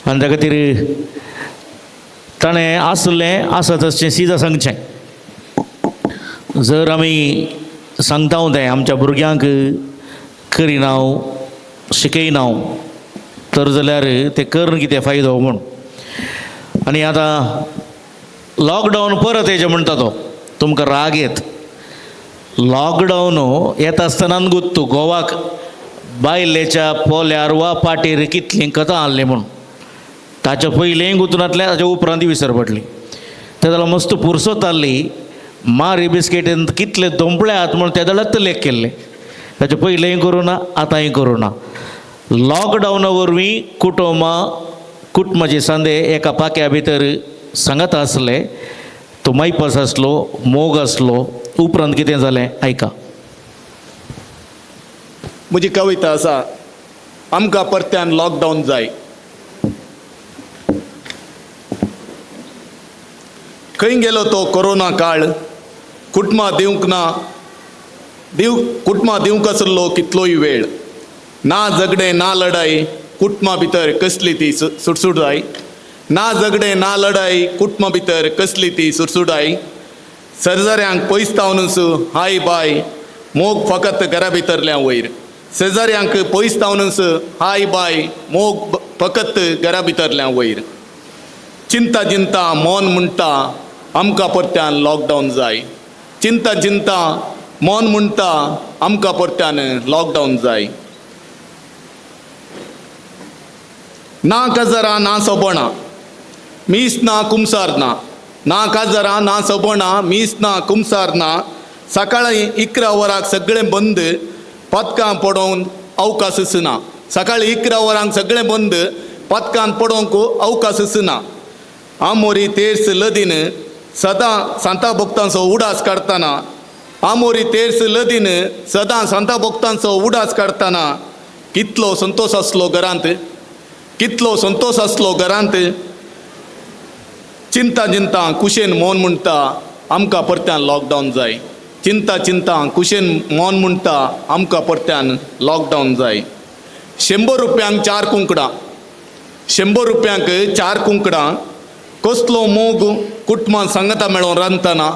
आनी त्या खातीर ताणें आसलें आसा तशें सीधा सांगचें. जर आमी सांगता तें आमच्या भुरग्यांक करिना शिकयना तर जाल्यार तें करून कितें फायदो म्हूण. आनी आतां लॉकडावन परत येचें म्हणटा तो तुमकां राग येत. लॉकडावन येता आसतना गुत्तू गोवाक बायलेच्या पोल्यार वा पाटेर कितलीं कथां हाडलीं म्हूण. ताच्या पयलींय गुंतूनातलें ताच्या उपरांत विसर पडली. ते जाल्यार मस्त पुरसोत आहली मारी बिस्केटीन कितले दोंपळे आहात म्हूण ते जाल्यार लेख केल्ले. ताचे पयलींय करूं ना आतांय करूं ना. लॉकडावना वरवीं कुटुंबां कुटुंबाचे सांदे एका पाक्या भितर सांगत आसले. तो मायपास आसलो मोग आसलो. उपरांत कितें जालें आयका. म्हजी कविता आसा आमकां परत्यान लॉकडावन जाय. खंय गेलो तो कोरोना काळ कुटुंबां दिवंक ना कुटुंबां दिवंक आसलो कितलोय वेळ ना झगडें ना लढाई कुटुंबा भितर कसली ती सुटसुटाय ना झगडें ना लढाई कुटुंबा भितर कसली ती सुटसुटाय शेजाऱ्यांक पयस तावनूच हाय बाय मोग फकत घरा भितरल्या वयर शेजाऱ्यांक पयस तावनूच हाय बाय मोग फकत घरा भितरल्या वयर चिंता चिंता मौन म्हणटा आमकां परत्यान लॉकडावन जाय चिंता चिंता मौन म्हणटा आमकां परत्यान लॉकडावन जाय ना काजरां ना सोबणां मीस ना कुमसार ना ना काजरां ना सोबणां मीस ना कुमसार ना सकाळीं 11 वरांक सगळें बंद पदकां पडोवन अवकाशच ना सकाळीं 11 वरांक सगळें बंद पदकान पडोवंक अवकाशच ना आमोरी तेर्स लदीन सदां सांता भक्तांचो उडास काडटना आमोरी तेर्स लदीन सदां सांता भक्तांचो उडास काडटना कितलो संतोश आसलो घरांत कितलो संतोश आसलो घरांत चिंता चिंता कुशेन मौन म्हणटा आमकां परत्यान लॉकडावन जाय चिंता चिंता कुशेन मौन म्हणटा आमकां परत्यान लॉकडावन जाय 100 रुपयांक 4 कुंकडां 100 रुपयांक 4 कुंकडां कसलो मोग कुटुंबान सांगता मेळोवन रांदतना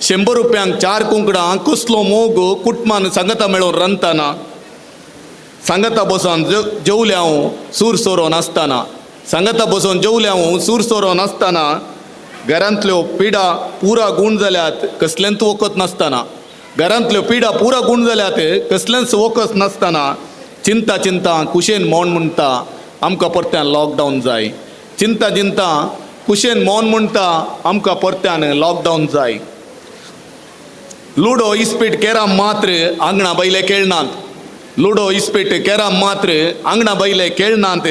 100 रुपयांक 4 कुंकडां कसलो मोग कुटुंबान सांगता मेळोवन रांदतना सांगता बसोन जेवल्या हांव सूर सोरो नासतना सांगता बसोन जेवल्या हांव सूर सोरो नासतना घरांतल्यो पिडा पुरा गूण जाल्यात कसलेंच वखद नासतना घरांतल्यो पिडा पुरा गूण जाल्यात कसलेंच वखद नासतना चिंता चिंता कुशेन मौन म्हणटा आमकां परत्यान लॉकडावन जाय चिंता चिंता कुशेन मौन म्हणटा आमकां परत्यान लॉकडावन जाय लुडो इस्पीट कॅरम मात्र आंगणा बैले खेळनात लुडो इस्पीट कॅरम मात्र आंगणा बैले खेळनात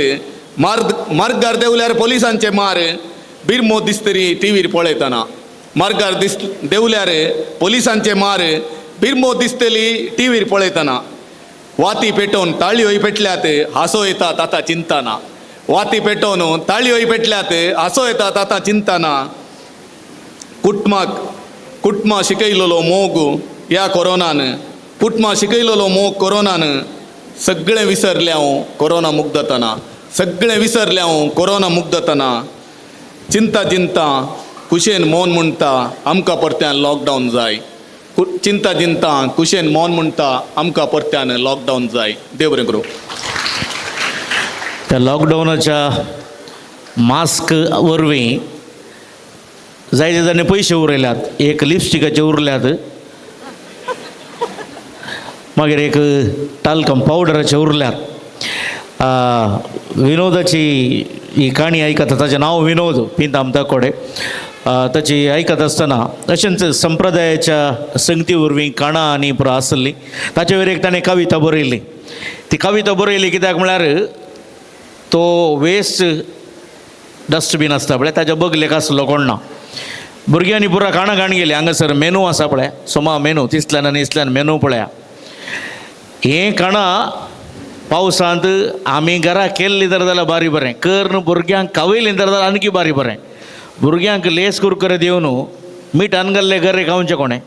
मार्गार देंवल्यार पोलिसांचे मार बिरमो दिसतरी टिवीर पळयतना मार्गार दिस देंवल्यार पोलिसांचे मार, बिरमो दिसतली टीव्हीर पळयतना. वाती पेटोवन ताळयोय पेटल्यात, हांसो येतात आतां चिंतना. वाती पेटोवन ताळयोय पेटल्यात, हांसो येतात आतां चिंतना. कुटुंबाक कुटुंबा शिकयलेलो मोग ह्या कोरोनान, कुटुंबा शिकयलेलो मोग कोरोनान. सगळें विसरलें हांव कोरोना मुक्त जातना, सगळें विसरलें हांव कोरोना मुक्त जातना. चिंता चिंता कुशेन मौन म्हणटा, आमकां परत्यान लॉकडावन जाय. चिंता चिंता कुशेन मौन म्हणटा, आमकां परत्यान लॉकडावन जाय. देव बरें करूं. त्या लॉकडावनाच्या मास्क वरवीं जायते जाणांनी पयशे उरयल्यात. एक लिपस्टिकाचे उरल्यात, मागीर एक टाल्कम पावडराचे उरल्यात. विनोदाची ही काणी आयकता, ताचें नांव विनोद पिंताम ताकोडे. ताची आयकत आसतना अशेंच संप्रदायाच्या संगती वरवीं काणां आनी पुरो आसली. ताचे वयर एक ताणें कविता बरयली. ती कविता बरयली कित्याक म्हळ्यार तो वेस्ट डस्टबीन आसता पळय, ताच्या बगलेक आसलो कोण ना. भुरग्यांनी पुरा काणां घाण गेली. हांगासर मेनू आसा पळय, सोमा मेनू, तिसल्यान आनी इसल्यान मेनू पळया. हें काणां पावसांत आमी घरा केल्ली तर जाल्यार बारी बरें, करन भुरग्यांक खावयलीं तर जाल्यार आनीकी बारी बरें. भुरग्यांक लेस कुरकुरे दिवन मीठ घाल्ले गरे खावचें कोणें?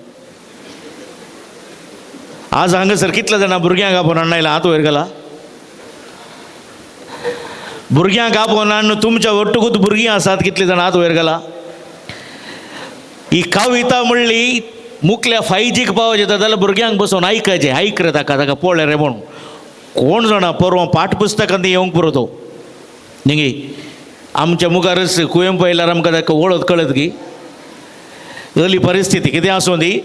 आज हांगासर कितले जाणां भुरग्यांक आपोवन हाडून हात वयर घाला. भुरग्यांक आपोवन हाडून तुमच्या ಒಟ್ಟುಗೂत भुरगीं आसात कितलीं जाणां हात वयर घाला. ही कविता म्हणली मुखल्या फायजीक पावत येता जाल्यार भुरग्यांक बसोवन आयकाचें. आयक रे ताका, ताका पळय रे म्हूण. कोण जाणा परवां पाठपुस्तकांत येवंक पुरो तो न्ही. आमच्या मुखारच कुवेंप आयल्यार आमकां ताका वळख कळत की असली परिस्थिती कितें आसूं दी.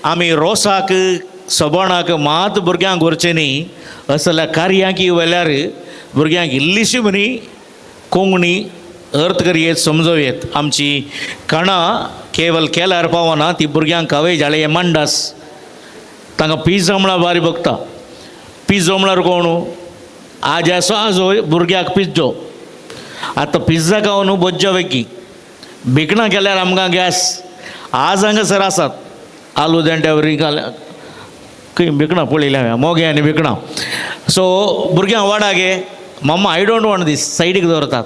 आमी रोसाक सबणाक मात भुरग्यांक व्हरचें न्ही. असल्या कार्यांक व्हेल्यार भुरग्यांक इल्लीशी म्हणी कोंकणी अर्थ करयेत, समजोवं येत. आमची काणां केवल केल्यार पावना, ती भुरग्यांक खावय जाळे. हे मांडास तांकां पिझ्झा म्हळ्यार बारी बगता. पिझ्झो म्हळ्यार कोण? आज्याचो आजो भुरग्याक पिझ्झो. आतां पिझ्झा खावन बोज्जो वेगी भिकणां केल्यार आमकां गॅस. आज हांगासर आसात आलू देंट्या वरी खंय भिकणां पळयल्या हांवें, मोगे आनी भिकणां. सो भुरग्यांक वाडा गे मम्मा, I don't want दीस, सायडीक दवरतात.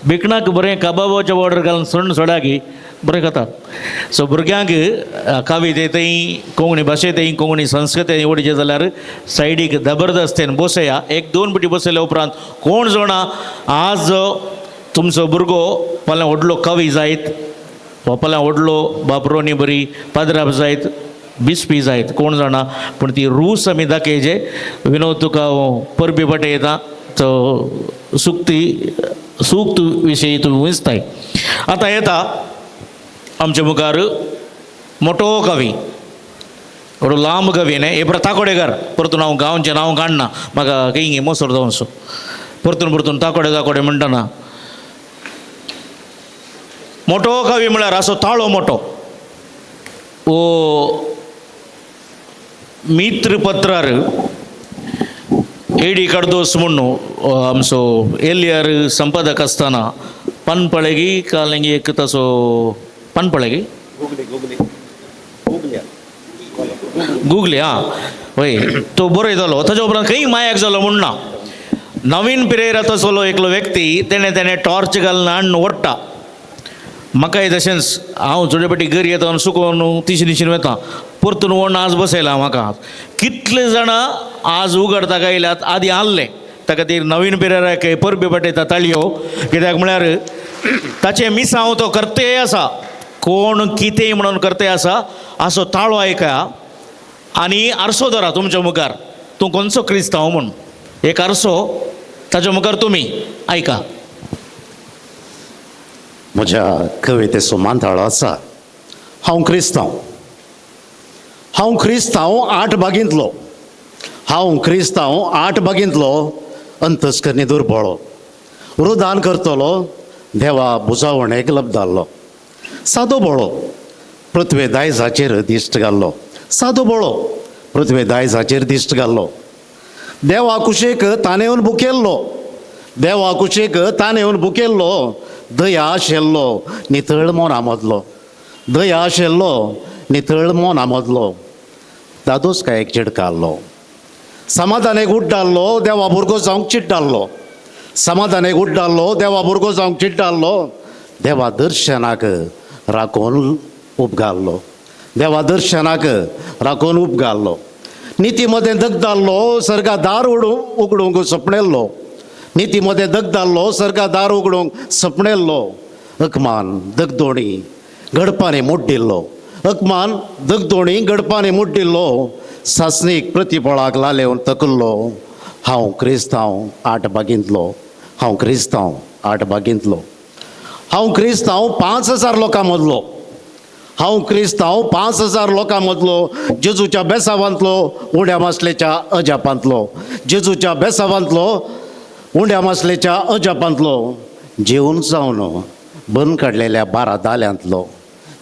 भिकणाक बरें कबाबाचें ऑर्डर घालून सोण्ण सोडा की बरें खातात. सो भुरग्यांक कवितेंतय, कोंकणी भाशेंतय, कोंकणी संस्कृतेंत ओडीचें जाल्यार सायडीक जबरदस्तेन बसया. एक दोन पिटी बसयल्या उपरांत कोण जाणा आज तुमचो भुरगो फाल्यां व्हडलो कवी जायत वा फाल्यां व्हडलो बापरोनी बरी पाद्राप जायत, बिस्पी जायत, कोण जाणा. पूण ती रूस आमी दाखयचे. विनोद, तुका हांव परबी पाटयता. तो सुक्ती सूक्त विशयी तूं विंचताय. आतां येता आमच्या मुखार मोटो कवी, व्हडलो लांब कवी न्ही हे परत ताकोडेकार. परतून हांव गांवचें नांव काडना, म्हाका खंय मोसर जावनसो परतून परतून ताकोडे ताकोडे म्हणटना. मोटो कवी म्हळ्यार असो ताळो मोटो. ओ मित्र पत्रार एडी कार्दोस म्हणून आमचो एलियर संपादक आसतना पनपळेगी कालेंगी एक तसो पनपळेगी गुगली आं वय तो बरयतालो. ताच्या उपरांत खंय मायाक जालो म्हूण ना. नवीन पिरेरा तसलो एकलो व्यक्ती तेणें तेणें टॉर्च घालून हाडून ओडटा. म्हाकाय तशेंच हांव थोडे फावटी घरी येता सुकोवन तिशी तिशीन वता, परतून ओडून आज बसयला म्हाका. कितले जाणां आज उगडता आयल्यात आदी आहले. त्या खातीर नवीन पिरेराक परबी पाटयता ताळयो. कित्याक म्हळ्यार ताचें मिसांव तो करतेय आसा, कोण कितेंय म्हणून करतेय आसा. असो ताळो आयका आनी आरसो धरा तुमच्या मुखार, तूं खंयचो क्रिस्तांव म्हूण एक आरसो ताच्या मुखार तुमी आयका. म्हज्या कवितेचो मांताळो आसा हांव क्रिस्तांव. हांव क्रिस्तांव आठ बागींतलो, हांव क्रिस्तांव आठ बागींतलो, अंतस्करणी दुर्बळो, रुदान करतलो देवा बुजावणेक लब्दाल्लो, सादो बोळो पृथ्वे दायजाचेर दिश्ट घाल्लो, सादो बोळो पृथ्वे दायजाचेर दिश्ट घाल्लो, देवा कुशेक तानेवन भुकेल्लो, देवा कुशेक तानेवन भुकेल्लो, दया आशिल्लो नितळ मोना मदलो, दया आशिल्लो नितळ मोना मदलो दादोस काय एक चिडकाल्लो समाधान एक उड्डाल्लो देवा भुरगो जावंक चिड्डाल्लो समाधान एक उड्डाल्लो देवा भुरगो जावंक चिड्डाल्लो देवा दर्शनाक राखोन उपगारलो देवा दर्शनाक राखोन उपगारलो निती मदें दगदाल्लो सर्गा दार उगडूंक सपणेल्लो निती मदें दगदाल्लो सर्गा दार उगडूंक सपणेल्लो अकमान दगदोणी गडपानी मुड्डिल्लो अकमान दगदोणी गडपानी मुड्डिल्लो सासणीक प्रतिफळाक लालेवन तकल्लो हांव क्रिस्तांव आठ बागींतलो हांव क्रिस्तांव आठ बागींतलो हांव क्रिस्तांव 5000 लोकां मदलो हांव क्रिस्तांव 5000 लोकां मदलो जेजूच्या बेसावांतलो उंड्या मासलेच्या अजापांतलो जेजूच्या बेसावांतलो उंड्या मासलेच्या अजापांतलो जेवन जावन भरून काडलेल्या 12 दाल्यांतलो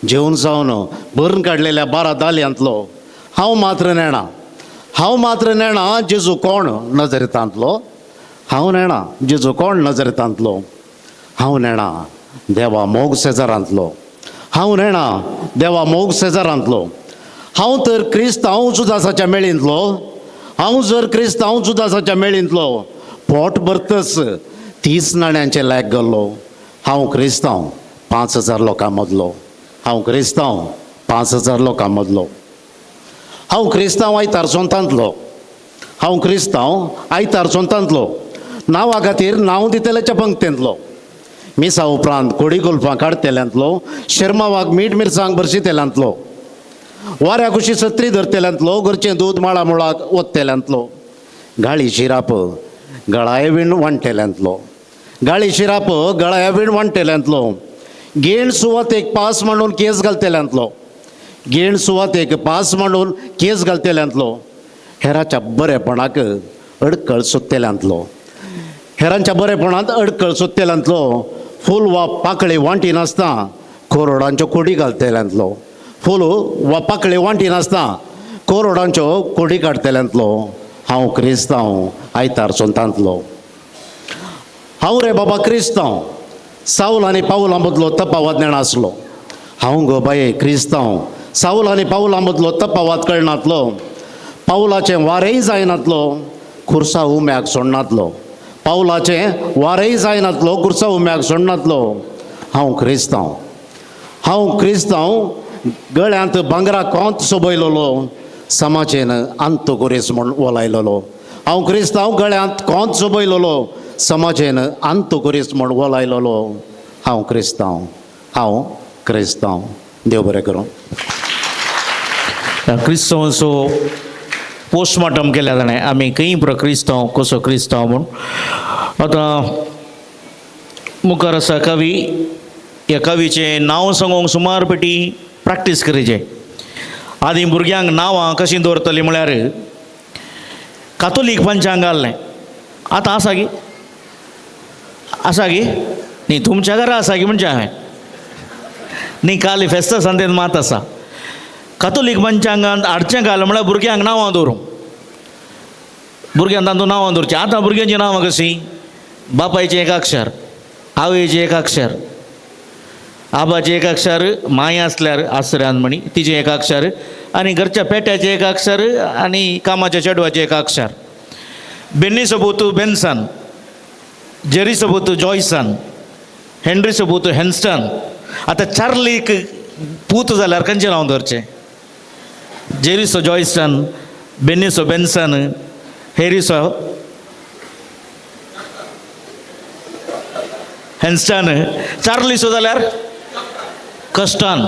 जेवन जावन भरून काडलेल्या 12 दाल्यांतलो हांव मात्र नेणा हांव मात्र नेणा जेजू कोण नजरेतांतलो हांव नेणा जेजू कोण नजरेतांतलो हांव नेणा देवा मोग शेजारांतलो हांव नेणा देवा मोग शेजारांतलो हांव तर क्रिस्तांव जुदासाच्या मेळींतलो हांव जर क्रिस्तांव जुदासाच्या मेळींतलो पोट भरतच 30 नाण्यांचे लॅक गेल्लो हांव क्रिस्तांव 5000 लोकां मदलो हांव क्रिस्तांव 5000 लोकां मदलो हांव क्रिस्तांव आयतार सोंतांतलो हांव क्रिस्तांव आयतार सोंतांतलो नांवा खातीर नांव दितल्याच्या पंक्तेंतलो मिसा उपरांत कोडी गुल्फां काडतेल्यांतलो शेरमावाक मीठ मिरसांग भरशितेल्यांतलो वाऱ्या कुशी सत्री धरतेल्यांतलो घरचें दूद माळा मुळाक ओत्तेल्यांतलो गाळी शिराप गळाय वीण वांटेल्यांतलो गाळी शिराप गळाय वीण वांटेल्यांतलो गेण सुवातेक पास मांडून केस घालतेल्यांतलो गेण सुवातेक पास मांडून केस घालतेल्यांतलो हेराच्या बरेपणाक अडकळ सोदतेल्यांतलो हेरांच्या बरेपणांत अडकळ सोदतेल्यांतलो फूल वा पाकळी वांटी नासता कोरोडांच्यो कोडी घालतेल्यांतलो फूल वा पाकळी वांटी नासता कोरोडांच्यो कोडी काडतेल्यांतलो हांव क्रिस्तांव आयतार सोंतांतलो हांव रे बाबा क्रिस्तांव सावल आनी पावलां मदलो तपावत नेणा आसलो हांव गो बाये क्रिस्तांव सावल आनी पावलां मदलो तपावत कळनातलो पावलाचें वारेंय जायनातलो खुर्सा उम्याक सोडनातलो पावलाचें वारेंय जायनातलो खुर्सा उम्याक सोडनातलो हांव क्रिस्तांव हांव क्रिस्तांव गळ्यांत भांगरा कोंत सोबयलोलो समाजेन आंत गोरेस म्हूण वोलायलोलो हांव क्रिस्तांव गळ्यांत कोंत सोबयलोलो समाजेन आंत गोरेस म्हूण वोलायलोलो हांव क्रिस्तांव हांव क्रिस्तांव. देव बरें करूं. क्रिस्तांवाचो पोस्टमॉर्टम केल्या जाणें आमी खंय पुरो क्रिस्तांव कसो क्रिस्तांव म्हूण. आतां मुखार आसा कवी. ह्या कवीचें नांव सांगूंक सुमार पेटी प्रॅक्टीस करचें. आदीं भुरग्यांक नांवां कशीं दवरतलीं म्हळ्यार कातोलीक पंचांग घाल्लें. आतां आसा गी आसा गी न्ही तुमच्या घरा आसा गी म्हणजे हांवें न्ही काल फेस्ता सांतेन मात आसा. कातोलीक पंचांगांत हाडचें घाल म्हळ्यार भुरग्यांक नांवां दवरूं भुरग्यांक तांतूं नांवां दवरचीं. आतां भुरग्यांचीं नांवां कशीं बापायचें एक अक्षर आवयचें एक अक्षर आबाचें एक अक्षर माय आसल्यार आसऱ्यान म्हणी तिचें एक अक्षर आनी घरच्या पेट्याचें एक अक्षर आनी कामाच्या चेडवाचें एक अक्षर. Benny सोबूत Benson Jerry सोबूत जॉयसन Henry सोबूत हेन्स्टन. आतां चार्लीक पूत जाल्यार खंयचें नांव दवरचें? जेरीसो जॉयसन बेनीसो बेन्सन हेरीसो हेन्स्टन चार्लीसो जाल्यार कस्टन.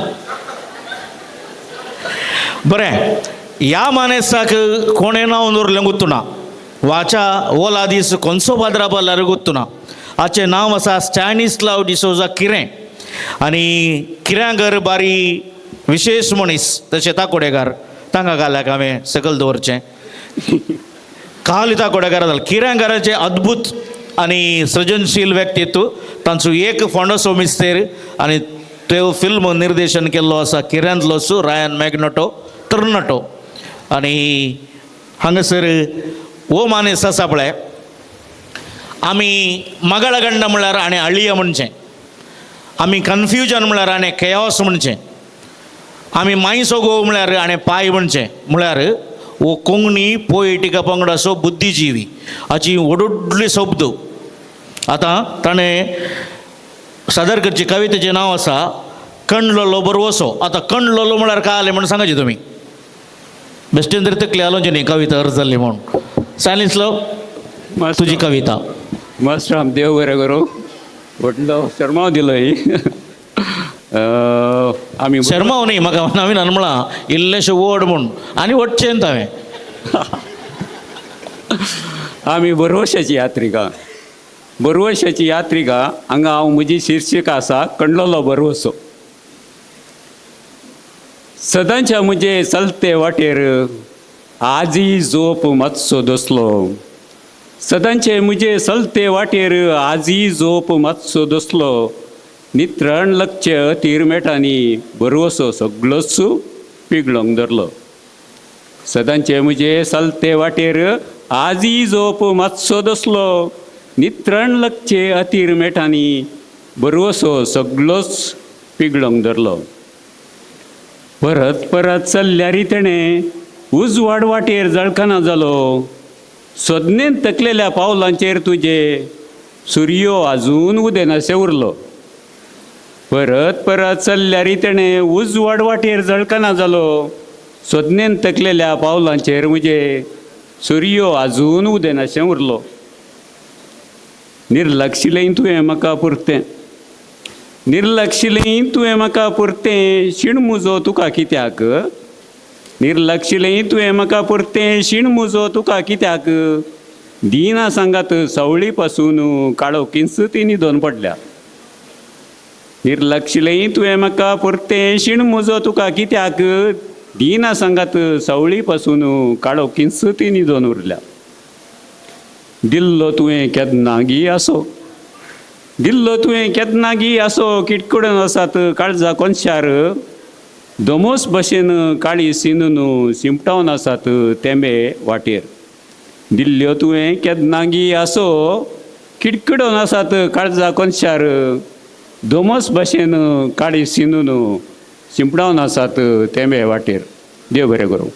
बरें ह्या मानेसाक कोणें नांव दवरलें गुत्तुना वाचा ओला दीस कोनसो पाद्रा पडल्यार गुत्तुना. हाचें नांव आसा स्टॅनिस्लाव डिसोजा किरें आनी किऱ्यांगर बारी विशेश मनीस तशें ताकोडेकार तांकां घाल्याक हांवें सकयल दवरचें. काल ताकोडेकार जालें किऱ्यांगराचें अद्भूत आनी सृजनशील व्यक्तित्व तांचो एक फोंडोसो मिस्तेर आनी त्यो फिल्म निर्देशन केल्लो आसा किऱ्यांतलो रायन मॅग्नटो तरणाटो. आनी हांगासर हो मानेस आसा पळय आमी मगळगंड म्हळ्यार आनी अळिया म्हणचें आमी कन्फ्युजन म्हळ्यार आनी केओस म्हणचें. आमी मायसो गो म्हळ्यार आनी पाय म्हणचें म्हळ्यार हो कोंकणी पोएटिका पंगडाचो बुद्धिजिवी हाची व्हडली शब्द. आतां ताणें सादर करची कवितेचें नांव आसा कणलोलो बरवसो. आतां कणलोलो म्हळ्यार काय आलें म्हण सांगाचे तुमी बेश्टेन तरी तकली आलोवची न्ही कविता अर्ज जाल्ली म्हूण. सायलेंस लव तुजी कविता. मास्टर देव बरें करूं, व्हडलो शर्माव दिलो ही. आमी शर्माव न्ही म्हाका नवीन म्हळां इल्लेशें वड म्हूण आनी वटचें हांवें. आमी बरवशाची यात्रिका, बरवशाची यात्रिका हांगा हांव म्हजी शिर्शिका आसा कणलोलो बरवसो. सदांच्या म्हजे चलते वाटेर आजी जोप मातसो दसलो, सदांचे म्हजे चलते वाटेर आजी जोप मातसो दसलो, नित्रण लक्ष तिरमेटांनी बरवसो सगळोच पिगळोंक धरलो. सदांचे म्हजे चलते वाटेर आजी जोप मातसो दसलो, नित्रण लक्ष अतिरमेटांनी बरवसो सगळोच पिगळोंक धरलो. परत परत चल्ल्यारी तेणें उजवाड वाटेर जळकना जालो, सोदनेन तकलेल्या पावलांचेर तुजे सुर्यो आजून उदेनाशें उरलो. परत परत चल्ल्यारी तेणें उजवाड वाटेर जळकना जालो, सोदनेन तकलेल्या पावलांचेर म्हजे सुर्यो आजून उदेनाशें उरलो. निर्लक्षिलें तुवें म्हाका पुरतें, निर्लक्षिलें तुवें म्हाका पुरतें शीण मुजो तुका कित्याक, निर्लक्षिलें तुवें म्हाका पुरतें शीण मुजो तुका कित्याक, दिना सांगात सावळी पासून काळो किंच ती न्हिदोन पडल्या. निर्लक्षिलें तुवें म्हाका पुरतें शीण मुजो तुका कित्याक, दिना सांगात सावळी पासून काळो किंच ती न्हिदोन उरल्या. दिल्लो तुवें केन्ना गी आसो, दिल्लो तुवें केन्ना गी आसो, किटकडून आसात काळजा कोनशार, दमोस भशेन काळी सिनून सिमटावन आसात तेंबे वाटेर. दिल्ल्यो तुवें केन्ना गी आसो, किटकडून आसात काळजा कोनशार, दमोस भशेन काळी सिनून सिमटावन आसात तेंबे वाटेर. देव बरें करूं.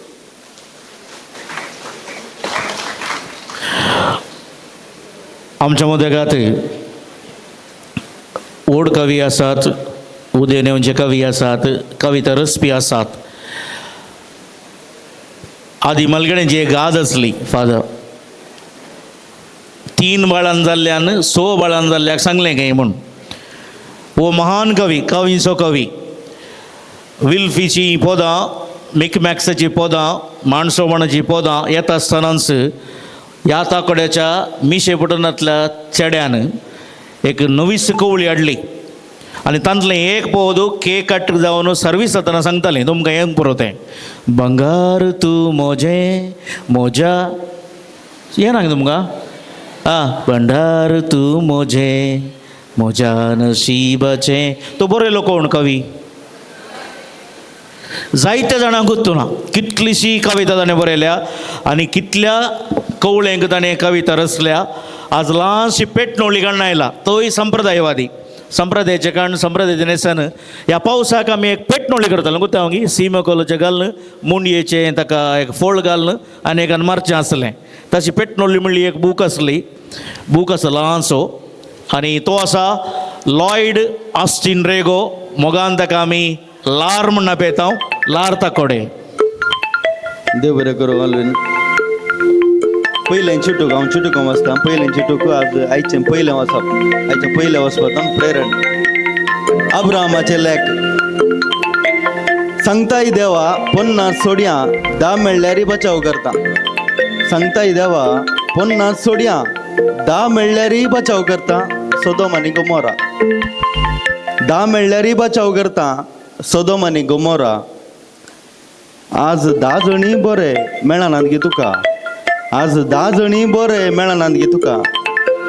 आमच्या मदगात व्हड कवी आसात, उदेनेवचे कवी आसात, कविता रचपी आसात. आदी मलगड्यांची एक गाज आसली फादर, 3 बाळान जाल्ल्यान 6 बाळान जाल्ल्याक सांगलें काय म्हूण. हो महान कवी, कवींचो कवी. विल्फीची पदां, मिकमॅक्साची पदां, माणसोमाणाची पदां येता आसतनाच ह्या ताकड्याच्या मिशेपटनांतल्या चेड्यान एक नवीच कवळी हाडली आनी तांतलें एक पद केक कट जावन सर्वीस जातना सांगतालें तुमकां हें पुरो तें, बंगार तूं म्हजें म्हज्या येना तुमकां आं, भंडार तूं म्हजें म्हज्या नशिबाचें. तो बरयलो कोण कवी? जायत्या जाणांक ना कितलीशी कविता ताणें बरयल्या आनी कितल्या कवळेंक ताणें कविता रचल्या. आज ल्हानशी पेटनोळी काडून आयला, तोय संप्रदायवादी, संप्रदायाचे कारण संप्रदायाचे न्हेसन ह्या पावसाक आमी एक पेटनोळी करताले गुता हांव सीमा कोलोचें घालून मुंडयेचें ताका एक फोळ घालून आनी एकान मारचें आसलें. ताची पेटनोळी म्हणली एक बूक आसली, बूक आसा ल्हानसो आनी तो आसा लॉयड ऑस्टीन रेगो. मोगान ताका आमी लार म्हण आपयता, लार ताकोडे. देव बरें करूं ऑलवीन. पयलें चिटूक हांव चिटूक वाचता, पयलें चिटूक आज आयचें पयलें वाचप, आयचें पयलें वचपाक प्रेरण. अब्रामाचें लेख. सांगताय देवा 50 सोडयां 10 मेळ्ळ्यारी बचाव करता. सांगताय देवा 50 सोडयां 10 मेळ्ळ्यारी बचाव करता सोदोम आनी गोमोरा. 10 मेळ्ळ्यारी बचाव करता सोदोम आनी गोमोरा. आज 10 जणी बरे मेळनात गे तुका, आज 10 जणी बरे मेळनात गे तुका,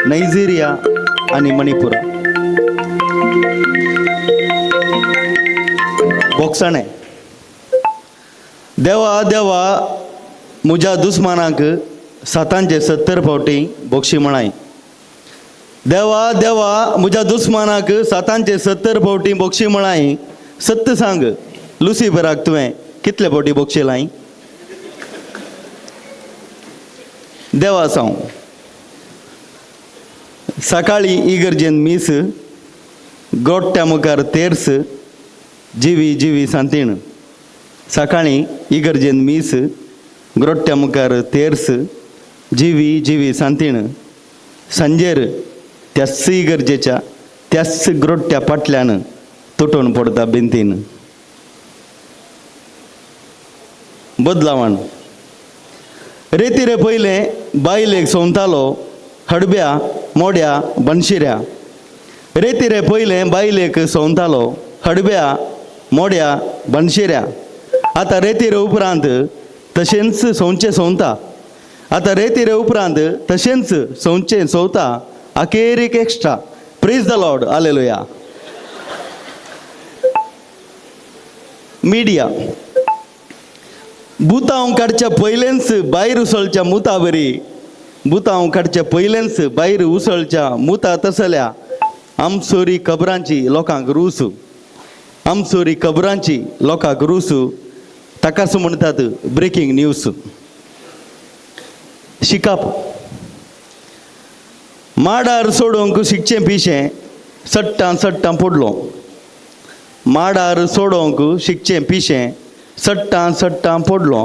नायजेरिया आनी मणिपुरा. बोगसाणें. देवा देवा म्हज्या दुस्मानाक 770 फावटी बोक्षी म्हणाय. देवा देवा म्हज्या दुस्मानाक 770 फावटी बोक्षी म्हणाय. सत्य सांग लुसिफराक तुवें कितले फावटी बक्षिलाय? देवा सांव सकाळीं इगर्जेन मीस, गोट्या मुखार तेर्स, जिवी जिवी सांतीण. सकाळीं इगर्जेन मीस, ग्रोट्या मुखार तेर्स, जिवी जिवी सांतीण. सांजेर त्याच इगर्जेच्या त्याच ग्रोट्या फाटल्यान तुटून पडता भिंतीन. बदलावण. रेती रे पयलें बायलेक सोंवतालो हडब्या मोड्या बनशिऱ्या. रेती रे पयलें बायलेक सोंवतालो हडब्या मोड्या बनशिऱ्या. आतां रेती रे उपरांत तशेंच सोंवचें सोंवता. आतां रेती रे उपरांत तशेंच सोंवचें सोंवता. अखेरीक extra. Praise the Lord. Hallelujah. Media. बुतांव काडच्या पयलेंच भायर उसळच्या मुता बरी, बुतांव काडच्या पयलेंच भायर उसळच्या मुता तसल्या आमसोरी खबरांची लोकांक रूस, आमसोरी खबरांची लोकांक रूस. ताकाच म्हणटात ब्रेकींग न्यूज. शिकप. माडार सोडूंक शिकचें पिशें सट्टां सट्टां पडलो. माडार सोडोवंक शिकचें पिशें सट्टां सट्टां पडलो.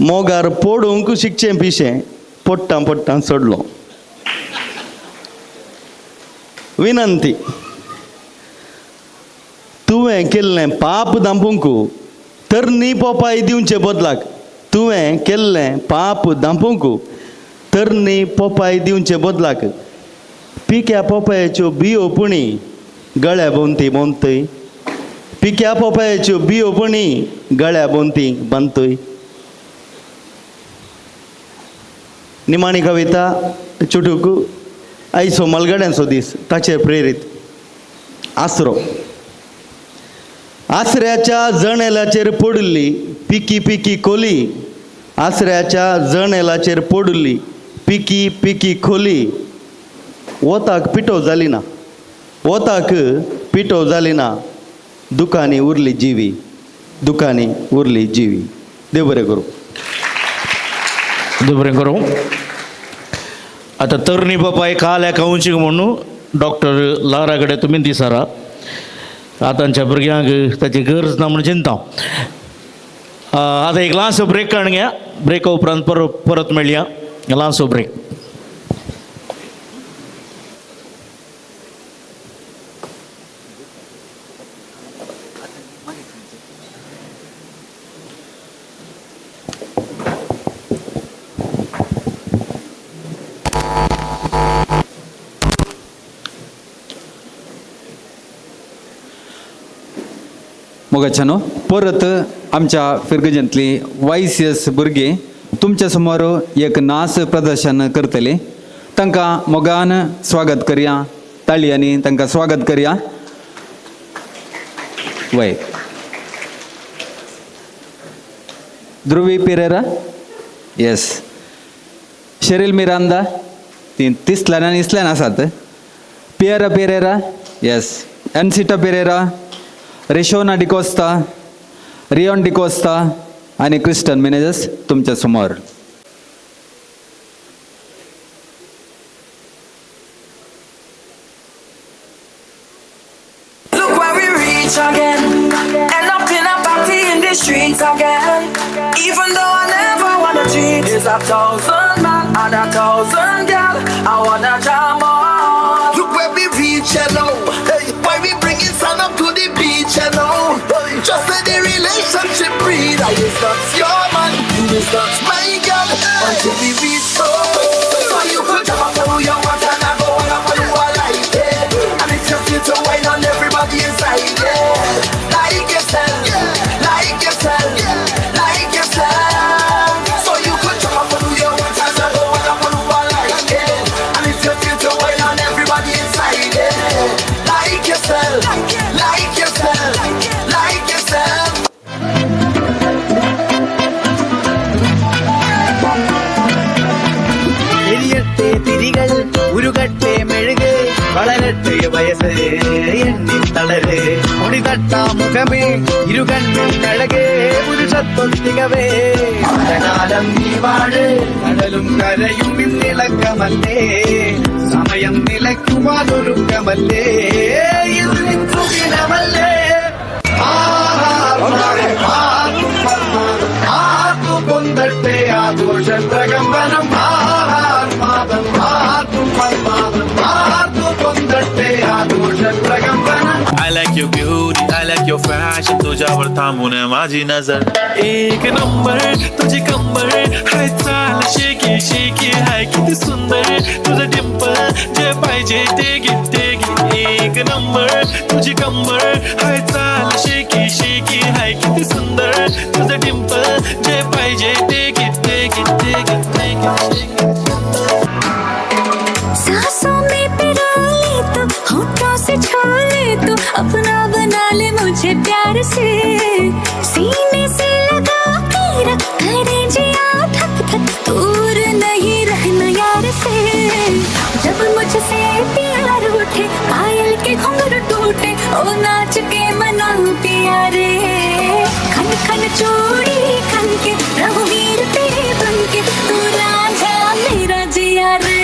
मोगार पडूंक शिकचें पिशें पडटां पडटां सोडलो. विनंती. तुवें केल्लें पाप दांपूंक तरणी पोपाय दिवचे बदलाक, तुवें केल्लें पाप दांपूंक तरणी पोपाय दिवचे बदलाक पिक्या पोपायच्यो बियो पुणी गळ्या भोंवती भोंवतय, पिक्या पोपायच्यो बियो पुणी गळ्या भोंवती बांदतय. निमाणी कविता चुटूक आयचो मलगड्यांचो दीस ताचेर प्रेरीत. आसरो. आसऱ्याच्या जनेलाचेर पडिल्ली पिकी पिकी खोली, आसऱ्याच्या जनेलाचेर पडिल्ली पिकी पिकी खोली. वताक पिठो जाली ना, वताक पिठो जाली ना, दुकानी उरली जिवी, दुकानी उरली जिवी. देव बरें करूं. देव बरें करूं. आतां तरणी बापाय काल एका उंची म्हणून डॉक्टर लारा कडेन तुमी दिसारा. आतांच्या भुरग्यांक ताची गरज ना म्हूण चिंता. आतां एक ल्हानसो ब्रेक काडून घ्या. ब्रेका उपरांत परत मेळया. ल्हानसो ब्रेक. मोगाच्यानो परत आमच्या फिरगजेंतली YCS भुरगीं तुमच्या समोर एक नाच प्रदर्शन करतली. तांकां मोगान स्वागत करया, ताळयांनी तांकां स्वागत करया. वय ध्रुवी पिरेरा, येस. शेरील मिरांदा, ती तिसल्यान आनी इसल्यान आसात. पियरा पिरेरा, येस. एनसिटा पिरेरा, रेशोना डिकोस्ता, रियोन डिकोस्ता आनी क्रिस्टन मिनेजस तुमच्या समोर. Look where we reach again. End up in a party in the streets again. Even though I never wanna cheat, there's 1,000 man and 1,000 girl I wanna jam on. Look where we reach, hello. Hey, why we bringing sun up to the beach, hello. Hey, just let the relationship breathe. I is not your man, you is not my girl. Until we reach so, so you could jump up who you want and I go and I who I like it. And if you feel to wine on everybody inside, yeah. Like yourself, yeah. Like yourself, yeah. Like yourself. So you could jump up who you want and I go and I who I like it. And if you feel to wine on everybody inside, yeah. Like yourself, like yourself, like yourself. എരിയട്ടെ തിരികൾ, ഉരുകട്ടെ മെഴുക്, വളരട്ടെ വയസ്സ് എണ്ണി തളര് മുടിതട്ടാ മുഖമേ ഇരുകണ്ണും അഴകേ പുരുഷത്വം തികവേ കാലം നീ വാഴ് കടലും കരയും ഇന്നിളക്കമല്ലേ സമയം നിലയ്ക്കുവാനൊരുക്കമല്ലേ ഇത് നിൻ സുദിനമല്ലേ പൊന്തട്ടെ ആഘോഷ പ്രകമ്പനം ആർമാദം ആർന്നു ആർന്നു പൊന്തട്ടെ ആഘോഷ പ്രകമ്പനം. I like your beauty, I like your fashion. तुझ्यावर थांबून माझी नजर. एक नंबर तुझी कंबर हाय, चाल शेकी शेकी हाय, किती सुंदर तुझं डिंपल, जे पाहिजे ते घे ते घे. एक नंबर तुझी कंबर हाय, चाल शेकी शेकी हाय, किती सुंदर तुझं डिंपल, जे पाहिजे ते घे ते घे ते घे ते घे. सांसों में पिरा ले तू, होठों से छू ले तू, अपना बना ले मुझे प्यार से, सीने से लगा के रख, करे जिया धक धक, दूर नहीं रहना यार से. जब मुझसे प्यार उठे, पायल के घुंघरू टूटे, ओ नाच के मनाऊं प्यारे, खन खन चूड़ी खन के, रघुवीर तेरे बन के, तू राजा मेरा जिया रे.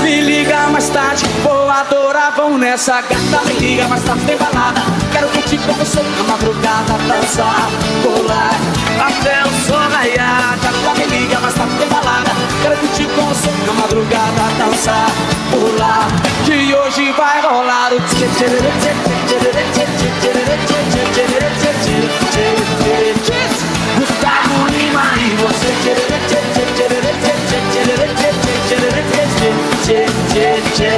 Me liga mais tarde, vou adorar, vão nessa gata. Me liga mais tarde, tem balada. Quero curtir com você na madrugada, dançar, pular até o sol raiar. Gata, me liga mais tarde, tem balada. Quero curtir com você na madrugada, dançar, pular. Que hoje vai rolar o tchê tchê tchê tchê tchê tchê tchê tchê tchê tchê tchê tchê. Gusttavo Lima e você tchê tchê tchê tchê tchê tchê tchê tchê tchê tchê tchê.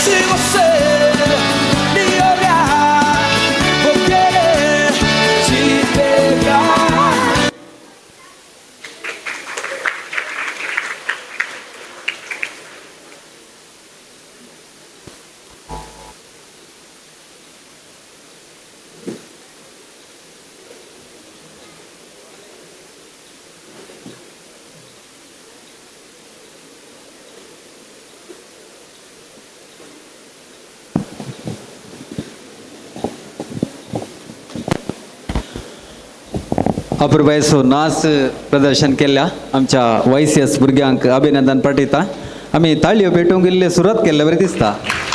Se você me olhar, vou querer te pegar. अपुरबायेचो नाच प्रदर्शन केल्ल्या आमच्या वायसीएस भुरग्यांक अभिनंदन पाठयता. आमी ताळयो पेटोवंक इल्ले सुरवात केल्ले बरें दिसता.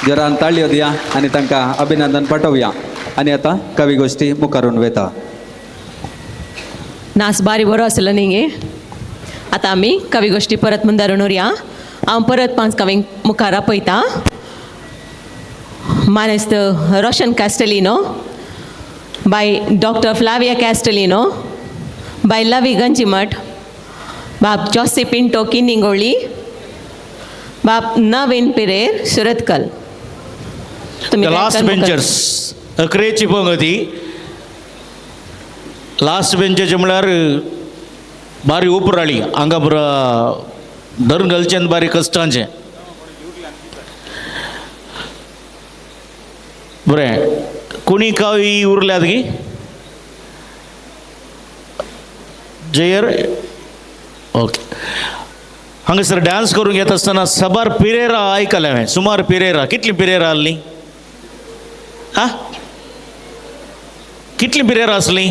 जरान ताळयो दिया आनी तांकां अभिनंदन पाठोवया. आनी आतां कवी गोश्टी मुखारून वता. नाच बारी बरो आसलो न्ही गे. आतां आमी कवी गोश्टी परत मुंदारून उरया. हांव परत 5 कवींक मुखार आपयता. मानेस्त रोशन कास्टेलिनो, बाय डॉक्टर फ्लाविया कास्टेलिनो, बाय लवी गंजीमठ, बाब जॉसी पिंटो किनिंगोळी, बाब Naveen Pereira Surathkal. The last benchers अकरेची पंगती. लास्ट बेंचेचे म्हळ्यार बारी उपराळी हांगा पुरा धरून घालचें बारी कश्टांचें. बरें, कोणी कावी उरल्यात की जयर? ओके. हांगासर डांस करूंक येता आसतना साबार पिरेरा आयकलें हांवें. सुमार पिरेरा, कितली पिरेरा आहली? आं, कितली पिरेरा आसली?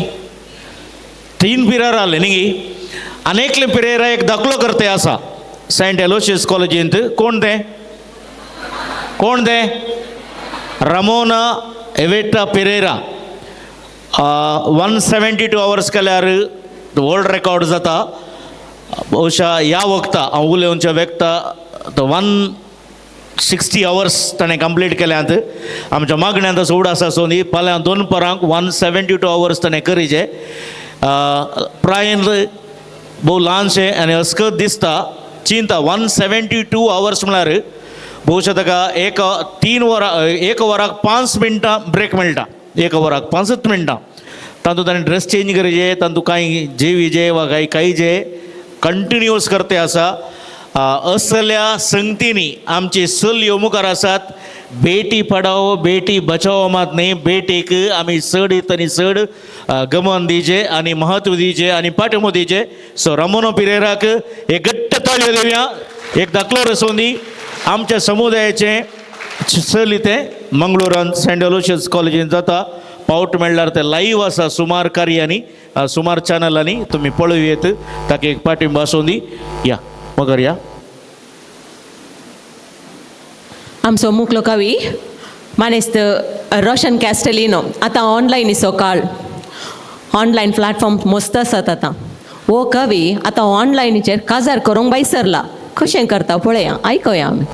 3 पिरेरा आहले न्ही. आनी एकले पिरेरा एक दाखलो करते आसा सेंट एलोशियस कॉलेजींत. कोण तें? कोण तें? Ramona Eveta Pereira. 172 hours केल्यार वर्ल्ड रेकॉर्ड जाता. बहुशा ह्या वखता हांव उलोवच्या व्यक्ता तो 160 आवर्स ताणें कंप्लीट केल्यात. आमच्या मागण्यांत असो उडास आसो न्ही, फाल्यां 2 परांक 172 आवर्स ताणें करीचे. प्रायन भोव ल्हानशें आनी अस्कत दिसता. चिंता 172 आवर्स म्हळ्यार बहुशा ताका एक 3 वरां, 1 वराक 5 मिनटां ब्रेक मेळटा. 1 वराक 5 मिनटां. तातूंत ताणें ड्रेस चेंज करीजे, तातूंत कांय जेवीजे वा कांय खायजे, कंटिन्युअस करते आसा. असल्या संगतींनी आमची चलयो मुखार आसात. बेटी पढाओ बेटी बचाओ मात न्ही, बेटीक आमी चड आनी चड गमन दिजे आनी महत्व दिजे आनी पाठिंबो दिजे. सो रामोनो पिरेराक एक घट्ट ताळयो दिवया, एक दाखलो रसोवन दी. आमच्या समुदायाचें चली तें मंगळुरान सेंट एलोशियस कॉलेजीन जाता. पावट मेळ्ळ्यार तें लायव्ह आसा सुमार कार्यांनी, सुमार चॅनलांनी तुमी पळोवं येत. ताका एक पाठिंबो आसूं दी. या मगर या आमचो मुखलो कवी मानेस्त रोशन कॅस्टलिनो. आतां ऑनलायन इसो काळ, ऑनलायन प्लॅटफॉर्म मस्त आसात. आतां हो कवी आतां ऑनलायनीचेर काजार करूंक बायसरला. कशें करता पळया, आयकोया आमी.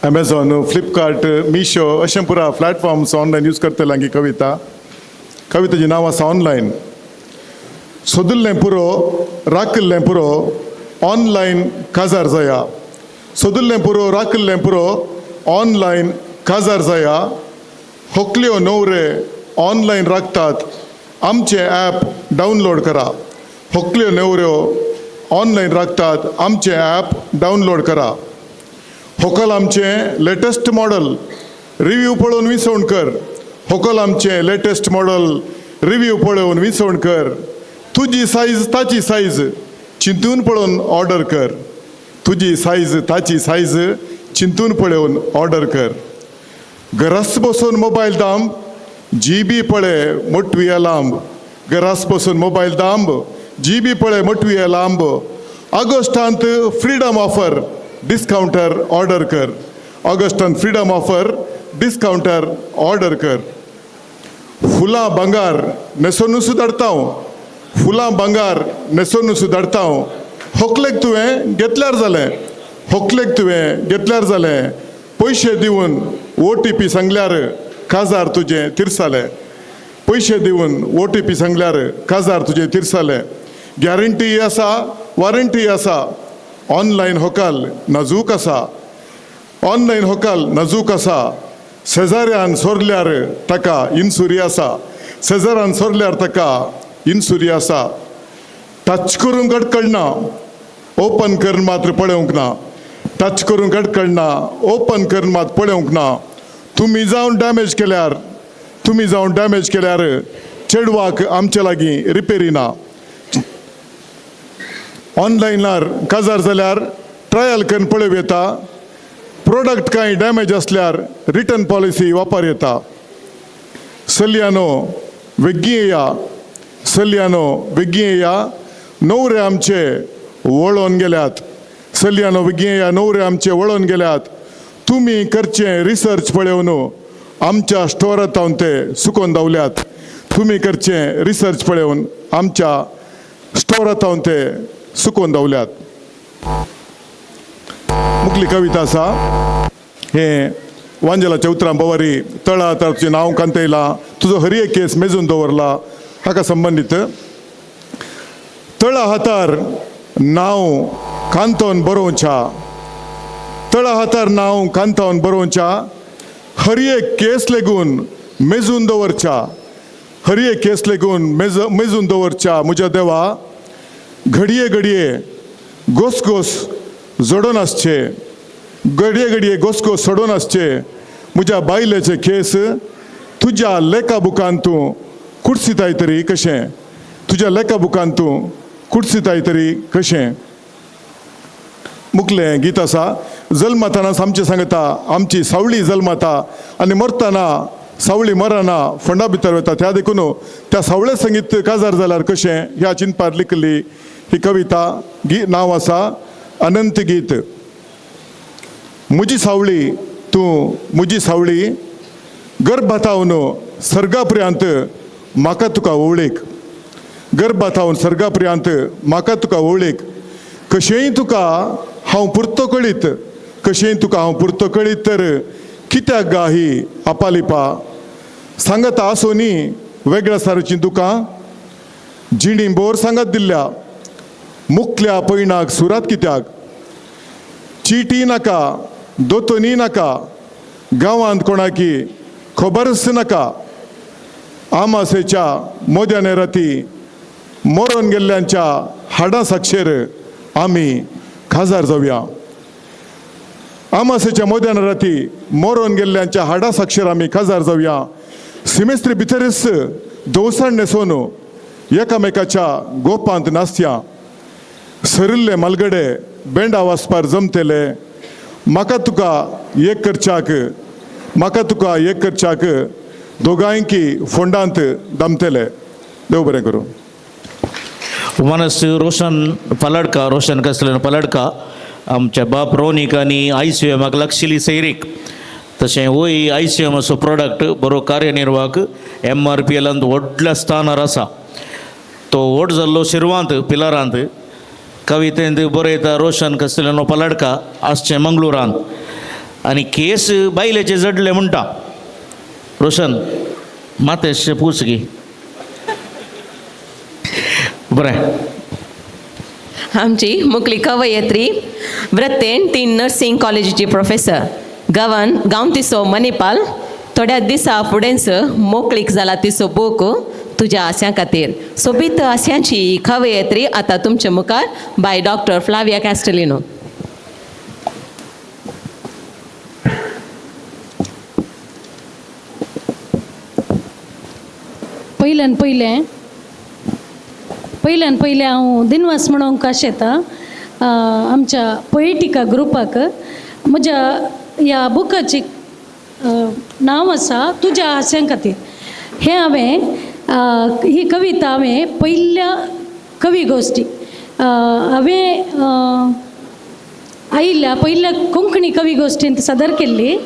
अमेझॉन, फ्लिपकार्ट, मिशो अशें पुरा प्लॅटफॉर्म्स ऑनलायन यूज करतले की कविता. कवितेचें नांव आसा ऑनलायन. सोदिल्लें पुरो, राखिल्लें पुरो, ऑनलायन काजार जाया. सोदिल्लें पुरो, राखिल्लें पुरो, ऑनलायन काजार जाया. होकल्यो न्हवरे ऑनलायन राखतात, आमचें ॲप डावनलोड करा. होकल्यो न्हवऱ्यो ऑनलायन राखतात, आमचें ॲप डावनलोड करा. होकल आमचें लेटस्ट मॉडल रिव्यू पळोवन विसवण कर. होकल आमचें लेटस्ट मॉडल रिव्यू पळोवन विसवण कर. तुजी सायज ताची सायज चिंतून पळोवन ऑर्डर कर. तुजी सायज ताची सायज चिंतून पळोवन ऑर्डर कर. घरास बसून मोबायल दांब, जी बी पळय मोटवी लांब. घरास बसून मोबायल दांब, जी बी पळय मोटवी लांब. ऑगस्टांत फ्रिडम ऑफर डिस्कावंटर ऑर्डर कर. ऑगस्टान फ्रिडम ऑफर डिस्कावंटर ऑर्डर कर. फुलां भांगार न्हेसोनुसू धाडटा हांव. फुलां भांगार न्हेसोनुसू धाडटा हांव. होकलेक तुवें घेतल्यार जालें, होकलेक तुवें घेतल्यार जालें. पयशे दिवन ओ टी पी सांगल्यार काजार तुजें तिरसालें. पयशे दिवन ओ टी पी सांगल्यार काजार तुजें तिरसालें. गॅरंटी आसा, वॉरंटी आसा. ऑनलायन होकाल नाजूक आसा. ऑनलायन होकाल नाजूक आसा. शेजाऱ्यान सोरल्यार ताका इन्सुरी आसा. शेजाऱ्यान सोरल्यार ताका इन्सुरी आसा. टच करूंक अडकळना, ओपन करून मात्र पळोवंक ना. टच करूंक अडकळना, ओपन करून मात पळोवंक ना. तुमी जावन डॅमेज केल्यार, तुमी जावन डॅमेज केल्यार चेडवाक आमचे लागीं रिपेरी ना. ऑनलायनार काजार जाल्यार ट्रायल करून पळोवं येता. प्रोडक्ट कांय डॅमेज आसल्यार रिटर्न पॉलिसी वापर येता. चलयानो वेगीं येया, चलयानो वेगीं येया, न्हवरे आमचे वळोन गेल्यात. चलयानो वेगीं येया, न्हवरे आमचे वळोन गेल्यात. तुमी करचें रिसर्च पळोवन आमच्या स्टोरांत ते सुकोवन धांवल्यात. तुमी करचें रिसर्च पळोवन आमच्या स्टोरांत ते सुकोवन धांवल्यात. मुखली कविता आसा हें वांजेलाच्या उतरां बवारी. तळा तुजें नांव कांतयलां, तुजो हर एक केस मेजून दवरला, हाका संबंदीत. तळा हातार नांव कांतोवन बरोवच्या, तळा हातार नांव कांतोवन बरोवच्या. हर एक केस लेगून मेजून दवरच्या, हर एक केस लेगून मेजून दवरच्या. म्हज्या देवा, घडये घडये गोस गोस जोडून आसचे, घडये घडये गोस गोस सोडून आसचे. म्हज्या बायलेचे केस तुज्या लेखा बुकान तूं कुर्सिताय तरी कशें, तुज्या लेखा बुकान तूं कुर्सिताय तरी कशें. मुखलें गीत आसा. जल्मताना आमचें सांगता, आमची सावळी जल्मता आनी मरतना सावळी मरना फोंडा भितर वता. त्या देखून त्या सावळे संगीत काजार जाल्यार कशें ह्या चिंतपार लिखली ही कविता. नांव आसा अनंत गीत. म्हजी सावळी तूं म्हजी सावळी, गर्भातावन सर्गापर्यंत म्हाका तुका ओवळीक. गर्भातावन सर्गापर्यंत म्हाका तुका ओवळीक. कशेंय तुका हांव पुरतो कळीत, कशेंय तुका हांव पुरतो कळीत. तर कित्याक गा ही आपालिपा सांगता आसूं न्ही वेगळ्या सारची दुकां. जिणी बोर सांगत दिल्ल्या मुखल्या पयणाक सुरात कित्याक. चिटी नाका, दोतोनी नाका, गांवांत कोणाकी खबरच नाका. आमासेच्या मोद्याने राती मरून गेल्ल्यांच्या हाडां साक्षेर आमी खाजार जावया. आमासेच्या मोद्यान राती मरून गेल्ल्यांच्या हाडां साक्षेर आमी खाजार जावया. सिमेस्त्री भितरच दोवसाण न्हेसोवन एकामेकाच्या गोपांत नासया. सरिल्ले मालगडे बेंडा वाजपार जमतले. म्हाका तुका एक करच्याक, म्हाका तुका एक करच्याक दोगांयकी फोंडांत दमतले. देव बरें करूं. मानस रोशन पलडका, रोशन कसलें पलडका, आमच्या बाप रोनीक आनी आयसीएमाक लागशिल्ली सैरीक, तशें वय आयसीएमाचो प्रोडक्ट बरो कार्यनिर्वाहक एमआरपी एलांत व्हडल्या स्थानार आसा. तो व्हड जाल्लो शिरवांत पिलारांत कवितेंत बरयता रोशन कसलेनो पलडका आसचें मंगळुरांत आनी केस बायलेचे जडले म्हणटा. रोशन मातेश पूस गी बरें. आमची मुकली कवयत्री वृत्तेन ती नर्सिंग कॉलेजीची प्रोफेसर गवन गांवतिसो मणिपाल थोड्या दिसा फुडेंच मोकळीक जाला तिचो बूक तुज्या आस्यां खातीर. सोबीत आस्यांची कवयत्री आतां तुमचे मुखार बाय डॉक्टर फ्लाविया कॅस्टलिनो. पयल्यान पयलें पयल्यान पयलें हांव दिनवास म्हणूंक आशेता आमच्या पोएटिका ग्रुपाक. म्हज्या ह्या बुकाची नांव आसा तुज्या हास्यां खातीर. हें हांवें ही कविता हांवें पयल्या कवी गोश्टी हांवें आयिल्ल्या पयल्या कोंकणी कवी गोश्टींत सादर केल्ली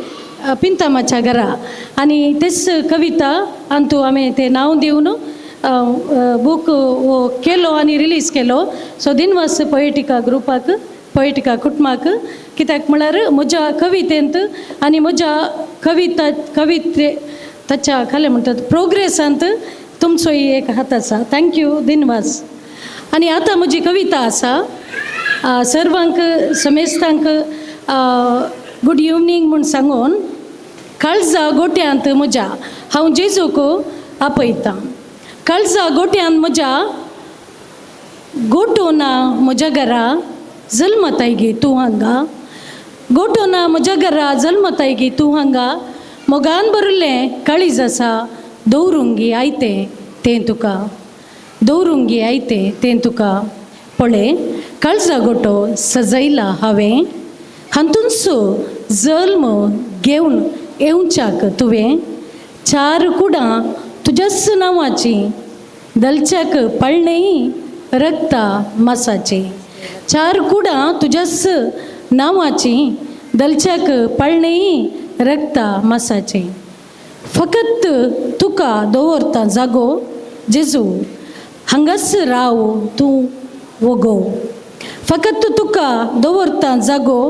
पिंतामाच्या घरा. आनी तेच कविता अंतू हांवें तें नांव दिवन बूक हो केलो आनी रिलीज केलो. सो दिनवास पोएटिका ग्रुपाक, पोएटिका कुटुंबाक, कित्याक म्हळ्यार म्हज्या कवितेंत आनी म्हज्या कविता कविते ताच्या खाले म्हणटात प्रोग्रेसांत तुमचोय एक हात आसा. Thank you, दिनवास. आनी आतां म्हजी कविता आसा सर्वांक समेस्तांक गुड इवनींग म्हूण सांगून. काळजा गोट्यांत म्हज्या हांव जेजूक आपयतां. काळजा गोट्यांत म्हज्या गोटो ना म्हज्या घरा जल्मताय गे तूं हांगा. गोटो ना म्हज्या घरा जल्मताय गे तूं हांगा. मोगान भरिल्लें काळीज आसा दवरूंक आयतें तें तुका, दवरूंक आयतें तें तुका. पळय काळजा गोटो सजयला हांवें, हातूंचो जल्म घेवन येवच्याक तुवें. चार कुडां तुज्याच नांवाची, दलच्याक पळणेय रक्ता मासाची. चार कुडां तुज्याच नांवाची, दलच्याक पळणेय रक्ता मासाची. फकत तुका दवरता जागो जेजू, हांगाच राव तूं वगो. फकत तुका दवरता जागो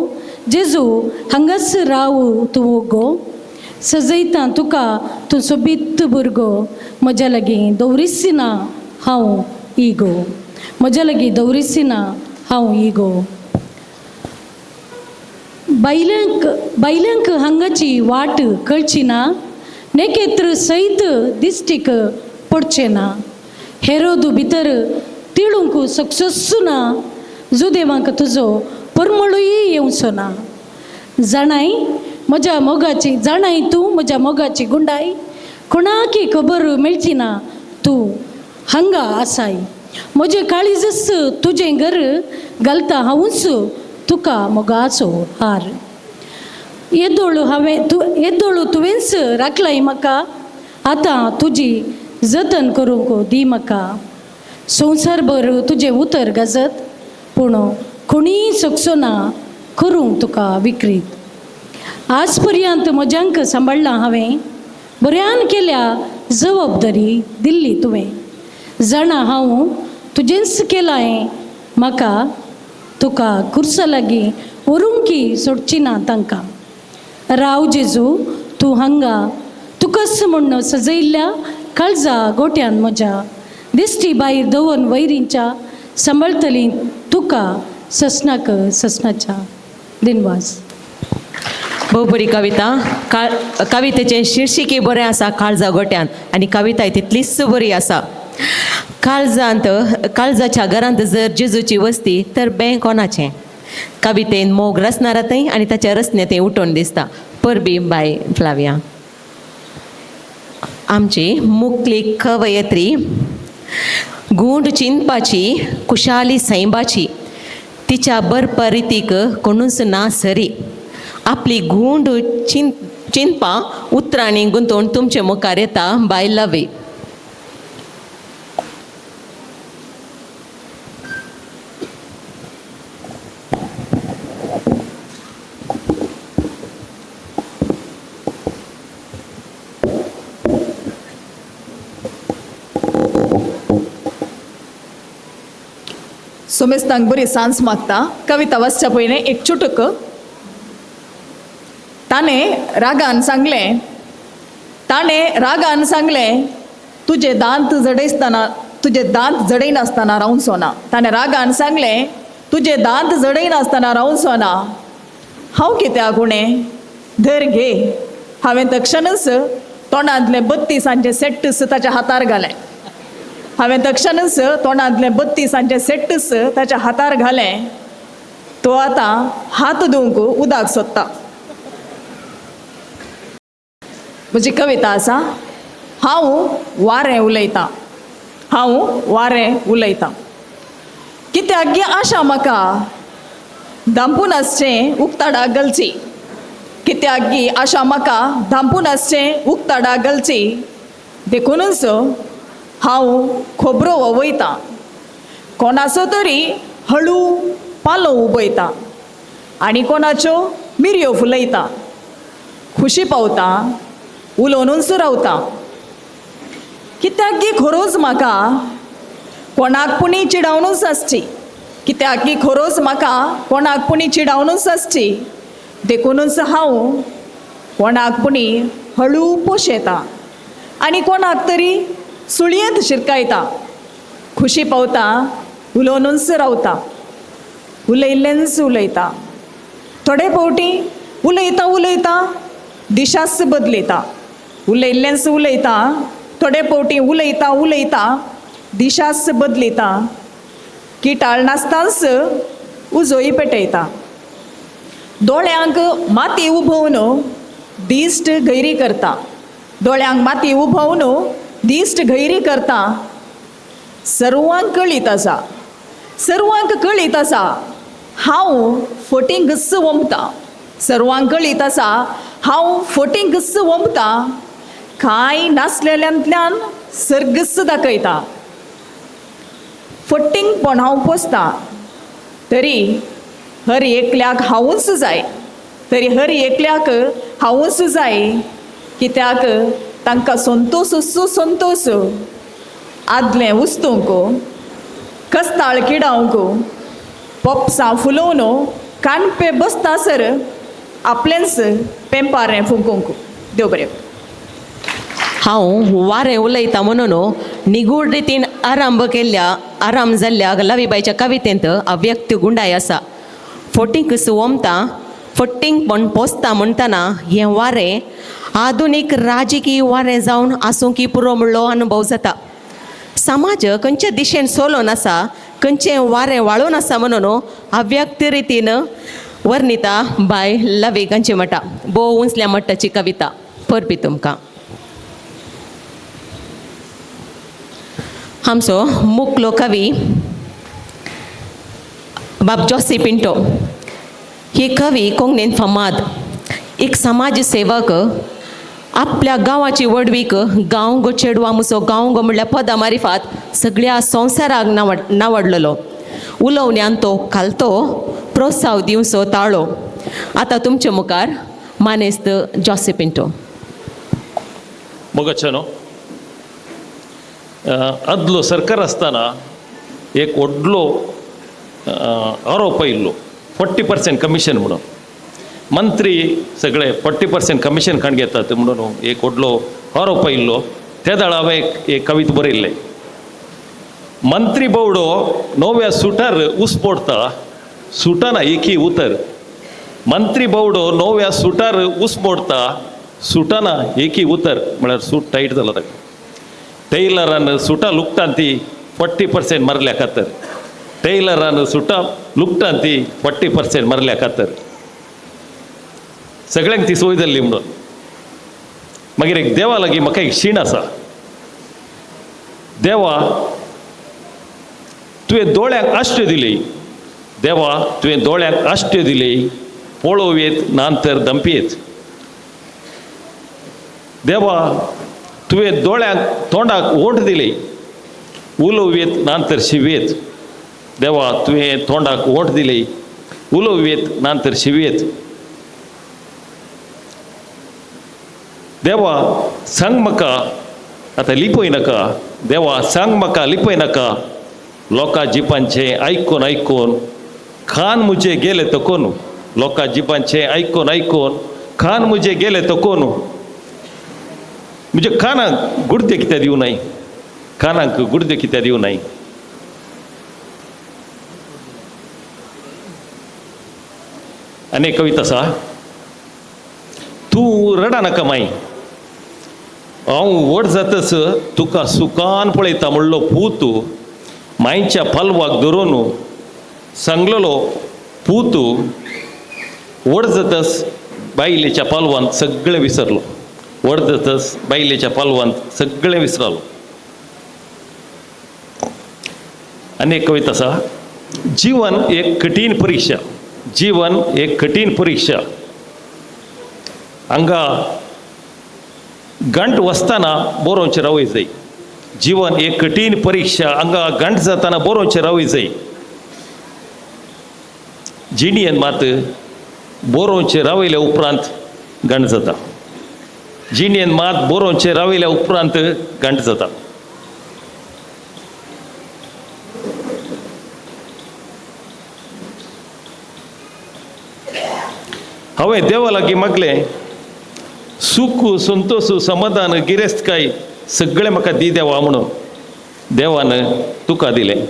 जेजू, हांगाच राव तूं वगो. सजयता तुका तूं सोबीत भुरगो, म्हज्या लागीं दवरीच ना हांव इगो. म्हज्या लागीं दवरीच ना हांव इगो. बायल्यांक बायल्यांक हांगाची वाट कळची ना, नेकेत्र सयत दिश्टीक पडचें ना. हेरोद भितर तिळूंक सक्सस्सू ना, जुदेवांक तुजो परमळूय येवचो ना. जाणाय म्हज्या मोगाची, जाणाय तूं म्हज्या मोगाची गुंडाय, कोणाकी खबर मेळची ना तूं हांगा आसाय. म्हजें काळीजच तुजें घर घालता हांवूच तुका मोगाचो हार. येदोळ हांवें तूं येदोळ तुवेंच राखलाय म्हाका, आतां तुजी जतन करूंक दी म्हाका. संवसारभर तुजें उतर गाजत, पूण कोणीय शकचो ना करूंक तुका विक्रीत. आज पर्यंत म्हज्यांक सांबाळ्ळां हांवें, बऱ्यान केल्या जबाबदारी दिल्ली तुवें. जाणा हांव तुजेंच केलां म्हाका, तुका खुर्सा लागीं व्हरूंकी सोडची ना तांकां. राव जेजू तूं हांगा, तुकाच म्हूण सजयल्ल्या काळजा गोट्यान म्हज्या. दिश्टी भायर दवरून वैरींच्या सांबाळटली तुका ससनाक ससनाच्या. दिनवास. भोव बरी कविता. कवितेचें शीर्षिकय बरें आसा काळजा गोट्यान आनी कविताय तितलीच बरी आसा. काळजांत काळजाच्या घरांत जर जेजूची वस्ती तर बें कोणाचें. कवितेन मोग रचणारातय आनी ताच्या रचण्यातय उठोवन दिसता. परबी बाय फ्लाविया. आमची मुकली कवयत्री गूंड चिंतपाची कुशाली सैंबाची तिच्या बरपा रितीक कोणूच ना सरी. आपली गूंड चिंतपां उतरांनी गुंतोवन तुमचे मुखार येता बाय लवी. सोमेस्तांक बरी सांज मागता. कविता वाचच्या पयलें एक चुटक. ताणें रागान सांगलें, ताणें रागान सांगलें, तुजे दांत जडयतना तुजे दांत जडयनासतना रावचो ना. ताणें रागान सांगलें, तुजे दांत जडयनासतना रावचो ना. हांव कित्याक उणें, धर घे. हांवें तक्षणच तोंडांतलें 32 सेट्टस ताच्या हातार घालें. हांवें तक्षणच तोंडांतलें 32 सेट्टस ताच्या हातार घालें. तो आतां हात धुवंक उदक सोदता. म्हजी कविता आसा, हांव वारें उलयतां. हांव वारें उलयतां. कित्याक गे आशा म्हाका धांपून आसचें उक्ताडा गलची. कित्याक गी आशा म्हाका धांपून आसचें उक्ताडा गलची. देखूनच हांव खबरो वयतां, कोणाचो तरी हळू पालो उबयता आनी कोणाच्यो मिरयो फुलयता. खुशी पावता, उलोवनूच रावता. कित्याक गी खरोच म्हाका कोणाक पुणी चिडावनूच आसची. कित्याक गी खरोच म्हाका कोणाक पुणी चिडावनूच आसची. देखूनच हांव कोणाक पुणी हळू पोशेता आनी कोणाक तरी सुळयेंत शिरकायता. खुशी पावता, उलोवनूच रावता. उलयल्लेंच उलयता. थोडे फावटी उलयता उलयता दिशाच बदलयता. उलयल्लेंच उलयता. थोडे फावटी उलयता उलयता दिशाच बदलयता. किटाळ नासताच उजोय पेटयता. दोळ्यांक माती उबोवन दिश्ट गैरी करता. दोळ्यांक माती उबोवन दिश्ट गैरी करता. सर्वांक कळीत आसा, सर्वांक कळीत आसा, हांव फटींग घस्स वोमता. सर्वांक कळीत आसा, हांव फटींग घस्स वोमता. कांय नासलेल्यांतल्यान सर्गस दाखयता. फटींगपण हांव पोसता, तरी हर एकल्याक हांवूच जाय. तरी हर एकल्याक हांवूच जाय. कित्याक तांकां संतोश संतोश आदलें उस्तूंक, कस्ताळ किडावंक, पोपसां फुलोवन कानपे बसता सर आपलेंच पेंपारें फुंकूंक. देव बरें. हांव वारें उलयता म्हणून निगूढ रितीन आरंभ केल्ल्या आराम जाल्ल्या लवीबायच्या कवितेंत अव्यक्त गुंडाय आसा. फोटींक सुवमता फटींगपण पोसता म्हणटना हें वारें आधुनीक राजकीय वारें जावन आसूं की पुरो म्हणलो अनुभव जाता. समाज खंयच्या दिशेन सोलोन आसा, खंयचें वारें वाळोवन आसा म्हणून अव्यक्त रितीन वर्णिता बाय लवी गंजीमठा. भोव उंचल्या मट्टाची कविता. परबी तुमकां. आमचो मुकलो कवी बाब जोसी पिंटो ही कवी कोंकणीन फामाद एक समाज सेवक. आपल्या गांवाची व्हडवीक गांव गो चेडवा मुसो गांव गो म्हणल्यार पदां मारिफात सगळ्या संवसाराक नावडलेलो. उलोवण्यान तो खालतो प्रोत्साव दिवचो ताळो. आतां तुमचे मुखार मानेस्त जोसी पिंटो. मोगाचो न्हू आदलो सरकार आसतना एक व्हडलो आरोप आयिल्लो 40% कमिशन म्हणून. मंत्री सगळे 40% कमिशन काण घेतात म्हणून एक व्हडलो आरोप आयिल्लो. त्या वेळार हांवें एक कविता बरयल्लें. मंत्री बावडो नव्या सुटार उसमोडता, सुटाना एकी उतर. मंत्री बावडो नव्या सुटार उसमोडता, सुटाना एकी उतर. म्हळ्यार सूट टायट जाला ताका. टेलरान सुटां लुकटान ती 40% मरल्या खातर. टेलरान सुटां लुकटान ती 40% मरल्या खातर. सगळ्यांक ती सोय जाल्ली म्हणून. मागीर एक देवा लागीं म्हाका एक शीण आसा. देवा तुवें दोळ्यांक आश्ट्यो दिली, देवा तुवें दोळ्यांक आश्ट्यो दिली, पळोवयेत ना तर दंपयेत. देवा तुवें दोळ्यांक तोंडाक ओंठ दिली, उलोवयेत ना तर शिवयेत. देवा तुवें तोंडाक ओंठ दिली, उलोवयेत ना तर शिवयेत. देवा सांग म्हाका आतां लिपय नाका, देवा सांग म्हाका लिपय नाका, लोकां जिपांचें आयकून आयकून खान म्हजे गेले तो कोण, लोकां जिपांचें आयकून आयकून खान म्हजे गेले तो कोण. म्हज्या कानाक गुडदे कित्याक दिवं नाय, कानाक गुडदे कित्याक दिवं नाय. आनी एक कविता आसा, तूं रडा नाका माई, हांव व्हड जातच तुका सुखान पळयता म्हणलो पूत मायच्या पालवाक धरून सांगलेलो पूत व्हड जातच बायलेच्या पालवान सगळें विसरलो, व्हड जातच बायलेच्या पालवान सगळें विसरलो. आनी एक कविता आसा, जीवन एक कठीण परिक्षा, जीवन एक कठीण परिक्षा. हांगा गंट वसतना बरोवचें रावय जाय. जीवन एक कठीण परिक्षा, हांगा गंट जातना बरोवचें रावय जाय. जिणेन मात बरोवचें रावयल्या उपरांत गंट जाता. जिणेन मात बरोवचें रावयल्या उपरांत गंट जाता. हांवें देवा लागीं मागलें, सुख संतोष समाधान गिरेस्तकाय सगळें म्हाका दी देवा म्हणून. देवान तुका दिलें,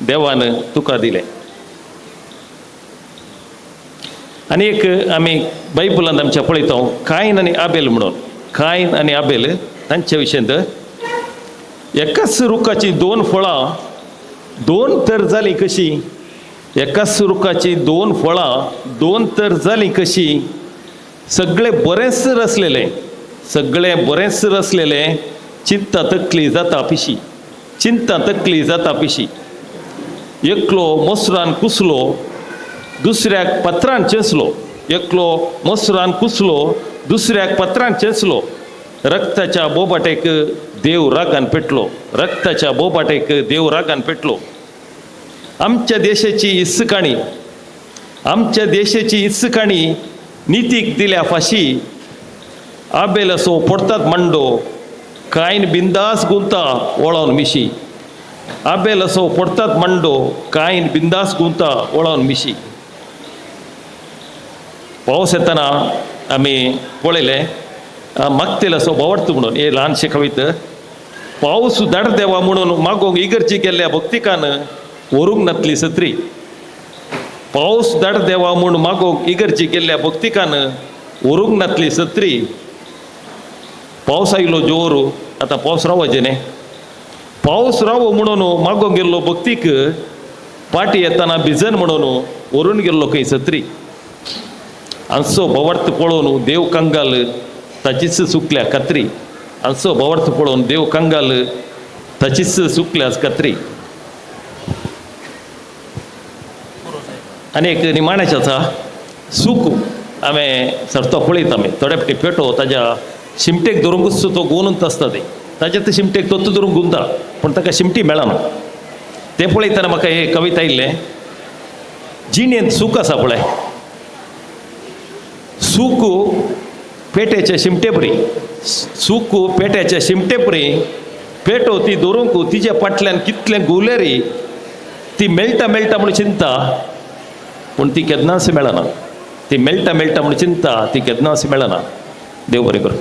देवान तुका दिलें. आनी एक आमी बायबलांत आमच्या पळयता कायन आनी आबेल म्हणून. कायन आनी आबेल तांच्या विशयांत एकाच रुखाची दोन फळां दोन तर जालीं कशीं, एकाच रुखाची दोन फळां दोन तर जालीं कशीं, सगळें बरेंच रसलेलें, सगळें बरेंच रसलेलें, चिंता तकली जाता पिशी, चिंता तकली जाता पिशी. एकलो मोसरान कुसलो दुसऱ्याक पत्रान चेंचलो, एकलो मोसरान कुसलो दुसऱ्याक पत्रान चेंचलो, रक्ताच्या बोबाटेक देव रागान पेटलो, रक्ताच्या बोबाटेक देव रागान पेटलो. आमच्या देशाची इस्सकाणी, आमच्या देशाची इस्सकाणी नितीक दिल्या फाशी, आबेल असो पडतात मांडो कायन बिंदास गुंता वळोन मिशी, आबेल असो पडतात मांडो कायन बिंदास गुंता वळोन मिशी. पावस येतना आमी पळयलें मागतेल असो बोवार्थ म्हणून हे ल्हानशे कवित. पावस धाड देवा म्हणून मागोंक इगर्जी गेल्ल्या भक्तिकान व्हरूंक नातली सत्री. पावस धाड देवा म्हूण मागोंक इगर्जी गेल्ल्या भक्तिकान व्हरूंक नातली सत्री. पावस आयलो जोर, आतां पावस रावचें न्ही. पावस रावो म्हणून मागोंक गेल्लो भक्तीक पाटी येतना भिजन म्हणून व्हरून गेल्लो खंय सत्री. हांचो भवार्थ पळोवन देव कंगाल ताचीच चुकल्या खात्री, हांचो भवार्थ पळोवन देव कंगाल ताचीच चुकल्या खात्री. आनी एक निमाण्याचें आसा सूख. हांवें सरतो पळयता आमी थोडे फावटी पेटो ताज्या शिमटेक धरूंकूच तो गुंत आसता, ते ताज्या ते शिमटेक तोत्त धरूंक गुंता पूण ताका शिमटी मेळना. तें पळयतना म्हाका हे कविता आयिल्लें, जिणेंत सूख आसा पळय, सूख पेट्याच्या शिमटे परी, सूख पेट्याच्या शिमटे परी, पेटो ती धरूंक तिच्या फाटल्यान कितलें गुवलेरी, ती मेळटा मेळटा म्हूण चिंता पूण ती केन्नाच मेळना, ती मेळटा मेळटा म्हूण चिंता ती केन्नाच मेळना. देव बरें करूं.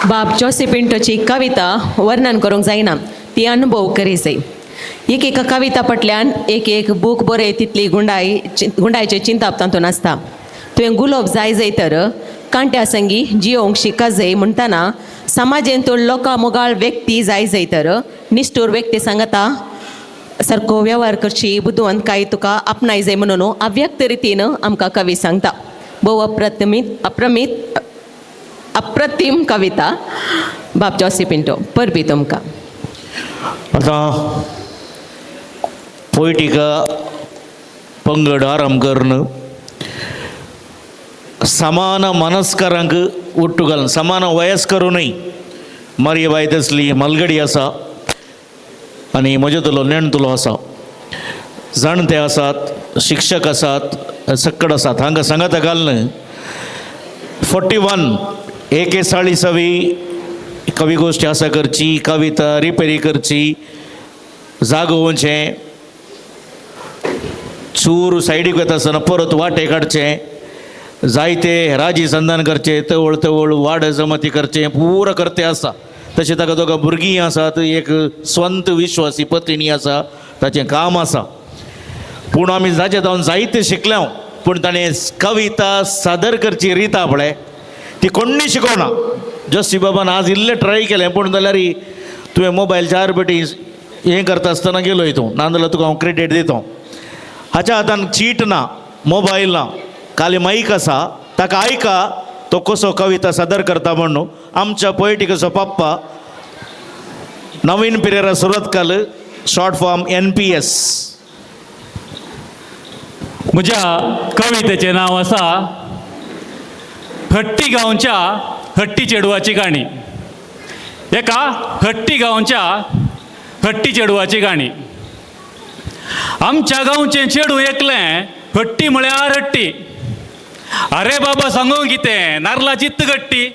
बाब जोसे पिंटोची कविता वर्णन करूंक जायना, ती अनुभव करी जाय. एक एक कविता पटल्यान एक एक बूक बरय तितली गुंडाय गुंडायचें चिंताप तातूंत आसता. तुवें गुलोब जाय जाय तर कांट्या संगी जियोंक शिका जाय म्हणटना समाजेंत लोकां मोगाळ व्यक्ती जाय जाय तर निश्ठूर व्यक्ती सांगता सारको वेव्हार करची बुदवंतकाय तुका आपणाय जाय म्हणून अव्यक्त रितीन आमकां कवी सांगता. भोव अप्रमित अप्रतिम कविता बाब जॉसी पिंटो परबी तुमकां. आतां पोयटिका पंगड आराम करून समान मनस्कारांक उट्टू घालून समान वयस्करूनय मारियाबाय तसली मालगडी आसा आनी म्हजे तुलो नेणतुलो आसा, जाणटे आसात, शिक्षक आसात, सक्कड आसात. हांगा सांगाता घालून 41 एकेचाळीसावी कवी गोश्टी आसा करची, कविता रिपेरी करची, जागोवचें, चूर सायडीक वता आसतना परत वाटे काडचें, जायते राजी संधान करचें, तवळ तवळ वाड जमाती करचें, पुरो करते आसा. तशें ताका दोगां भुरगीं आसात, एक स्वंत विश्वासी पत्नी आसा, ताचें काम आसा. पूण आमी जाचे जावन जायते शिकल्या, पूण ताणें कविता सादर करची रिता पळय ती कोण्णी शिकोवना. जस्सी बाबान आज इल्लें ट्राय केलें, पूण जाल्यार तुवें मोबायल 4 पेटी हें करता आसतना गेलोय तूं, ना जाल्यार तुका हांव क्रेडीट दिता. हाच्या हातान चीट ना, मोबायल ना, खाली माईक आसा, ताका आयका तो कसो कविता सादर करता म्हणून. आमच्या पोयटिकाचो पप्पा Naveen Pereira Surathkal, short form NPS. म्हज्या कवितेचें नांव आसा हट्टी गांवच्या हट्टी चेडवाची काणी. एका हट्टी गांवच्या हट्टी चेडवाची काणी. आमच्या गांवचें चेडूं एकलें हट्टी म्हळ्यार हट्टी. अरे बाबा सांगू कितें नारलाची गट्टी.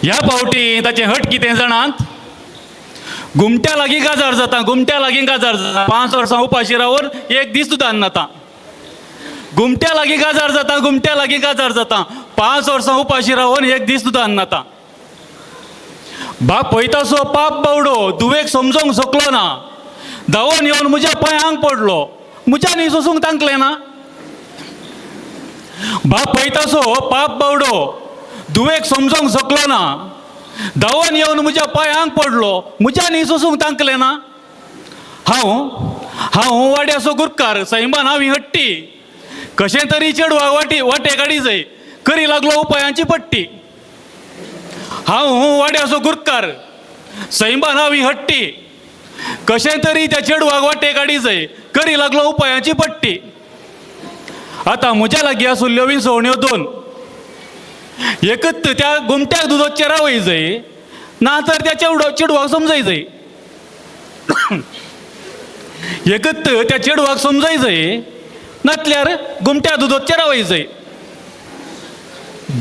ह्या फावटी ताचें हट कितें जाणात, घुमट्या लागीं काजार जाता, घुमट्या लागीं काजार जाता, 5 वर्सां उपाशी रावन एक दीस सुद्दां नाता. घुमट्या लागीं काजार जाता, घुमट्या लागीं काजार जाता, 5 वर्सां उपाशी रावन एक दीस सुद्दां नाता. बाप पळयतासो पाप बावडो दुवेक समजोंक शकलो ना, धांवून येवन म्हज्या पांयांक पडलो, म्हज्या न्ही सोसूंक तांकलें ना. बाप पळयतासो पाप बावडो दुवेक समजोंक शकलो ना, धांवून येवन म्हज्या पांयांक पडलो, म्हज्या न्ही सोसूंक तांकलें ना. हांव हांव वाड्याचो गुरकार सैमान हांव हट्टी, कशें तरी चेडवा वाटी वाटे काडी जाय करी लागलो उपायांची पट्टी. हांव वाड्याचो गुरकार सैमान हांव हट्टी, कशें तरी त्या चेडवाक वाटे काडी जाय करी लागलो उपायांची पट्टी. आतां म्हज्या लागीं आसुल्ल्यो विसवण्यो 2, एकच त्या घुमट्याक दुदोचेर रावय जाय ना तर त्या चेडवाक समजय जाय. एकच त्या चेडवाक समजय जाय नातल्यार घुमट्या दुदोचेर रावय जाय.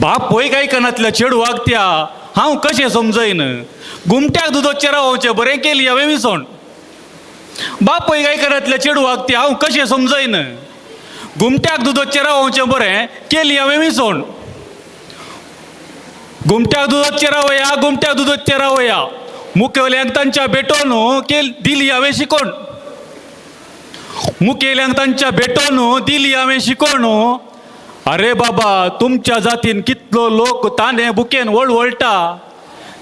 बाप पळय काय कानांतल्या चेडवाक त्या हांव कशें समजयन, घुमट्याक दुदोचेर रावचें बरें केली हांवें विसवण. बाप पळय काय कानांतल्या चेडवाक त्या हांव कशें समजयन, घुमट्याक दुदोचेर रावचें बरें केली हांवें विसवण. घुमट्याक दुदोचेर रावया, घुमट्याक दुदोचेर रावया, मुखेल्यांक तांच्या भेटोवन केल दिली हांवें शिकोवन. मुखेल्यांक तांच्या भेटोवन दिली हांवें शिकोवन. अरे बाबा तुमच्या जातीन कितलो लोक तांदे बुकेन वळवळटा,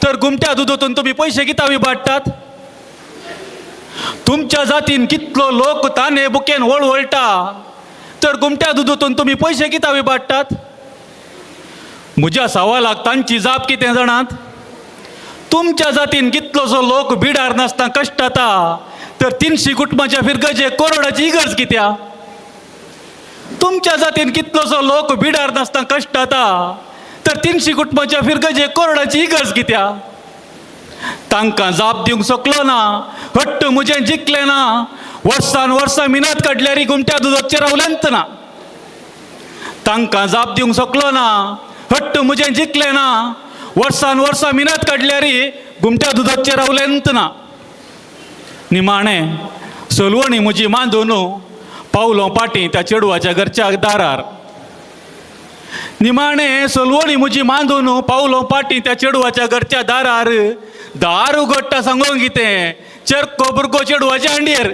तर घुमट्या दुदोतून तुमी पयशे कित्याक वाडटात. तुमच्या जातीन कितलो लोक तांदे बुकेन वळवळटा, तर घुमट्या दुदोतून तुमी पयशे कित्याक वाडटात. म्हज्या सवालाक तांची जाप कितें जाणात, तुमच्या जातीन कितलोसो लोक बिडार नासतना कश्टाता, तर 300 कुटुंबाच्या फिरगजे कोरडाची इगर्ज कित्या. तुमच्या जातीन कितलोसो लोक बिडार नासतना कश्टाता, तर 300 कुटुंबाच्या फिरगजे कोरडाची इगर्ज कित्या. तांकां जाप दिवंक शकलो ना, हट्ट म्हजें जिखलें ना, वर्सान वर्सां मिनात काडल्यार घुमट्या दुदोचेर रावलेंच ना. तांकां जाप दिवंक शकलो ना, हट्ट म्हजें जिखलें ना, वर्सान वर्सां मिनात काडल्यार घुमट्या दुदाचेर रावलेंच ना. निमाणें सलवणी म्हजी मांदून पावलो पाटी त्या चेडवाच्या घरच्या दारार. निमाणें सलवणी म्हजी मांदून पावलो पाटी त्या चेडवाच्या घरच्या दारार. दार उगडटा सांगूंक कितें, चेरको भुरगो चेडवाच्या हांडयेर.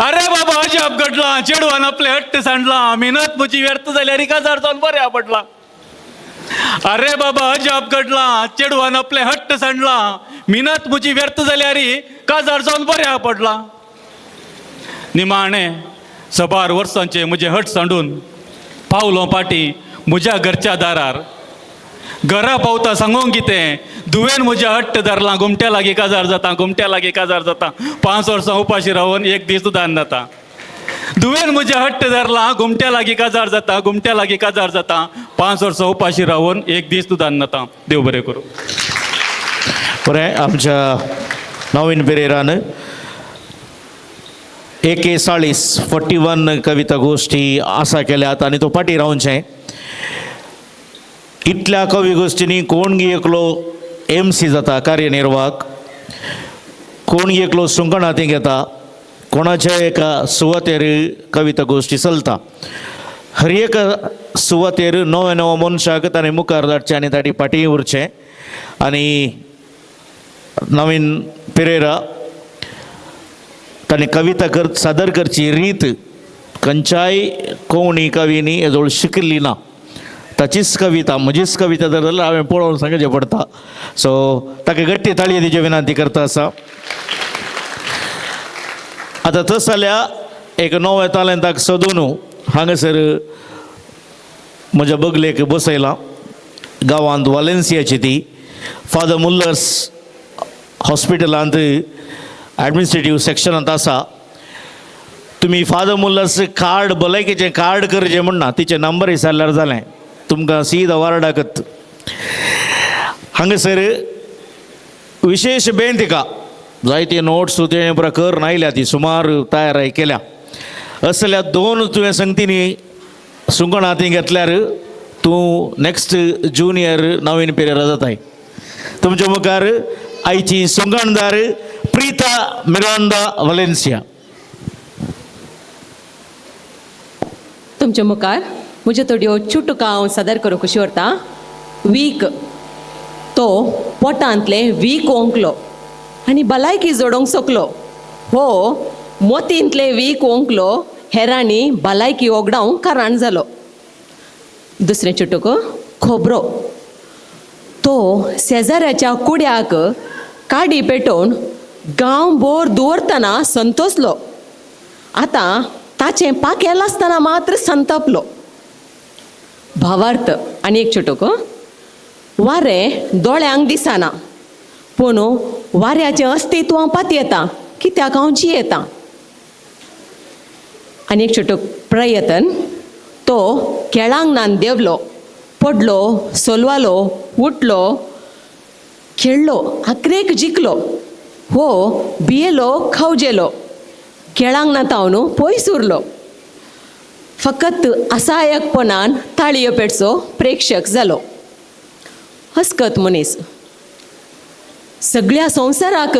अरे बाबा अजाप घडला, चेडवान आपले हट्ट सांडला, मेहनत म्हजी व्यर्थ जाल्यार काजार जावन बऱ्या पडला. अरे बाबा अजाप घडला, चेडवान आपले हट्ट सांडला, मेहनत म्हजी व्यर्थ जाल्यार काजार जावन बऱ्या पडला. निमाणें सबार वर्सांचे म्हजें हट सांडून पावलो पाटी म्हज्या घरच्या दारार. घरा पावता सांगूंक कितें, दुवेन म्हज्या हट्ट धरला, घुमट्या लागीं काजार जाता, घुमट्या लागीं काजार जाता, 5 वर्सां उपाशी रावन एक दीस दान जाता. दुवेन म्हज्या हट्ट धरला, घुमट्या लागीं काजार जाता, घुमट्या लागीं काजार जाता, 5 वर्सां उपाशी रावन एक दीस दान जाता. देव बरें करूं. बरें, आमच्या नवीन पेरेरान 41 41 कविता गोश्टी आसा केल्यात आनी तो पाटी रावचें. इतल्या कवी गोश्टींनी कोण एकलो एम सी जाता कार्यनिर्वाहक, कोण एकलो सुंकण हातीं घेता, कोणाच्या एका सुवातेर कविता गोश्टी चलता. हर एका सुवातेर नव्या नव्या मनशाक ताणें मुखार धाडचें आनी ताणी फाटीं उरचें. आनी नवीन पेरेरा ताणें कविता कर सादर करची रीत खंयच्याय कोंकणी कवींनी येदोळ शिकिल्ली ना. ताचीच कविता म्हजीच कविता जर जाल्यार हांवें पळोवन सांगचें पडटा. सो ताका गट्टी ताळये दिवची विनंती करता आसा. आतां तस जाल्यार एक नव्या तालेंताक सोदून हांगासर म्हज्या बगलेक बसयलां. गांवांत वालेन्सियाची ती फादर मुल्लर्स हॉस्पिटलांत एडमिनिस्ट्रेटीव सेक्शनांत आसा. तुमी फादर मुल्लर्स कार्ड भलायकेचें कार्ड करचें म्हण ना, तिचें नंबर विचारल्यार जालें तुमकां सीद वार्डाकत. हांगासर विशेश बेन तिका जायते नोट्स तुवें पुरा करून आयल्या, ती सुमार तयार केल्या. असल्या 2 तुवें संगतींनी सुंगण हातीं घेतल्यार तूं नॅक्स्ट ज्युनियर नवीन पेरेरा जाताय. तुमच्या मुखार आयची सुंगणदार प्रीता मिरांदा वालेन्सिया. तुमच्या मुखार म्हज्यो थोड्यो चुटुकां हांव सादर करूंक खुशी व्हरता. वीक तो पोटांतलें वीक ओंकलो आनी भलायकी जोडोवंक शकलो. हो मोतींतलें वीक ओंकलो, हेरांनी भलायकी ओगडावंक कारण जालो. दुसरें चुटूक खबरो तो शेजाऱ्याच्या कुड्याक काडी पेटोवन गांवभर दवरतना संतोसलो. आतां ताचें पाखें आसतना मात्र संतापलो. भावार्थ आनी एक चुटूक वारें दोळ्यांक दिसना, पूण वाऱ्याचें अस्तित्व पातयेता कित्याक हांव जियेता. आनी एक चुटूक प्रयत्न तो केळांगणान देंवलो, पडलो, सोलवालो, उठलो, खेळ्ळो, आखरेक जिखलो. हो भियेलो, खावजेलो, केळांगणा तावन पयस उरलो. फकत असायकपणान ताळयो पेटचो प्रेक्षक जालो. हसकत मनीस सगळ्या संवसाराक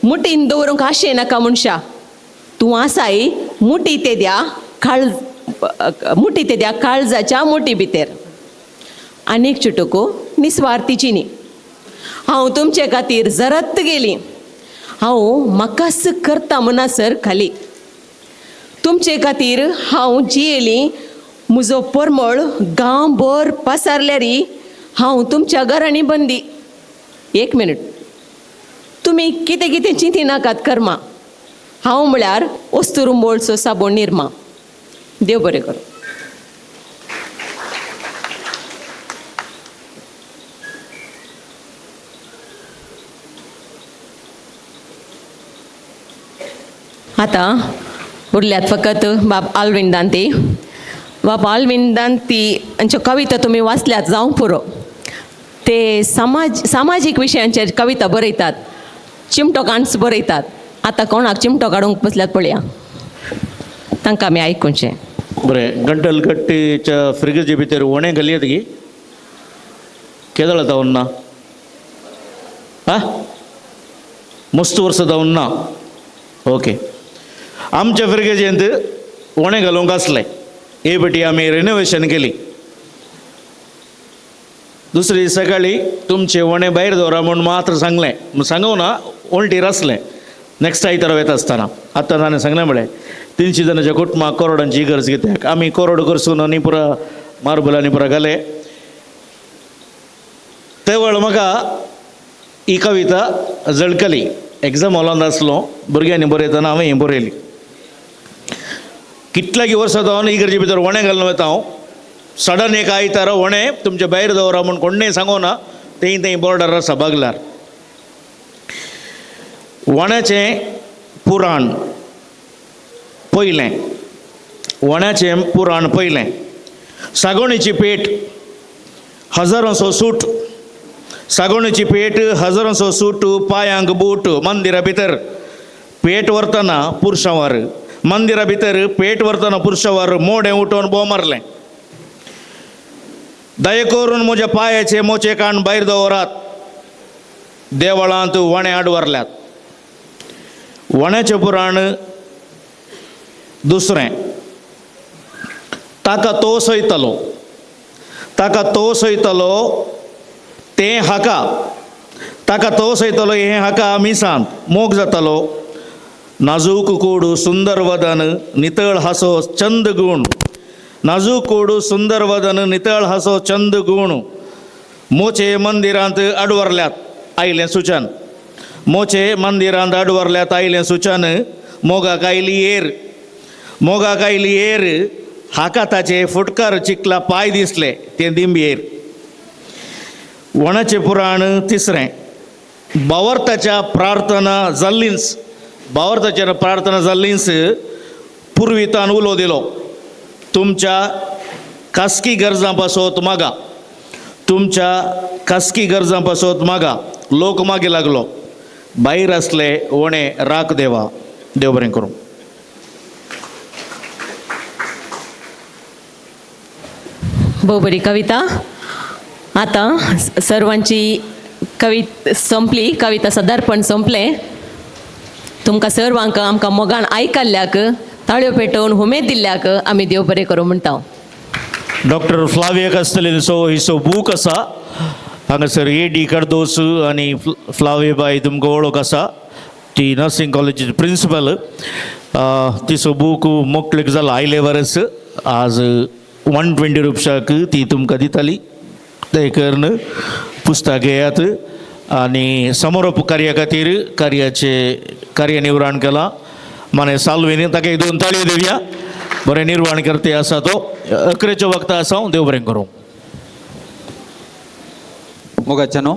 मुठीन दवरूंक आशे नाका मनशा, तूं आसाय मुठी तेद्या काळ मुठी तेद्या काळजाच्या मुठी भितर. आनीक चुटुको निस्वार्थीची न्ही. हांव तुमचे खातीर जरत गेली, हांव म्हाकाच करता म्हणसर खाली. तुमचे खातीर हांव जियेली, म्हजो परमळ गांवभर पसारल्यारी हांव तुमच्या घरांनी बंदी. एक मिनट, तुमी कितें कितें चिंती नाकात कर्मा, हांव म्हळ्यार वस्तुरुंबोळचो साबण निर्मा. देव बरें करूं. आतां उरल्यात फकत बाब आल्विन दांती. बाब आल्विन दांती हांच्यो कविता तुमी वाचल्यात जावंक पुरो. ते सामाजीक विशयांचेर कविता बरयतात, चिमटो कांच बरयतात. आतां कोणाक चिमटो काडूंक बसल्यात पळया, तांकां आमी आयकुचें. बरें, गंटल गट्टीच्या फ्रिगेजे भितर वणे घालयत गी केदळ जावन ना, आं मस्त वर्सां जावन ना. ओके, आमच्या फिर्गजेंत वणे घालूंक आसलें. हे पेटी आमी रिनोवेशन केली. दुसरी सकाळी तुमचे वणे भायर दवरा म्हूण मात्र सांगलें, सांगू ना वणटीर आसलें. नेक्स्ट आयतारा वयता आसतना आतां ताणें सांगलें म्हळें 300 जाणांच्या कुटुंबाक करोडांची गरज कित्याक आमी करोड करसून आनी पुरा मार्बल आनी पुरा घाले. तेवळ म्हाका ही कविता झळकली. एग्जाम हॉलांत आसलो, भुरग्यांनी बरयतना हांवें ही बरयली. कितल्याकी वर्सां जावन इगर्जे भितर वणें घालून वता हांव. सडन एक आयतारा वणें तुमच्या भायर दवरा म्हूण कोणें सांगोना, थंय थंय बॉर्डर आसा बागलार. वण्याचें पुराण पयलें, वण्याचें पुराण पयलें. सागोणीची पेट हजारांचो सूट, सागोणीची पेट हजारांचो सूट, पांयांक बूट, मंदिरा भितर पेट व्हरतना पुरशांवार, मंदिरा भितर पेट व्हरतना पुरशांवार मोडें उठोवन बोव मारलें. दया करून म्हज्या पांयाचे मोचे काण भायर दवरात, देवळांत वणें आडवरल्यात. वण्याचें पुराण दुसरें. ताका तो सयतलो, ताका तो सयतलो तें हाका, ताका तो सयतलो हें हाका मिसांत मोग जातालो. नाजूक कोडू सुंदर वदन नितळ हासो चंद गूण, नाजूक कोडू सुंदर वदन नितळ हासो चंद गूण, मोचे मंदिरांत आडवरल्यात आयलें सुचन, मोचे मंदिरांत आडवरल्यात आयलें सुचन, मोगाक आयली एर, मोगाक आयली एर, हाका ताचे फुटकार चिकला पांय दिसले ते दिंबयेर. वणाचें पुराण तिसरें. बावर्ताच्या प्रार्थना जाल्लींच, बावर्ताच्या प्रार्थना जाल्लींच पुर्वितान उलो दिलो, तुमच्या खासगी गरजां पासत मागा, तुमच्या खासगी गरजां पासत मागा. लोक मागे लागलो, भायर आसले वणे राख देवा. देव बरें करूं. भोव बरी कविता. आतां सर्वांची कविता संपली, कविता सदारपण संपलें. तुमकां सर्वांक आमकां मोगान आयकल्ल्याक, ताळयो पेटोवन हुमेद दिल्ल्याक आमी देव बरें करूं म्हणटा. डॉक्टर फ्लाविया कास्तलिनचो हिचो बूक आसा. हांगासर ए डी कार्दोस आनी फ्लाविया बाय तुमकां वळख आसा, ती नर्सिंग कॉलेजीची प्रिंसिपल. तिचो बूक मोकळीक जाला आयले वरस आज 120 रुपशाक ती तुमकां दिताली. ते करून पुस्तक घेयात आनी समारोप कार्या खातीर कार्याचें कार्य निर्वाण केलां माने साल्विनी, ताका एक 2 ताळयो दिवया. बरें निर्वाण करते आसा तो अकरेचो वक्ता आसा. हांव देव बरें करूं. मोगाच्यानो,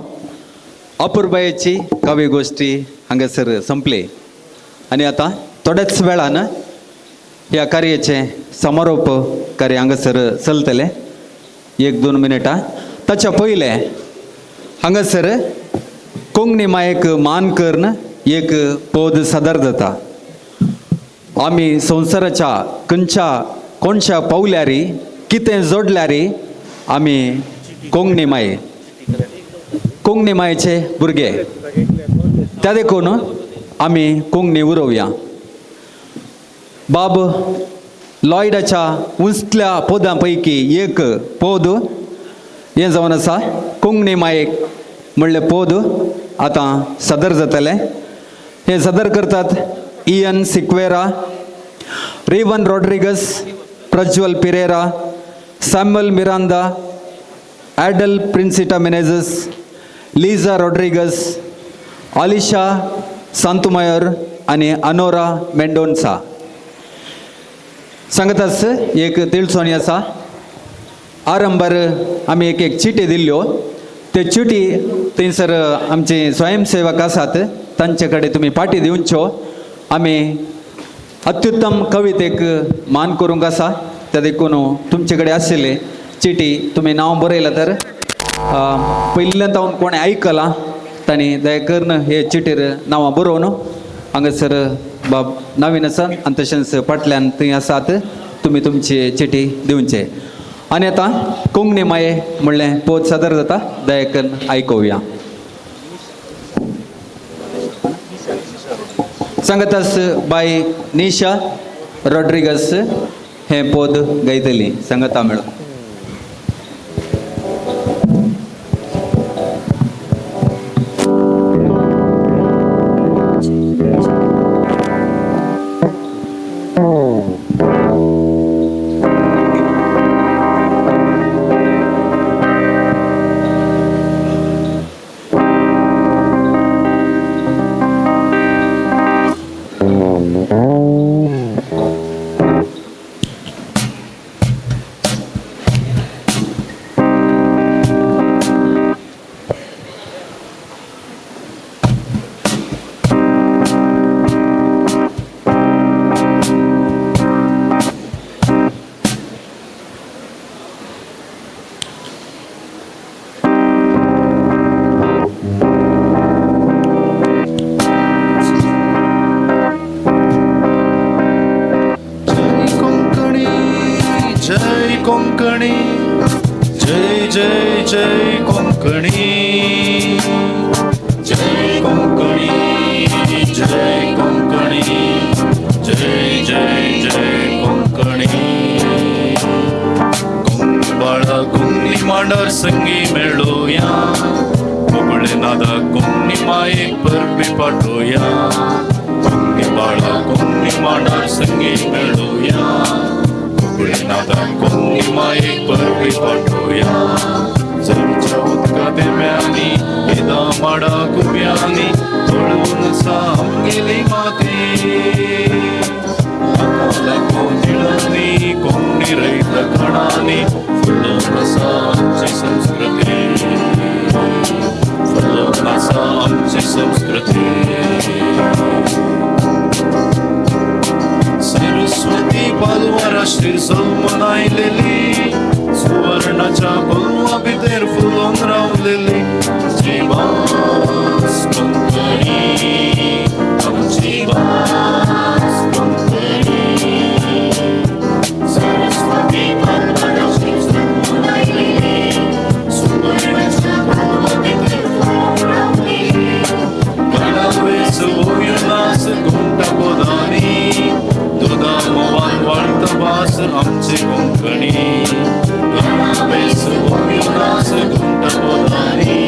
अपुरबायेची कवी गोश्टी हांगासर संपली आनी आतां थोड्याच वेळान ह्या कार्याचें समारोप कार्य हांगासर चलतलें, 1-2 मिनटां. ताच्या पयलें हांगासर कोंकणी मायेक मान करून एक पद सादर जाता. आमी संवसाराच्या खंयच्या कोणच्या पावल्यारी कितें जोडल्यारी आमी कोंकणी माये, कोंकणी मायेचे भुरगे, त्या देखून आमी कोंकणी उरोवया. बाब लॉयडाच्या उंचल्या पदां पैकी एक पद हें जावन आसा कोंकणी मायेक म्हणलें पद आतां सादर जातलें. हें सादर करतात Ian Sequeira, Rivan Rodrigues, Prajwal Pereira, Samuel Miranda, Adel Princita Menezes, Liza Rodrigues, Alisha Santumayor आनी अनोरा मेंडोन्सा. सांगताच एक तिळसोणी आसा. आरंभार आमी एक एक चिटी दिल्ल्यो, ते चिटी थंयसर आमचे स्वयंसेवक आसात तांचे कडेन तुमी पाटी दिवच्यो. आमी अत्युत्तम कवितेक मान करूंक आसा, त्या देखून तुमचे कडेन आशिल्ले चिटी तुमी नांव बरयलां तर पयल्यान तावन कोणें आयकलां तांणी दया करून हे चिटीर नांवां बरोवन हांगासर बाब नवीन आसा आनी तशेंच फाटल्यान थंय आसात, तुमी तुमची चिटी दिवचे. आनी आतां कोंकणी माये म्हणलें पद सादर जाता, दया करून आयकुया. सांगतास बाय निशा रॉड्रिगस हें पद गायतली. सांगता मेळून. कोंकणी, जय जय जय कोंकणी, जय कोंकणी, जय कोंकणी, जय जय जय कोंकणी. कोंकणी बाळा कोंकणी मांडार संगी मेळोया, कोगळे नादा कोंकणी मायेक परबी पाठोया. कोंकणी बाळा कोंकणी मांडार संगी मेळोया, कोगळे नादा कोंकणी मायेक परबी पाठोया. चरच्या उदका देम्यांनी येदा माडा कुब्यांनी तळून सा आमगेली माती. लाखो लाखो जिळांनी कोंकणी रयत खणांनी फुलोवन आसा आमची संस्कृती, फुलोवन आसा आमची संस्कृती. सरस्वती पालवाराश्री जल्मून आयलेली, सुवर्णाच्या कोलवा भितर फुलोवन रावलेली. आमची भास कोंकणी, आमची भास कोंकणी. सरस्वती पालवाराश्री जल्मून आयलेली, सुवर्णाच्या कोलवा भितर फुलोवन रावलेली. गणावेस ओयुनास गुंटा गोदानी, दुदा मोवान वाळता भास आमची कोंकणी. गणावेस ओयुनास गुंटा गोदानी,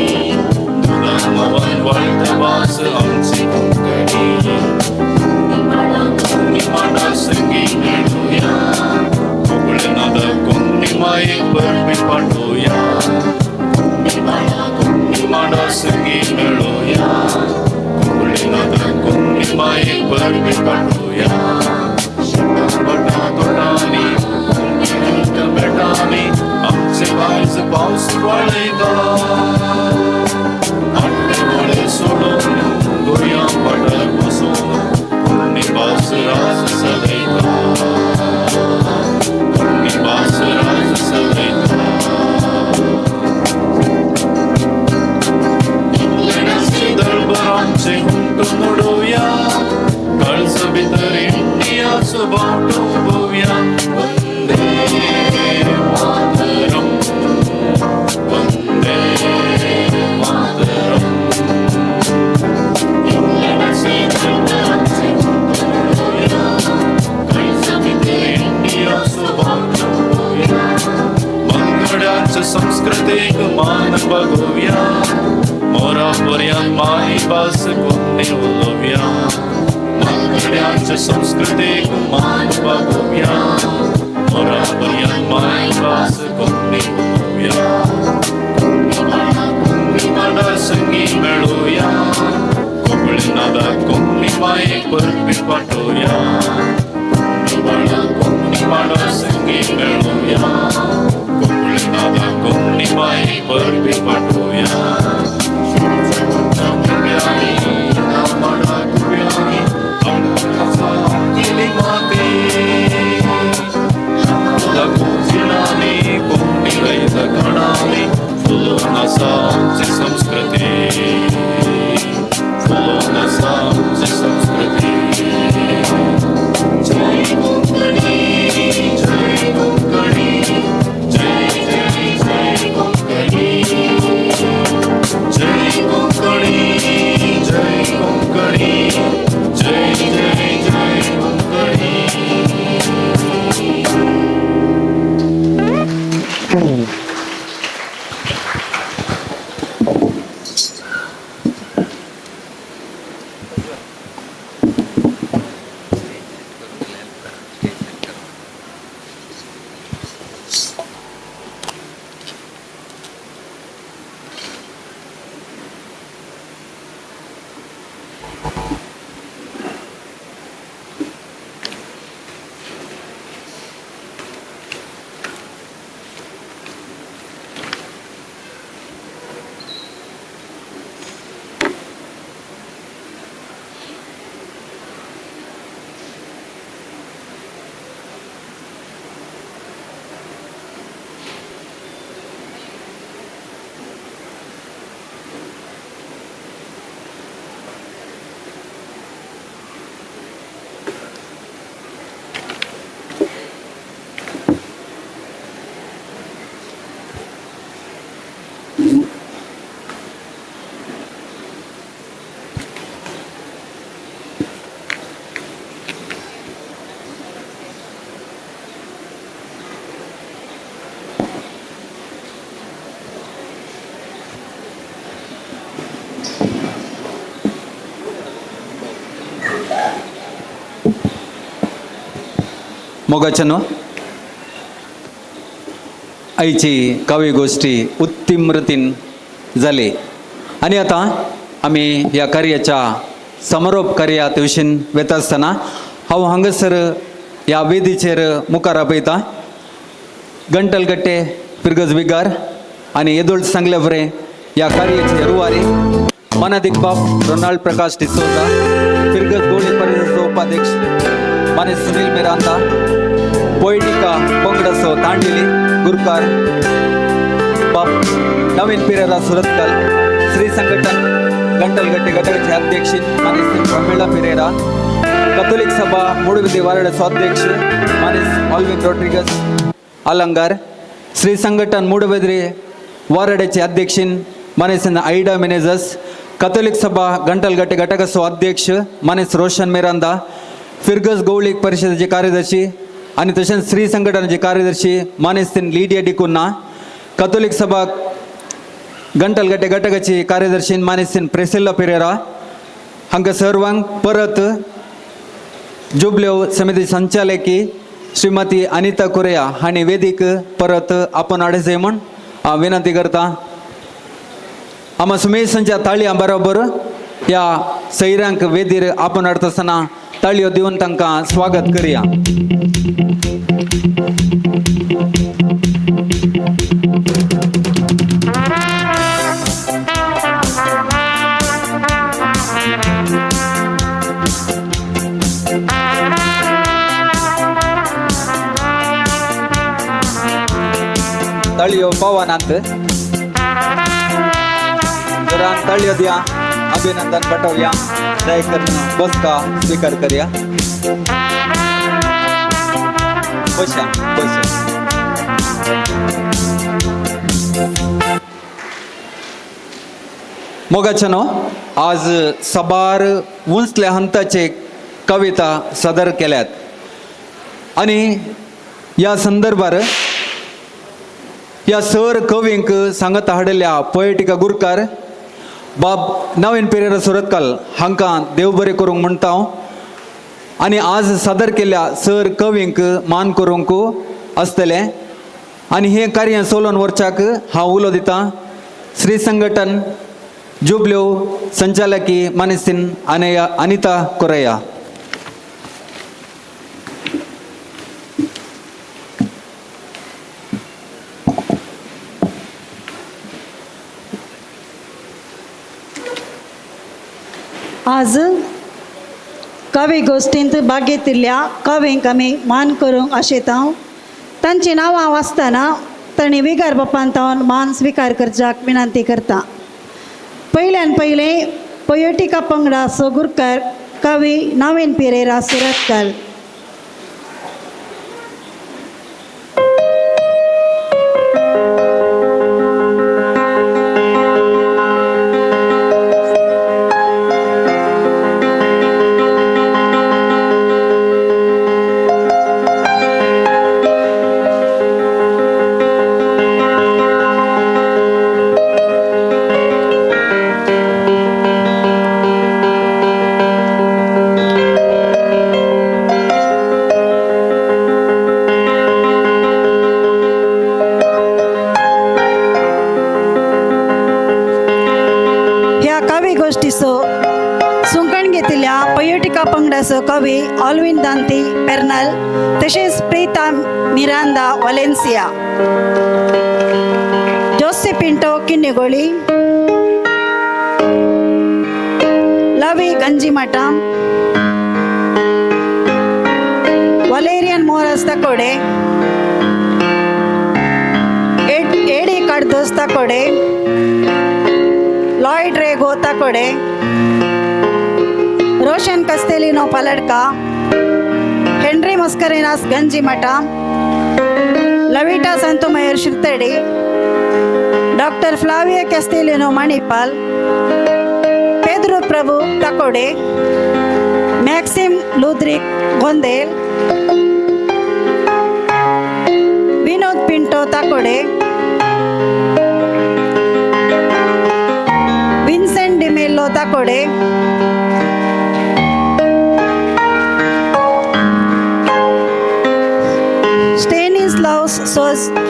दुदा मोवान वाळता भास आमची कोंकणी. कोंकणी मांडार संगी मेळोया, कोगळे नादा कोंकणी मायेक परबी पाठोया. कोंकणी बाळा कोंकणी मांडार संगी मेळोया, कोगळे नादा कोंकणी मायेक परबी पाठोया. शेतां तोटांनी कोंकणी बेटांनी आमचे बायज पावस वाळयता. आडवे वळे सोडून गोंया पाटार बसून कोंकणी भास राज चलयता, कोंकणी भास राज चलयता. इंग्लंडाचे दळभर आमचे हुमटून उडोवया, काळजा भितर इंडियाचो बावटो उबोवया. वंदे मातरम, वंदे मातरम. इंग्लंडाचे दळभर आमचे हुमटून उडोवया, काळजा भितर इंडियाचो बावटो उबोवया. बांगड्यांच्या संस्कृतीक मान बागोवया, मोरा पर्यान माय भास कोंकणी उलोवया. बांगड्यांच्या संस्कृतीक मान बागोवया, मोरा पर्यान माय भास कोंकणी उलोवया. कोंकणी मांडार संगी मेळोवया, कोगळे नादा कोंकणी मायेक परबी पाठोवया. कोंकणी बाळा कोंकणी मांडार संगी मेळोवया, कोगळे नादा कोंकणी मायेक परबी पाठोवया. फुलोवन आसा आमची संस्कृती, फुलोवन आसा आमची संस्कृती. जय कोंकणी, जय कोंकणी, जय जय जय कोंकणी. मोगाच्यानो, आयची काव्य गोष्टी उत्तीम रितीन जाली आनी आतां आमी ह्या कार्याच्या समारोप कार्या विशीं वेता आसतना हांव हांगासर ह्या वेदीचेर मुखार आपयता गंटलगट्टे पिरगज विगार आनी येदोळ सांगल्या बरें ह्या कार्याचे रुवारी मानादीक बाब रोनाल्ड प्रकाश डिसोजा, फिरगज गोळी परिषदेचो उपाध्यक्ष माने सुनील मिरांदा, पोयटिका पंगडाचो तांडिली गुरकार बाब नवीन पिरेरा सुरतकल, श्री संघटन गंटलगट्टे घटकाचे अध्यक्ष मानेस प्रमिळा पिरेरा, कथोलिक सभा मूडबिद्री वारडाचो अध्यक्ष मानेस ऑल्विन रॉड्रिगस अलंगार, श्री संघटन मूडबिद्री वारड्याचे अध्यक्ष मानेस आयडा मेनेजस, कथोलिक सभा गंटलगट्टे घटकाचो अध्यक्ष मानेस रोशन मिरांदा, फिरगज गौळीक परिषदेचे कार्यदर्शी आनी तशेंच श्री संघटनाचे कार्यदर्शी मानेस लिडिया डिकुन्हा, कथोलिक सभा गंटलगट्टे घटकाची कार्यदर्शी मानेस प्रेसिल्ला पिरेरा हांकां सर्वांक परत जुबल्यो समिती संचालकी श्रीमती अनिता कुरेया हांणी वेदीक परत आपण हाडचें म्हूण हांव विनंती करता. आमा सुमेशांच्या ताळयां बरोबर ह्या सैरांक वेदीर आपण हाडटा आसतना ताळयो दिवन तांकां स्वागत करया. ताळयो पवनांत जरा ताळयो दिया, अभिनंदन पाठोवया, दयाकरून बसका स्वीकार करया. बशा बशा. मोगाच्यानो, आज सबार उंचल्या हंताचे कविता सादर केल्यात आनी ह्या संदर्भार ह्या सर कवींक सांगत हाडिल्ल्या पोएटिका गुरकार बाब नवीन पिरेरा सुरतकाल हांकां देव बरें करूंक म्हणटा हांव आनी आज सादर केल्ल्या सर कवींक मान करूंक आसतलें आनी हें कार्य सोलोवन व्हरच्याक हांव उलो दितां श्री संघटन जुबल्यो संचालकी मानेसीन आनया अनिता कोरया. आज कवी गोश्टींत भाग घेतिल्ल्या कवींक आमी मान करूंक आशेता. तांचीं नांवां वाचतना तांणी विगार बापान तावन मान स्विकार करच्याक विनंती करता. पयल्यान पयलें पोयटिका पंगडाचो गुरकार कवी नवीन पिरेरा सुरतकल. कवी ऑल्विन दांती पेर्नल तशेंच Preeta Miranda Valencia, Jose Pinto Kinnigoli, Lavy Ganjimutt, Valerian Moras Takode, Eddie Cardoz Takode, Lloyd Rego Takode, Roshan Castelino Paladka, Henry Mascarenhas Ganjimutt, Lavita Santumayor Shirthadi, doctor Flavia Castelino Manipal, Pedro Prabhu Takode, Maxim Ludrik Gondel, Vinod Pinto Takode, Vincent D'Mello Takode,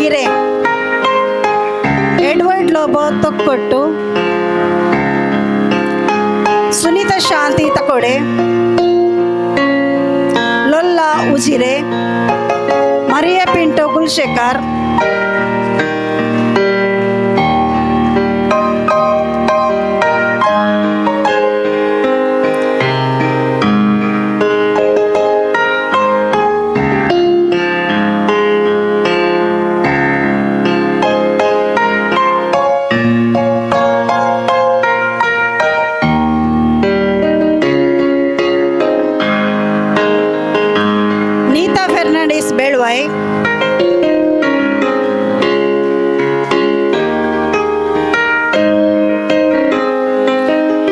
Hire, Edward Lobo Thokkottu, Sunita Shanti Takode, Lolla Ujire, Maria Pinto Gulshekar, Neeta Fernandes Belvai,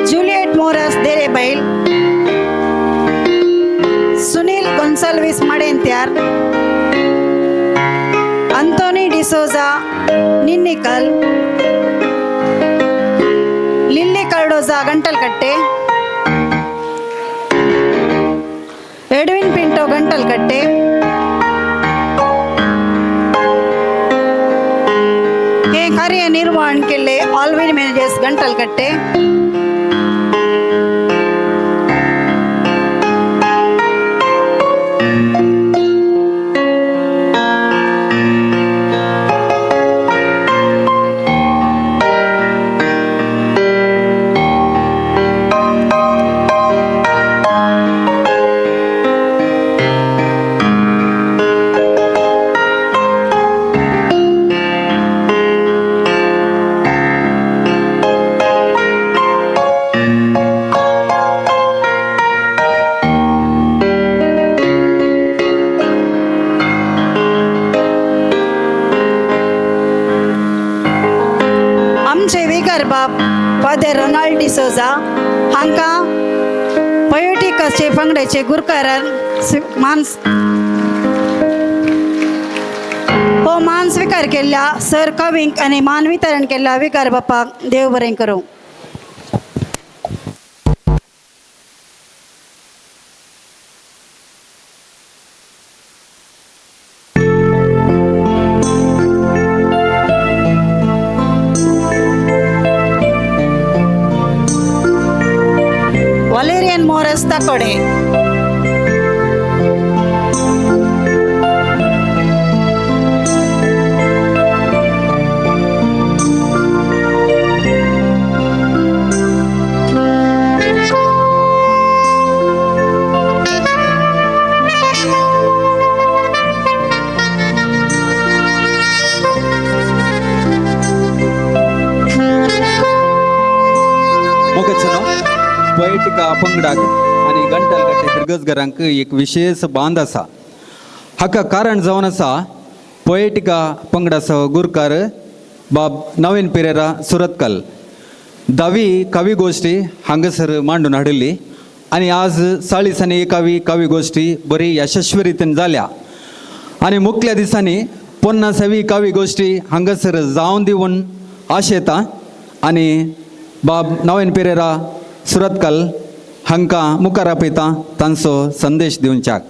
Juliet Moras Derebail, Sunil Gonsalves Madentyar, Anthony D'Souza Ninnikkal, Lily Cardoza Gantalkatte, Edwin Pinto Gantalkatte, हे कार्य निर्माण केल्ले ऑलविन मेनेजर्स गंटलकट्टे. आमचे vigour बाब father Ronald D'Souza हांकां पयोटिकाचे पंगडाचे गुरकारान मान हो मान स्विकार केल्ल्या सर कवींक आनी मान वितरण केल्ल्या विकार बापाक देव बरें करूं. Valerian Moras Takode, Poetica पंगडाक आनी गंटलकट्टे फिरगजघरांक एक विशेष बांद आसा. हाका कारण जावन आसा पोएटिका पंगडाचो गुरकार बाब नवीन पिरेरा सुरतकल. धावी कवी गोश्टी हांगासर मांडून हाडिल्ली आनी आज 40 एकावी कवी गोश्टी बरी यशस्वी रितीन जाल्या आनी मुखल्या दिसांनी 50वी कवी गोश्टी हांगासर जावन दिवन आशेता आनी बाब नवीन पिरेरा सुरतकल हांकां मुखार आपयता तांचो संदेश दिवच्याक.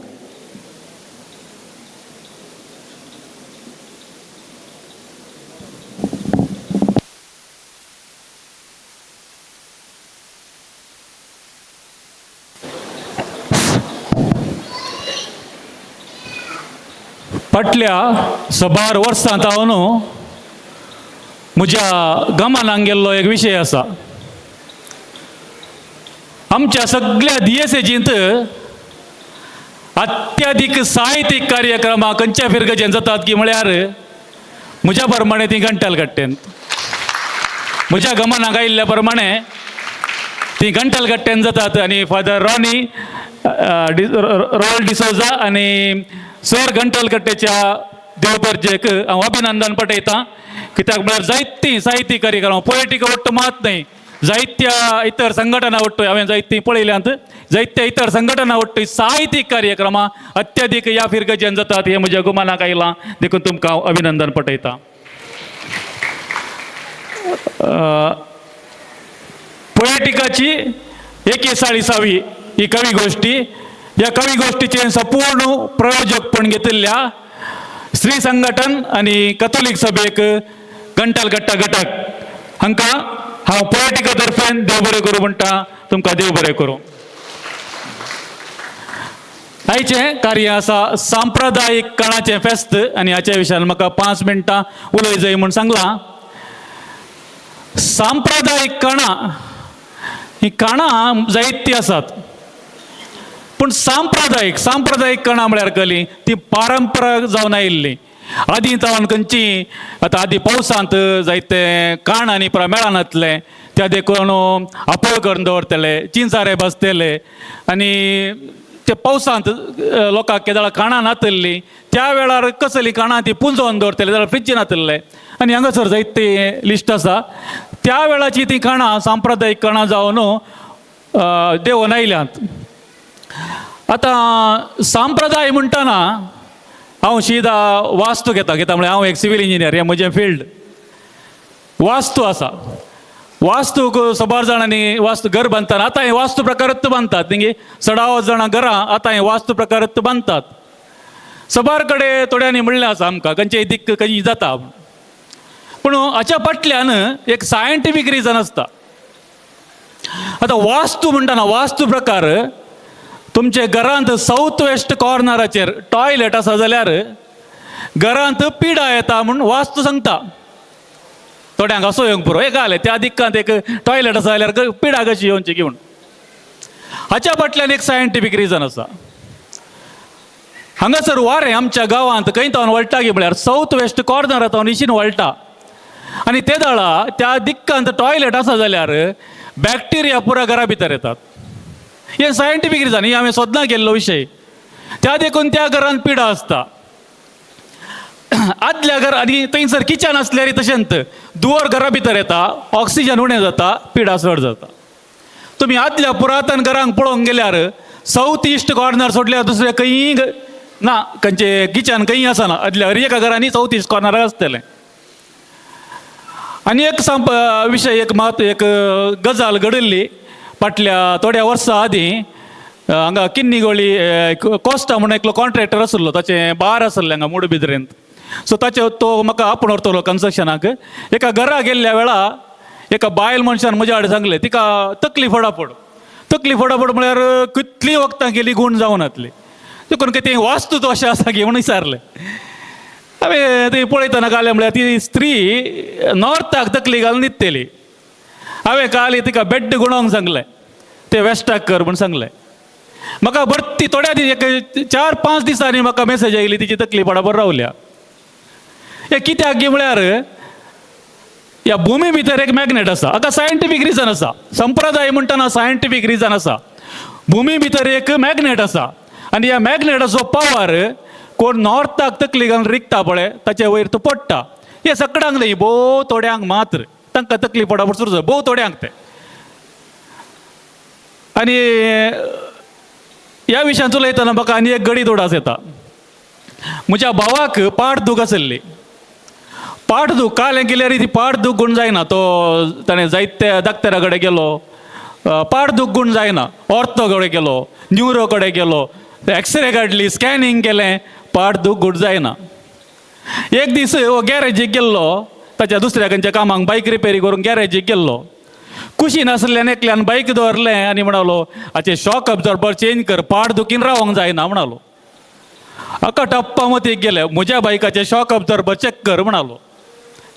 फाटल्या सबार वर्सां तावन म्हज्या गमनाक गेल्लो एक विशय आसा. आमच्या सगळ्या दियेसेजींत अत्याधीक साहित्यीक कार्यक्रमां खंयच्या फिरगजेन जातात की म्हळ्यार म्हज्या प्रमाणे ती गंटलकट्टेन, म्हज्या गमनाक आयिल्ल्या प्रमाणे ती गंटलकट्टेन जातात. आनी फादर रॉनी रॉयल डिसोजा आनी सर गंटलकट्टेच्या देवपर्जेक हांव अभिनंदन पटयतां. कित्याक म्हळ्यार जायतीं साहित्यीक कार्यक्रमां पोएटीक वट्ट मात न्हय, जायत्या इतर संघटना वट्टू हांवें जायतीं पळयल्यांत, जायत्या इतर संघटना वट्टू साहित्यीक कार्यक्रमां अत्याधीक ह्या फिरगजेन जातात हें म्हज्या गुमानाक आयलां, देखून तुमकां हांव अभिनंदन पटयतां. पोएटिकाची 41वी ही कवी गोश्टी. ह्या कवी गोश्टीचें संपूर्ण प्रयोजकपण घेतिल्ल्या स्त्री संघटन आनी कथोलीक सभेक गंटलगट्टा घटक हांकां हांव पोएटिका तर्फेन देव बरें करूं म्हणटा. तुमकां देव बरें करूं. आयचें कार्य आसा सांप्रदायीक कणाचें फेस्त आनी हाच्या विशयान म्हाका 5 मिनटां उलय जाय म्हूण सांगलां. सांप्रदायीक कणां ही कणां जायतीं आसात, पूण सांप्रदायीक सांप्रदायीक कणां म्हळ्यार कसलीं? ती परंपरा जावन आयिल्ली आदीं जावन खंयची. आतां आदीं पावसांत जायते काणांनी पुरा मेळनातलें, त्या देखून आपोळ करून दवरतले, चिंचारे बसतले आनी ते पावसांत लोकांक केदळा काणां नातल्लीं त्या वेळार कसलीं काणां ती पुंजोवन दवरतले जाल्यार फ्रिज नातल्ले. आनी हांगासर जायते लिस्ट आसा त्या वेळाची ती काणां सांप्रदायीक कणां जावन देंवून आयल्यांत. आतां सांप्रदाय म्हणटना हांव शिदा वास्तू घेता घेता म्हळ्यार हांव एक सिवील इंजिनियर, हें म्हजें फिल्ड वास्तू आसा. वास्तूक सबार जाणांनी वास्तू घर बांदतात, आतां हे वास्तू प्रकारच बांदतात. थिंगी चडावत जाणां घरां आतां हे वास्तू प्रकारच बांदतात. सबार कडेन थोड्यांनी म्हणलें आसा आमकां खंयचेय दिक्क खंय जाता, पूण हाच्या फाटल्यान एक सायंटिफीक रिजन आसता. आतां वास्तू म्हणटना वास्तू प्रकार तुमचे घरांत सावथ वेस्ट कॉर्नराचेर टॉयलेट आसा जाल्यार घरांत पिडा येता म्हूण वास्तू सांगता. थोड्यांक असो येवंक पुरो एक आलें त्या दिक्कांत एक टॉयलेट आसा जाल्यार पिडा कशी येवची घेवन. हाच्या फाटल्यान एक सायंटिफीक रिजन आसा. हांगासर वारें आमच्या गांवांत खंय तावन वळटा की म्हळ्यार सावथ वेस्ट कॉर्नरा तावन इशीन वळटा आनी ते दळा त्या दिक्कांत टॉयलेट आसा जाल्यार बॅक्टिरिया पुरा घरा भितर येतात. हें सायंटिफीक रिजन, हें हांवें सोदना केल्लो विशय. त्या देखून त्या घरांत पिडा आसता. आदल्या घर आनी थंयसर किचन आसल्यार तशेंच धुंवर घरा भितर येता, ऑक्सिजन उणें जाता, पिडा चड जाता. तुमी आदल्या पुरातन घरांक पळोवंक गेल्यार सावथ इस्ट कॉर्नर सोडल्यार दुसरें खंयी ना, खंयचें किचन खंयी आसना. आदल्या हर एका घरांनी सावथ इस्ट कॉर्नराक आसतलें. आनी एक विशय एक मात एक गजाल घडिल्ली फाटल्या थोड्या वर्सां आदीं. हांगा किन्नीगोळी कोस्टा म्हणून एकलो कॉन्ट्रॅक्टर आसलो, ताचें बार आसलें हांगा मुडबिद्रेंत. सो ताचे तो म्हाका आपूण व्हरतलो कन्स्ट्रक्शनाक. एका घरा गेल्ल्या वेळा एका बायल मनशान म्हज्या कडेन सांगलें तिका तकली फोडाफोड, तकली फोडाफोड म्हळ्यार कितलीं वखदां केली गूण जावनातली, देखून कितें वास्तू तो अशें आसा की म्हणून विचारलें. हांवें ती पळयतना घालें म्हळ्यार ती स्त्री नॉर्थाक तकली घालून न्हिदतली. हांवें काल तिका बेड गुणोवंक सांगलें, तें वेस्टाक कर म्हूण सांगलें. म्हाका भरती थोड्या दीस एक 4-5 दिसांनी म्हाका मेसेज आयली तिची तकली बराबर रावल्या. हें कित्याक गी म्हळ्यार ह्या भुमी भितर एक मॅग्नेट आसा. हाका सायंटिफीक रिजन आसा. संप्रदाय म्हणटना सायंटिफीक रिजन आसा. भुमी भितर एक मॅग्नेट आसा आनी ह्या मॅग्नेटाचो पावर कोण नॉर्थाक तकली घालून रिगता पळय ताचे वयर तो पडटा. हें सगळ्यांक न्ही, भोव थोड्यांक मात्र तांकां तकली पडापड सुरू जाता, भोव थोड्यांक तें. आनी ह्या विशयांत उलयतना म्हाका आनी एक गडी उडास येता. म्हज्या भावाक पाठ दूख आसली. पाठ दूख काल हें केल्यार ती पाठ दूख गूण जायना. तो ताणें जायते डाक्टरा कडेन गेलो, पाठ दूख गूण जायना. ऑर्थो कडेन गेलो, न्युरो कडेन गेलो, एक्सरे काडली, स्कॅनिंग केलें, पाठ दूख गूण जायना. एक दीस हो गॅरेजीक गेल्लो, ताच्या दुसऱ्या खंयच्या कामाक बायक रिपेरी करूंक गॅरेजीक गेल्लो. कुशीन आसल्यान एकल्यान बायक दवरलें आनी म्हणालो हाचे शॉक अब्जॉर्बर चेंज कर, पाठ दुखीन रावंक जायना म्हणालो. हाका टप्पा मतीक गेले, म्हज्या बायकाचे शॉक अब्जॉर्बर चॅक कर म्हणालो.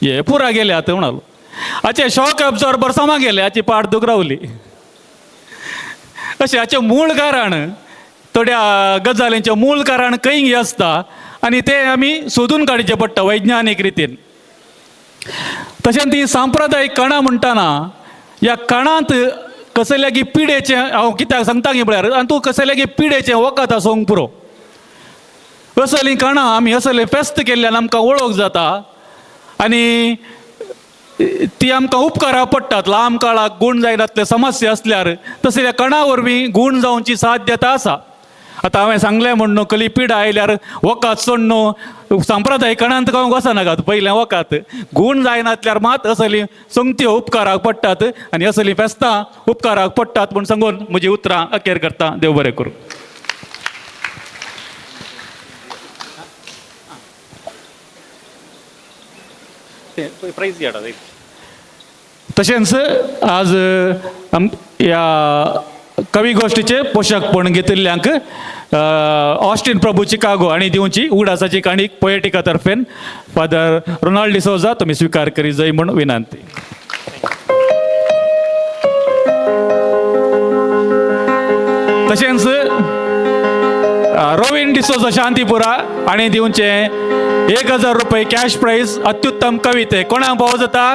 हे पुरा गेले आतां म्हणालो. हाचे शॉक अब्जॉर्बर समा गेले, हाची पाठ दूख रावली. अशें हाचें मूळ कारण, थोड्या गजालींचें मूळ कारण खंय आसता आनी तें आमी सोदून काडचें पडटा वैज्ञानीक रितीन. तशेंच ती सांप्रदायीक कणां म्हणटना ह्या कणांत कसल्या की पिडेचें हांव कित्याक सांगता की म्हळ्यार आनी तूं कसल्या की पिडेचें वखद आसूंक पुरो. असलीं कणां आमी असलें फेस्त केल्ल्यान आमकां वळख जाता आनी ती आमकां उपकारा पडटात. लांब काळाक गूण जायनातले समस्या आसल्यार तशें त्या कणा वरवीं गूण जावची साध्यता आसा. आतां हांवें सांगलें म्हण न्हू कसली पिडा आयल्यार वखद सोड न्हू सांप्रदायीक कणांत खावंक वचनाकात, पयलें वखद गूण जायनातल्यार मात असलीं सोंगत्यो उपकाराक पडटात आनी असलीं फेस्तां उपकाराक पडटात म्हूण सांगून म्हजी उतरां अखेर करता. देव बरें करूं. प्रायज हाडा. तशेंच आज ह्या कवी गोश्टीचे पोशाखपण घेतिल्ल्यांक ऑस्टिन प्रभू चिकागो आनी दिवची उडासाची काणी पोएटिका तर्फेन फादर रोनाल्ड डिसोजा तुमी स्विकार करी जाय म्हूण विनंती. तशेंच रोविन डिसोजा शांतीपुरा आनी दिवचे 1000 रुपये कॅश प्रायज अत्युत्तम कविते कोणाक पावो जाता?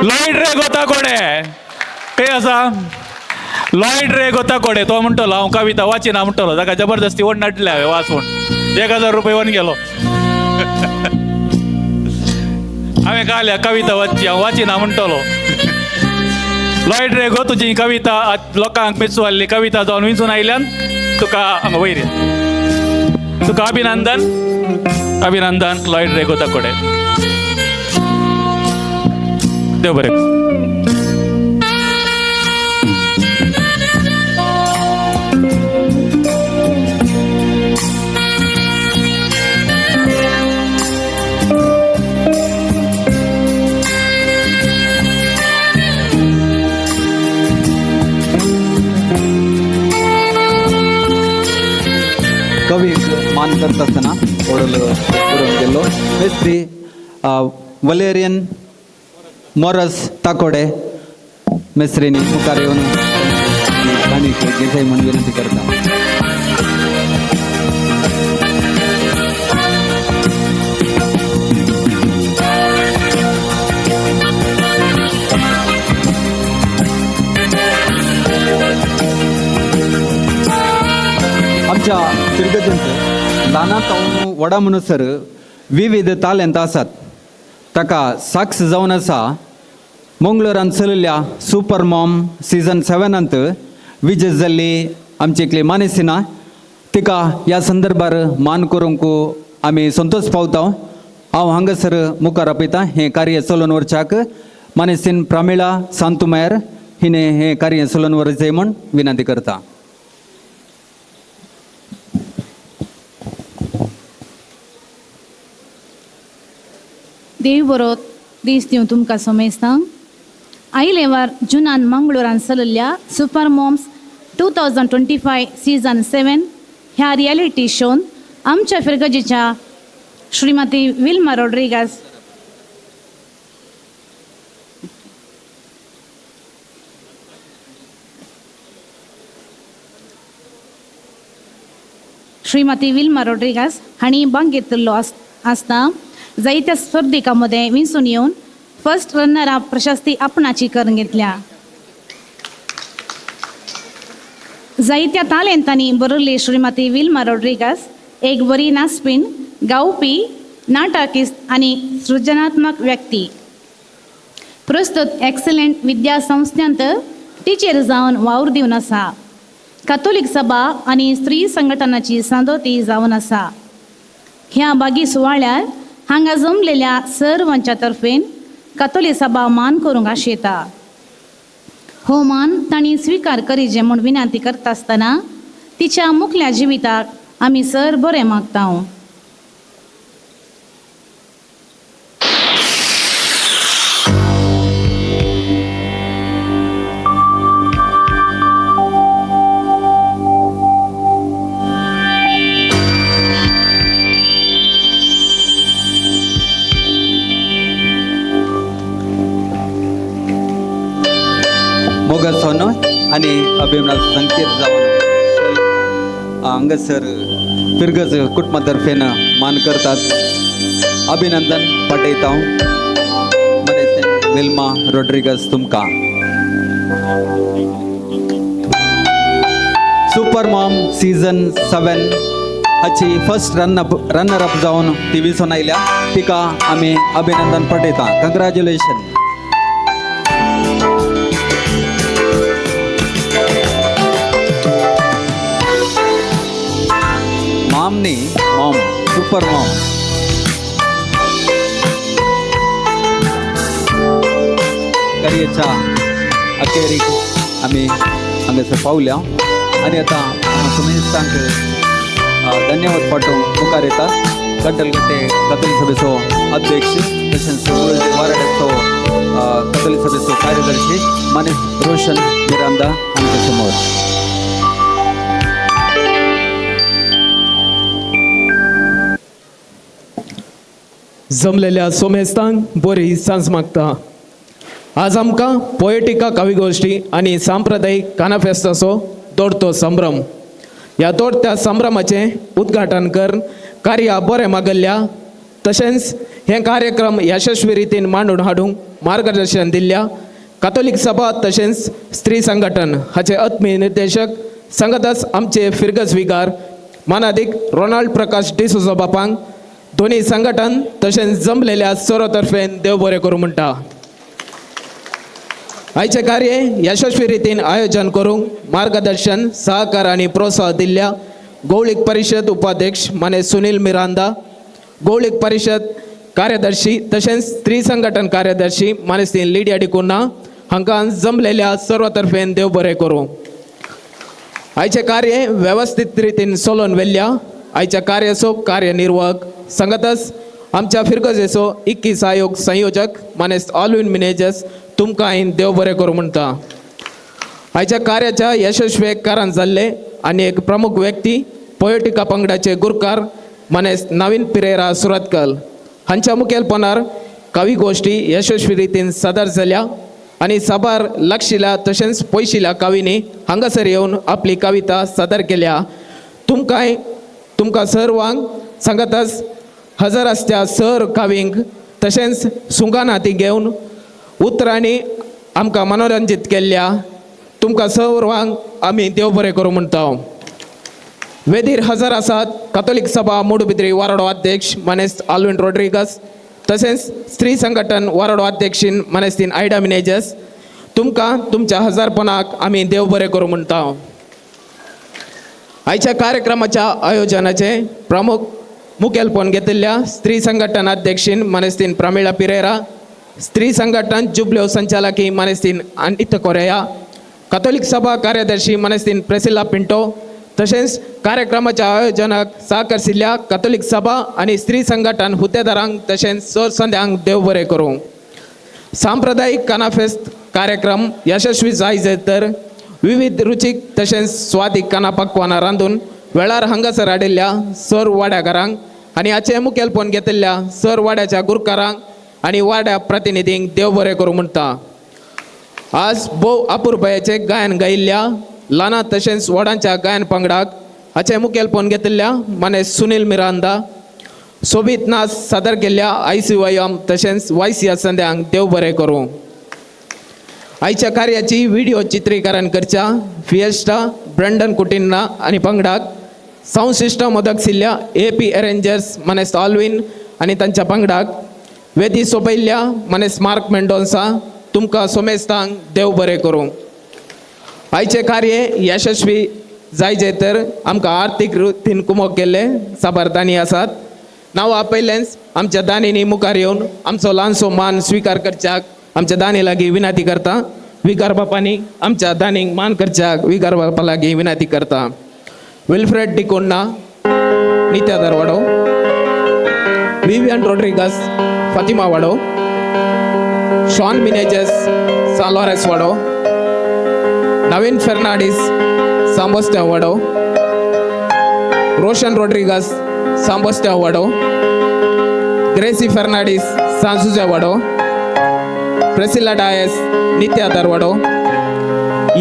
लॉयड रे गोताकोडे. खंय आसा लॉयड रे गोताकोडे? तो म्हणटलो हांव कविता वाचिना म्हणटलो, ताका जबरदस्ती ओड नाडले हांवें वाच म्हूण. 1000 रुपये वन गेलो. हांवें काल कविता वाचची, हांव वाचिना म्हणटलो. लॉयड रे गो तुजी कविता लोकांक मेचू आहली कविता जावन विंचून आयल्यान तुका हांगा वयर तुका अभिनंदन, अभिनंदन लॉयड रे गोताकोडे. देव बरें. कवी मान करता आसतना ओडल बरोवन गेल्लो मेस्त्री वलेरियन मोरस ताकोडे मेस्त्रीनी मुखार येवन काणी घेताय म्हूण विनंती करता. आमच्या फिरगजेंत ल्हाना तावन व्हडा म्हणसर विविध तालेंत आसात. ताका साक्ष जावन आसा मंगळूरान चलिल्ल्या सुपर मॉम सिजन 7 विजय जाल्ली आमची एकली मानेसिना तिका ह्या संदर्भार मान करूंक आमी संतोष पावता. हांव हांगासर मुखार आपयता हें कार्य चलोवन व्हरच्याक मानेसीन प्रमिळा सांतुमेर हिणें हें कार्य चलोवन व्हरचें म्हूण विनंती करता. देव बरो दीस दिवं तुमकां समेस्तांक. आयले वार जुनान मंगळूरान चलल्ल्या सुपर मॉम्स 2025 सीजन 7 ह्या रियलिटी शोन आमच्या फिरगजेच्या श्रीमती विल्मा रॉड्रिगास हांणी भाग घेतिल्लो आसता. जायत्या स्पर्धिकां मदें विंचून येवन फर्स्ट रनर अप प्रशस्ती आपणाची करून घेतल्या. जायत्या तालेंतांनी बरयल्ली श्रीमती विल्मा रॉड्रिगास एक बरी नाचपीण, गावपी, नाटकिस्त आनी सृजनात्मक व्यक्ती. प्रस्तुत एक्सलंट विद्या संस्थांत टिचर जावन वावर दिवन आसा. कातोलीक सभा आनी स्त्री संघटनाची सांदोती जावन आसा. ह्या बागी सुवाळ्यार हांगा जमलेल्या सर्वांच्या तर्फेन कातोली सभा मान करूंक आशेता. हो मान तांणी स्विकार करीजे म्हूण विनंती करता आसतना तिच्या मुखल्या जिविताक आमी सर बरें मागता. मोगासोन आनी अभिमानाचो संकेत जावन हांगासर फिरगज कुटुंबा तर्फेन मान करतात. अभिनंदन पाठयता विल्मा रॉड्रिगस तुमकां. सुपर मॉम सीजन 7 हाची फर्स्ट रनर अप जावन ती विंचून आयल्या तिका आमी अभिनंदन पाठयता. कंग्रेच्युलेशन. मॉम न्ही, मॉम, सुपर मॉम. कार्याच्या अखेरीक आमी हांगासर पावल्या आनी आतां समेस्तांक धन्यवाद पाठोवंक मुखार येता. कंटलकट्टे कथोलीक सभेचो अध्यक्ष तशेंच वाराड्याचो कथोलीक सभेचो कार्यदर्शी मानेस्त रोशन मिरांदा आमच्या समोर. जमलेल्या सोमेस्तांक बरी सांज मागता. आज आमकां पोएटिका कविगोष्ठी आनी सांप्रदायीक कानाफेस्ताचो दोडतो संभ्रम. ह्या दोडत्या संभ्रमाचें उद्घाटन कर कार्य बरें मागल्ल्या तशेंच हे कार्यक्रम यशस्वी रितीन मांडून हाडूंक मार्गदर्शन दिल्ल्या कातोलीक सभा तशेंच स्त्री संघटन हाचे आत्मीय निर्देशक संगतच आमचे फिरगज विगार मानादीक रोनाल्ड प्रकाश डिसोजा बापांक दोन्ही संघटन तशेंच जमलेल्या सोरो तर्फेन देव बरें करूं म्हणटा. आयचें कार्य यशस्वी रितीन आयोजन करूंक मार्गदर्शन सहकार आनी प्रोत्साहन दिल्ल्या गौळीक परिशद उपाध्यक्ष माने सुनील मिरांदा, गौळीक परिशद कार्यदर्शी तशेंच स्त्री संघटन कार्यदर्शी मानेस्ती लिडिया डिकुन्हा हांकां जमलेल्या सर्व तर्फेन देव बरें करूं. आयचें कार्य वेवस्थीत रितीन चलोवन व्हेल्ल्या आयच्या कार्याचो कार्यनिर्वाहक संगतच आमच्या फिरगजेचो 21 आयोग संयोजक मानेस्त ऑलविन मिनेजस तुमकां देव बरें करूं म्हणटा. आयच्या कार्याच्या यशस्वी कारण जाल्ले आनी एक प्रमुख व्यक्ती पोएटिका पंगडाचे गुरकार मानेस्त नवीन पिरेरा सुरतकल हांच्या मुखेलपणार कवी गोष्टी यशस्वी रितीन सादर जाल्या आनी साबार लागशिल्या तशेंच पयशिल्या कवींनी हांगासर येवन आपली कविता सादर केल्या. तुमकांय तुमकां सर्वांक सांगतच हजर आसत्या सर कवींक तशेंच सुंगां हाती घेवन उतरांनी आमकां मनोरंजीत केल्ल्या तुमकां सर्वांक आमी देव बरें करूं म्हणटा. वेदीर हजर आसात कातोलीक सभा मोडुबिद्री वारोडो अध्यक्ष मानेस्त आल्विन रोड्रिगस तशेंच स्त्री संघटन वारोडो अध्यक्षीन मानेस्तीन आयडा मिनेजस तुमकां तुमच्या हजारपणाक आमी देव बरें करूं म्हणटा. आयच्या कार्यक्रमाच्या आयोजनाचे प्रमुख मुखेलपण घेतिल्ल्या स्त्री संघटन अध्यक्षीन मानेस्तीन प्रमिळा पिरेरा, स्त्री संघटन जुबल्यो संचालकी मानेस्तीन अनिता कोरेया, कातोलीक सभा कार्यदर्शी मानेस्तीन प्रेसिला पिंटो तशेंच कार्यक्रमाच्या आयोजनाक सहकरिल्ल्या कातोलीक सभा आनी स्त्री संघटन हुद्देदारांक तशेंच सर संद्यांक देव बरें करूं. सांप्रदायीक कानाफेस्त कार्यक्रम यशस्वी जाय तर विविध रुचीक तशेंच स्वादीक काना पक्वानां रांदून वेळार हांगासर हाडिल्ल्या सर वाड्याकारांक आनी हाचें मुखेलपण घेतिल्ल्या सर वाड्याच्या गुरकारांक आनी वाड्या प्रतिनिधींक देव बरें करूं म्हणटा. आज भोव अपुरबायेचें गायन गायिल्ल्या ल्हाना तशेंच व्हडांच्या गायन पंगडाक हाचें मुखेलपण घेतिल्ल्या माने सुनील मिरांदा, सोबीत नाच सादर केल्ल्या ICYM तशेंच YCS संद्यांक देव बरें करूं. आयच्या कार्याची व्हिडिओ चित्रीकरण करच्या फिएस्टा ब्रँडन कुटिन्ना आनी पंगडाक सावंड सिस्टम मदकसिल्ल्या AP arrangers मानेस्त ऑलविन आनी तांच्या पंगडाक वेदी सोपयल्ल्या मानेस्त मार्क मेंडोन्सा तुमकां सोमेस्तांक देव बरें करूं. आयचें कार्य यशस्वी जायचे तर आमकां आर्थीक रितीन कुमोक केल्ले साबार दानी आसात. नांव आपयल्लेंच आमच्या दानींनी मुखार येवन आमचो ल्हानसो मान स्विकार करच्याक आमच्या दानी लागीं विनंती करता. विगार बापांनी आमच्या दानींक मान करच्याक विगार बापा लागीं विनंती करता. विल्फ्रेड डिकोन्ना, नित्या दरवाडो, विवियन रोड्रिगस, फातिमा वाडो, शॉन मिनेजस, सालॉरेस वाडो, नवीन फेर्नांडीस, सांबोस्त्या वाडो, रोशन रोड्रिगस, सांबोस्त्या वाडो, ग्रेसी फेर्नांडीस, सांजुजा वाडो, प्रेसिला डायस, नित्या दरवाडो,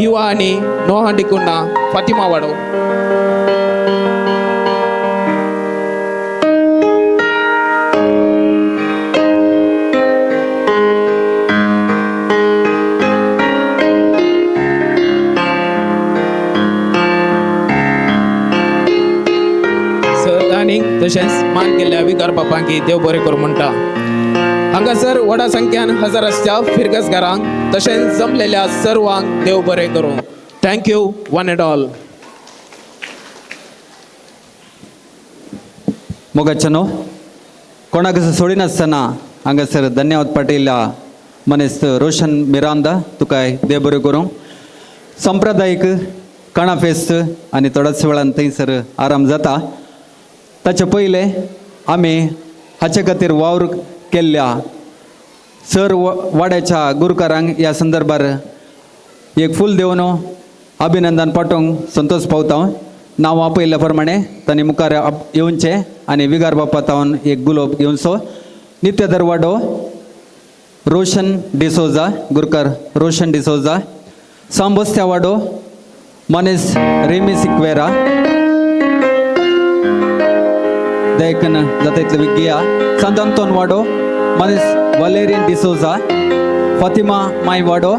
युवा आनी नोहा डिकुन्ना, फातिमा वाडो. तशेंच मान केल्ल्या विकार बापांकी देव बरें करूं म्हणटा. हांगासर व्हडा संख्यान हजर आसच्या फिरगजगारांक तशेंच जमलेल्या सर्वांक देव बरें करूं. Thank you one and all. मोगाच्यानो, कोणाक सोडिनासतना हांगासर धन्यवाद पाटील मनेस्त रोशन मिरांदा तुकाय देव बरें करूं. सांप्रदायीक काणा फेस्त आनी थोड्याच वेळान थंयसर आराम जाता. ताचे पयले आमी हाचे खातीर वावर केल्ल्या सर वाड्याच्या गुरुकारांक ह्या संदर्भार एक फूल देवन अभिनंदन पाठोवंक संतोष पावता. नांव आपयल्ल्या प्रमाणे तांणी मुखार येवचें आनी विगार बाप्पा तावन एक गुलोब घेवचो. नित्य दरवाडो रोशन डिसोजा, गुरकार रोशन डिसोजा. सांबोस्त्या वाडो मनीस रेमी सिक्वेरा. दयकन जाता इतले विगिया. सांत अंतोन वाडो मनीस वालेरियन डिसोजा. फातिमा माय वाडो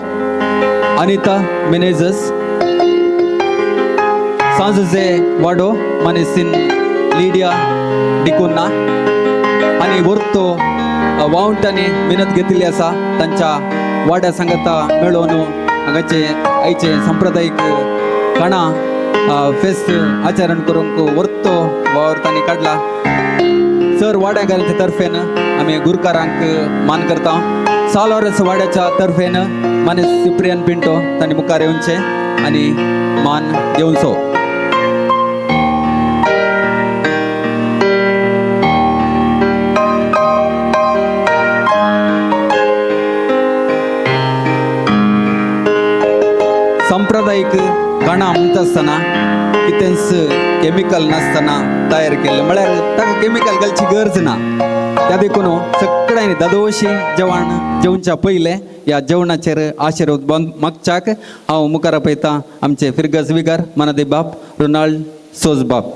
अनिता मिनेजस. सांजुजे वाडो मनीसिन लिडिया डिकुन्ना. आनी वर्तो वावंटांनी मिनत घेतिल्ली आसा तांच्या वाड्या सांगाता मेळोवन हांगाचे आयचे सांप्रदायीक खाणां फेस्त आचरण करूंक वर्तो वावर तांणी काडला. सर वाड्याकारांच्या तर्फेन आमी गुरकारांक मान करता. सालोरस वाड्याच्या तर्फेन मानेस सिप्रियन पिंटो तांणी मुखार येवचें आनी मान घेवचो. सांप्रदायीक खाणां म्हणटा आसतना कितेंच केमिकल नासतना तयार केल्लें, म्हळ्यार ताका केमिकल घालची गरज ना. त्या देखून सगळ्यांनी दादोशी जेवण जेवच्या पयलें ह्या जेवणाचेर आशिर्वाद मागच्याक हांव मुखार आपयतां आमचे फिरगज विगार मनादे बाप रोनाल्ड सोज बाप.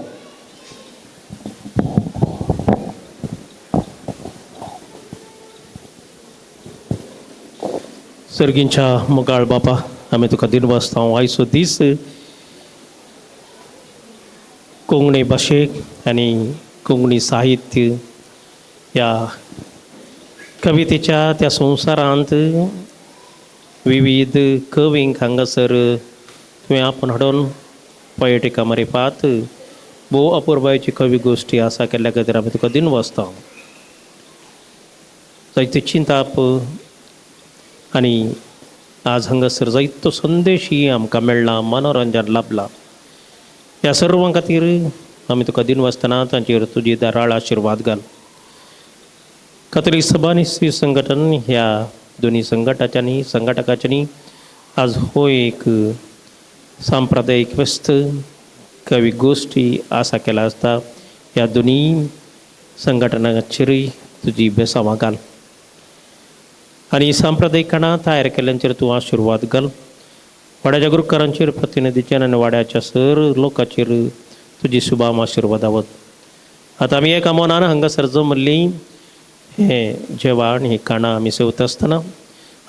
सर्गींच्या मुगाळ बापा, आमी तुका दिनवासता. आयचो दीस कोंकणी भाशेक आनी कोंकणी साहित्य ह्या कवितेच्या त्या संवसारांत विविध कवींक हांगासर तुवें आपोवन हाडून पॉयटिका मरिपात भोव अपुरबायेची कवी गोश्टी आसा केल्ल्या खातीर आमी तुका दिनवासता. जायते चिंताप आनी आज हांगासर जायतो संदेशूय आमकां मेळ्ळा, मनोरंजन लाभलां. ह्या सर्वां खातीर आमी तुका दिनवासतना तांचेर तुजी दाराळ आशिर्वाद घाल. कातोलीक सभा आनी स्त्री संघटन ह्या दोनी संघटाच्यांनी संघटकाच्यांनी आज हो एक सांप्रदायीक फेस्त कवी गोश्टी आसा केला आसता. ह्या दोनी संघटनाचेरूय तुजी बेसांवां घाल आनी सांप्रदायीक खाणां तयार केल्ल्यांचेर तूं आशिर्वाद घाल. वाड्याच्या गुरुकारांचेर प्रतिनिधीचेर आनी वाड्याच्या सर लोकांचेर तुजी शुभाम आशिर्वादावत. आतां आमी एका मनान हांगासर जमल्लीं हें जेवण ही खाणां आमी सेवता आसतना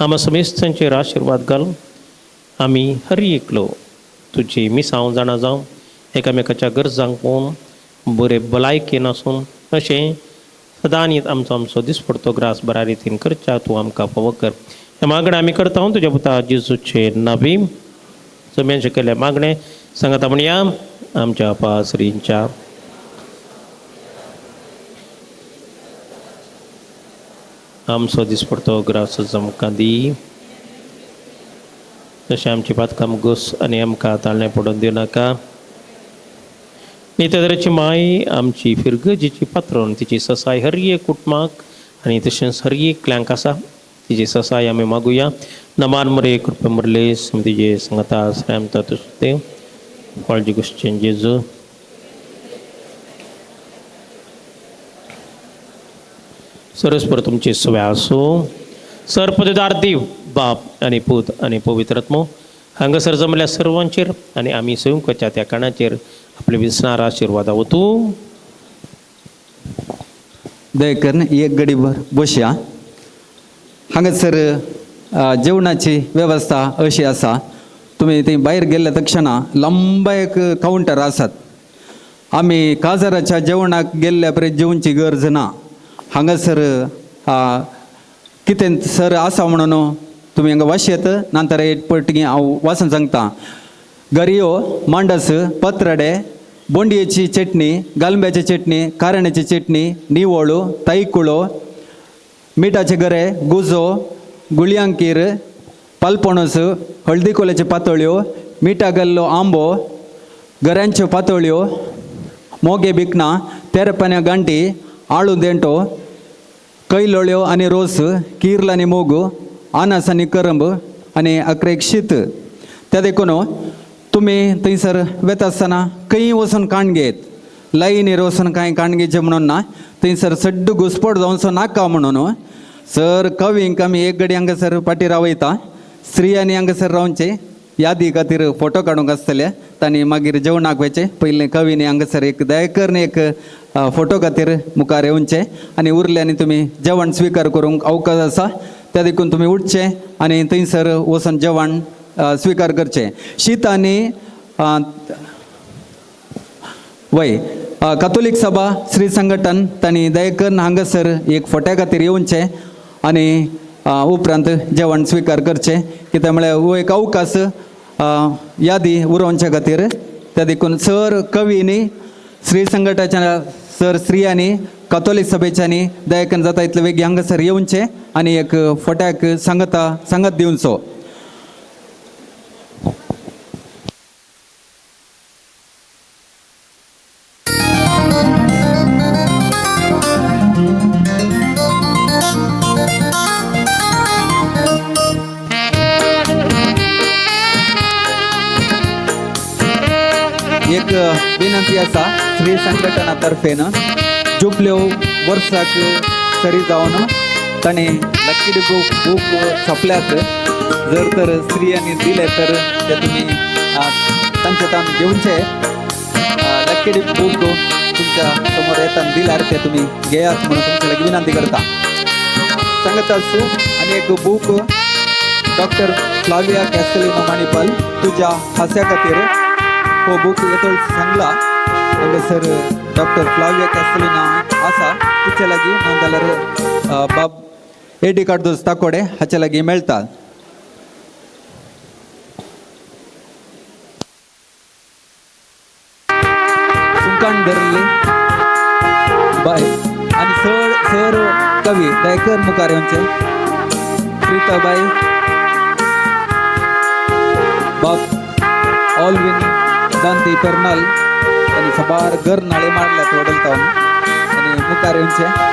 आमा समेस्तांचेर आशिर्वाद घाल. आमी हर एकलो तुजी मिसांव जाणा जावं, एकामेकाच्या गरजांक पळोवन बरे भलायकेन आसून अशें सदांच आमचो आमचो दिसपडतो ग्रास बऱ्या रितीन करच्या तूं आमकां फावो कर. हें मागणें आमी करता तुज्या पुता जेजूचे नावी जम्यांचें केल्लें मागणें सांगता म्हणया आमच्या पासरींच्या. आमचो दिसपडतो ग्रास आमकां दी, तशें आमची पातकां गोस आनी आमकां ताळणें पडून दिवनाका. नितदराची माय आमची फिरगजेची पात्रण तिची ससाय हर एक कुटुंबाक आनी तशेंच हर एकल्यांक आसा तिची ससाय आमी मागुया. नमान मरे कृपे मरले तिजे सांगता आमता तुजें काळजी गोश्टीन जेजू. सरस्पर तुमची सव्या आसूं. सरपदेदार देव बाप आनी पूत आनी पवित्र आत्मो हांगासर जमल्या सर्वांचेर आनी आमी संयुक्तच्या त्या काणाचेर आपले विसणार आशिर्वादा वतूं. दया करून एक गडीभर बसया. हांगासर जेवणाची वेवस्था अशी आसा, तुमी थंय भायर गेल्ल्या तक्षणा लांब एक कावंटर आसात. आमी काजाराच्या जेवणाक गेल्ल्या परे जेवची गरज ना. हांगासर कितें सर आसा म्हणून तुमी हांगा वाशेत नंतर एक पळटी हांव वाचून सांगता. गरियो, मांडस, पत्रडे, बोंडयेची चटणी, गालम्याची चटणी, कारण्याची चटणी, निवळू, ताईकुळो, मिठाचे गरे, गुजो, गुळयांकीर, पालपणस, हळदीकोल्याच्यो पातोळ्यो, मिठा गेल्लो आंबो, गऱ्यांच्यो पातोळ्यो, मोगे बिकणां, तेरपान्या गांठी, आळू देंटो, कैलोळ्यो आनी रोस, किर्ल आनी मोग, आनास आनी करंब आनी अकरेक शीत. त्या देखून तुमी थंयसर वेता आसतना खंय वचून काण घेत लायनीर वचून कांय काण घेवचें म्हणून ना, थंयसर सड्ड घुसपट जावचो नाका म्हणून सर कवींक आमी एक गडी हांगासर फाटीं रावयता. स्त्रियांनी हांगासर रावचें, यादी खातीर फोटो काडूंक आसतले तांणी मागीर जेवणाक वयचें. पयलें कवींनी हांगासर एक दयाकरून एक फोटो खातीर मुखार येवचें आनी उरल्यांनी तुमी जेवण स्विकार करूंक अवकाश आसा. त्या देखून तुमी उठचें आनी थंयसर वचून जेवण स्विकार करचें. शीत आनी वय कातोलीक सभा श्री संघटन तांणी दयाकरून हांगासर एक फोट्या खातीर येवचें आनी उपरांत जेवण स्विकार करचें. कित्याक म्हळ्यार हो एक अवकाश यादी उरोवचे खातीर. त्या देखून सर कवींनी श्री संघटनाच्या सर स्त्रियांनी कातोलीक सभेच्यांनी दयाकरून जाता इतले वेगीं हांगासर येवचें आनी एक फोट्याक सांगता सांगत दिवचो. एक विनंती आसा श्री संघटना तर्फेन जुबल्यो वर्साक सरी जावन ताणें लक्की बूक छापल्यात. जर तर स्त्रियांनी दिले तर ते तुमी तांचे ताण घेवचे. लक्की बूक तुमच्या समोर येताना दिल्यार ते तुमी घेयात म्हणून तुमच्या लागीं विनंती करता. सांगताच आनी एक book doctor Flavia Castelino Manipal तुज्या हास्या खातीर हो बूक येतोळ सांगला. हांगासर डॉक्टर फ्लाविया कॅस्टलिनो आसा तिचे लागीं ना जाल्यार बाब एडी कार्दोज ताकोडे हाचे लागीं मेळटा. सुंकाण धरली बाय आनी चड सर कवी दयाकर मुखार येवचे. प्रिताबाई बाब ऑलविन दांती पेर्नाल आनी साबार घर नाळे मारल्यात वडलता आनी मुखार येवचे.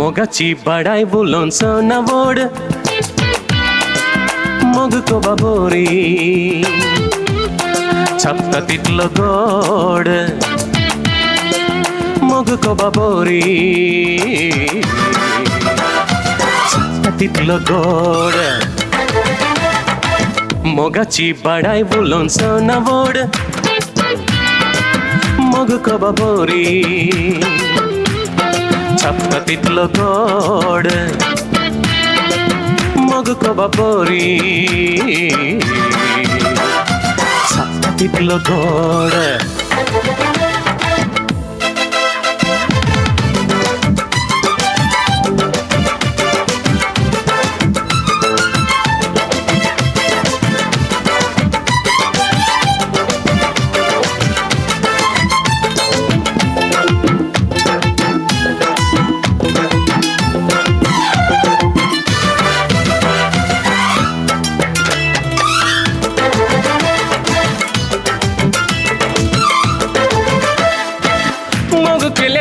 मोगाची बाडाय उलोवन सना वोड मोग कोबा बोरी छापता तितलो गोड मोग कोबा बोरी छापता तितलो गोड मोगाची बाडाय उलोवन सना वोड मोग कोबा बोरी छापता तितलो गोड मोग कोबा बोरी छापता तितलो गोड.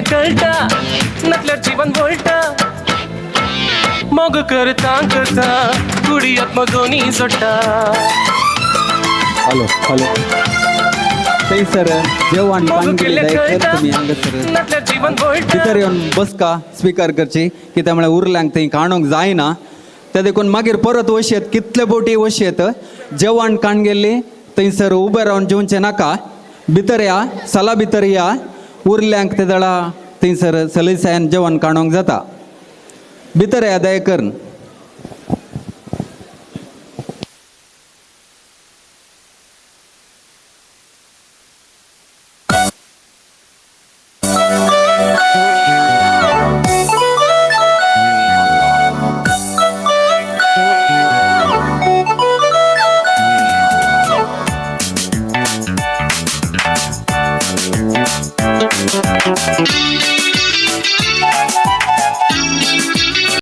कळटा नातल्यार जीवन वळटा मोग करता करता कुडियात मगोनी जोडटा. हॅलो हॅलो थंयसर जेवण तुमी हांगासर भितर येवन बसका स्पिकर करची कित्याक म्हळ्यार उरल्यांक थंय काणूंक जायना ते देखून मागीर परत वशयेत कितले बोटी वशयेत जेवण काण गेल्ली थंयसर उबे रावन जेवचें नाका भितर या साला भितर या उरल्यांक ते दळा थंयसर सलीसायन जेवण काडूंक जाता भितर या दया करून.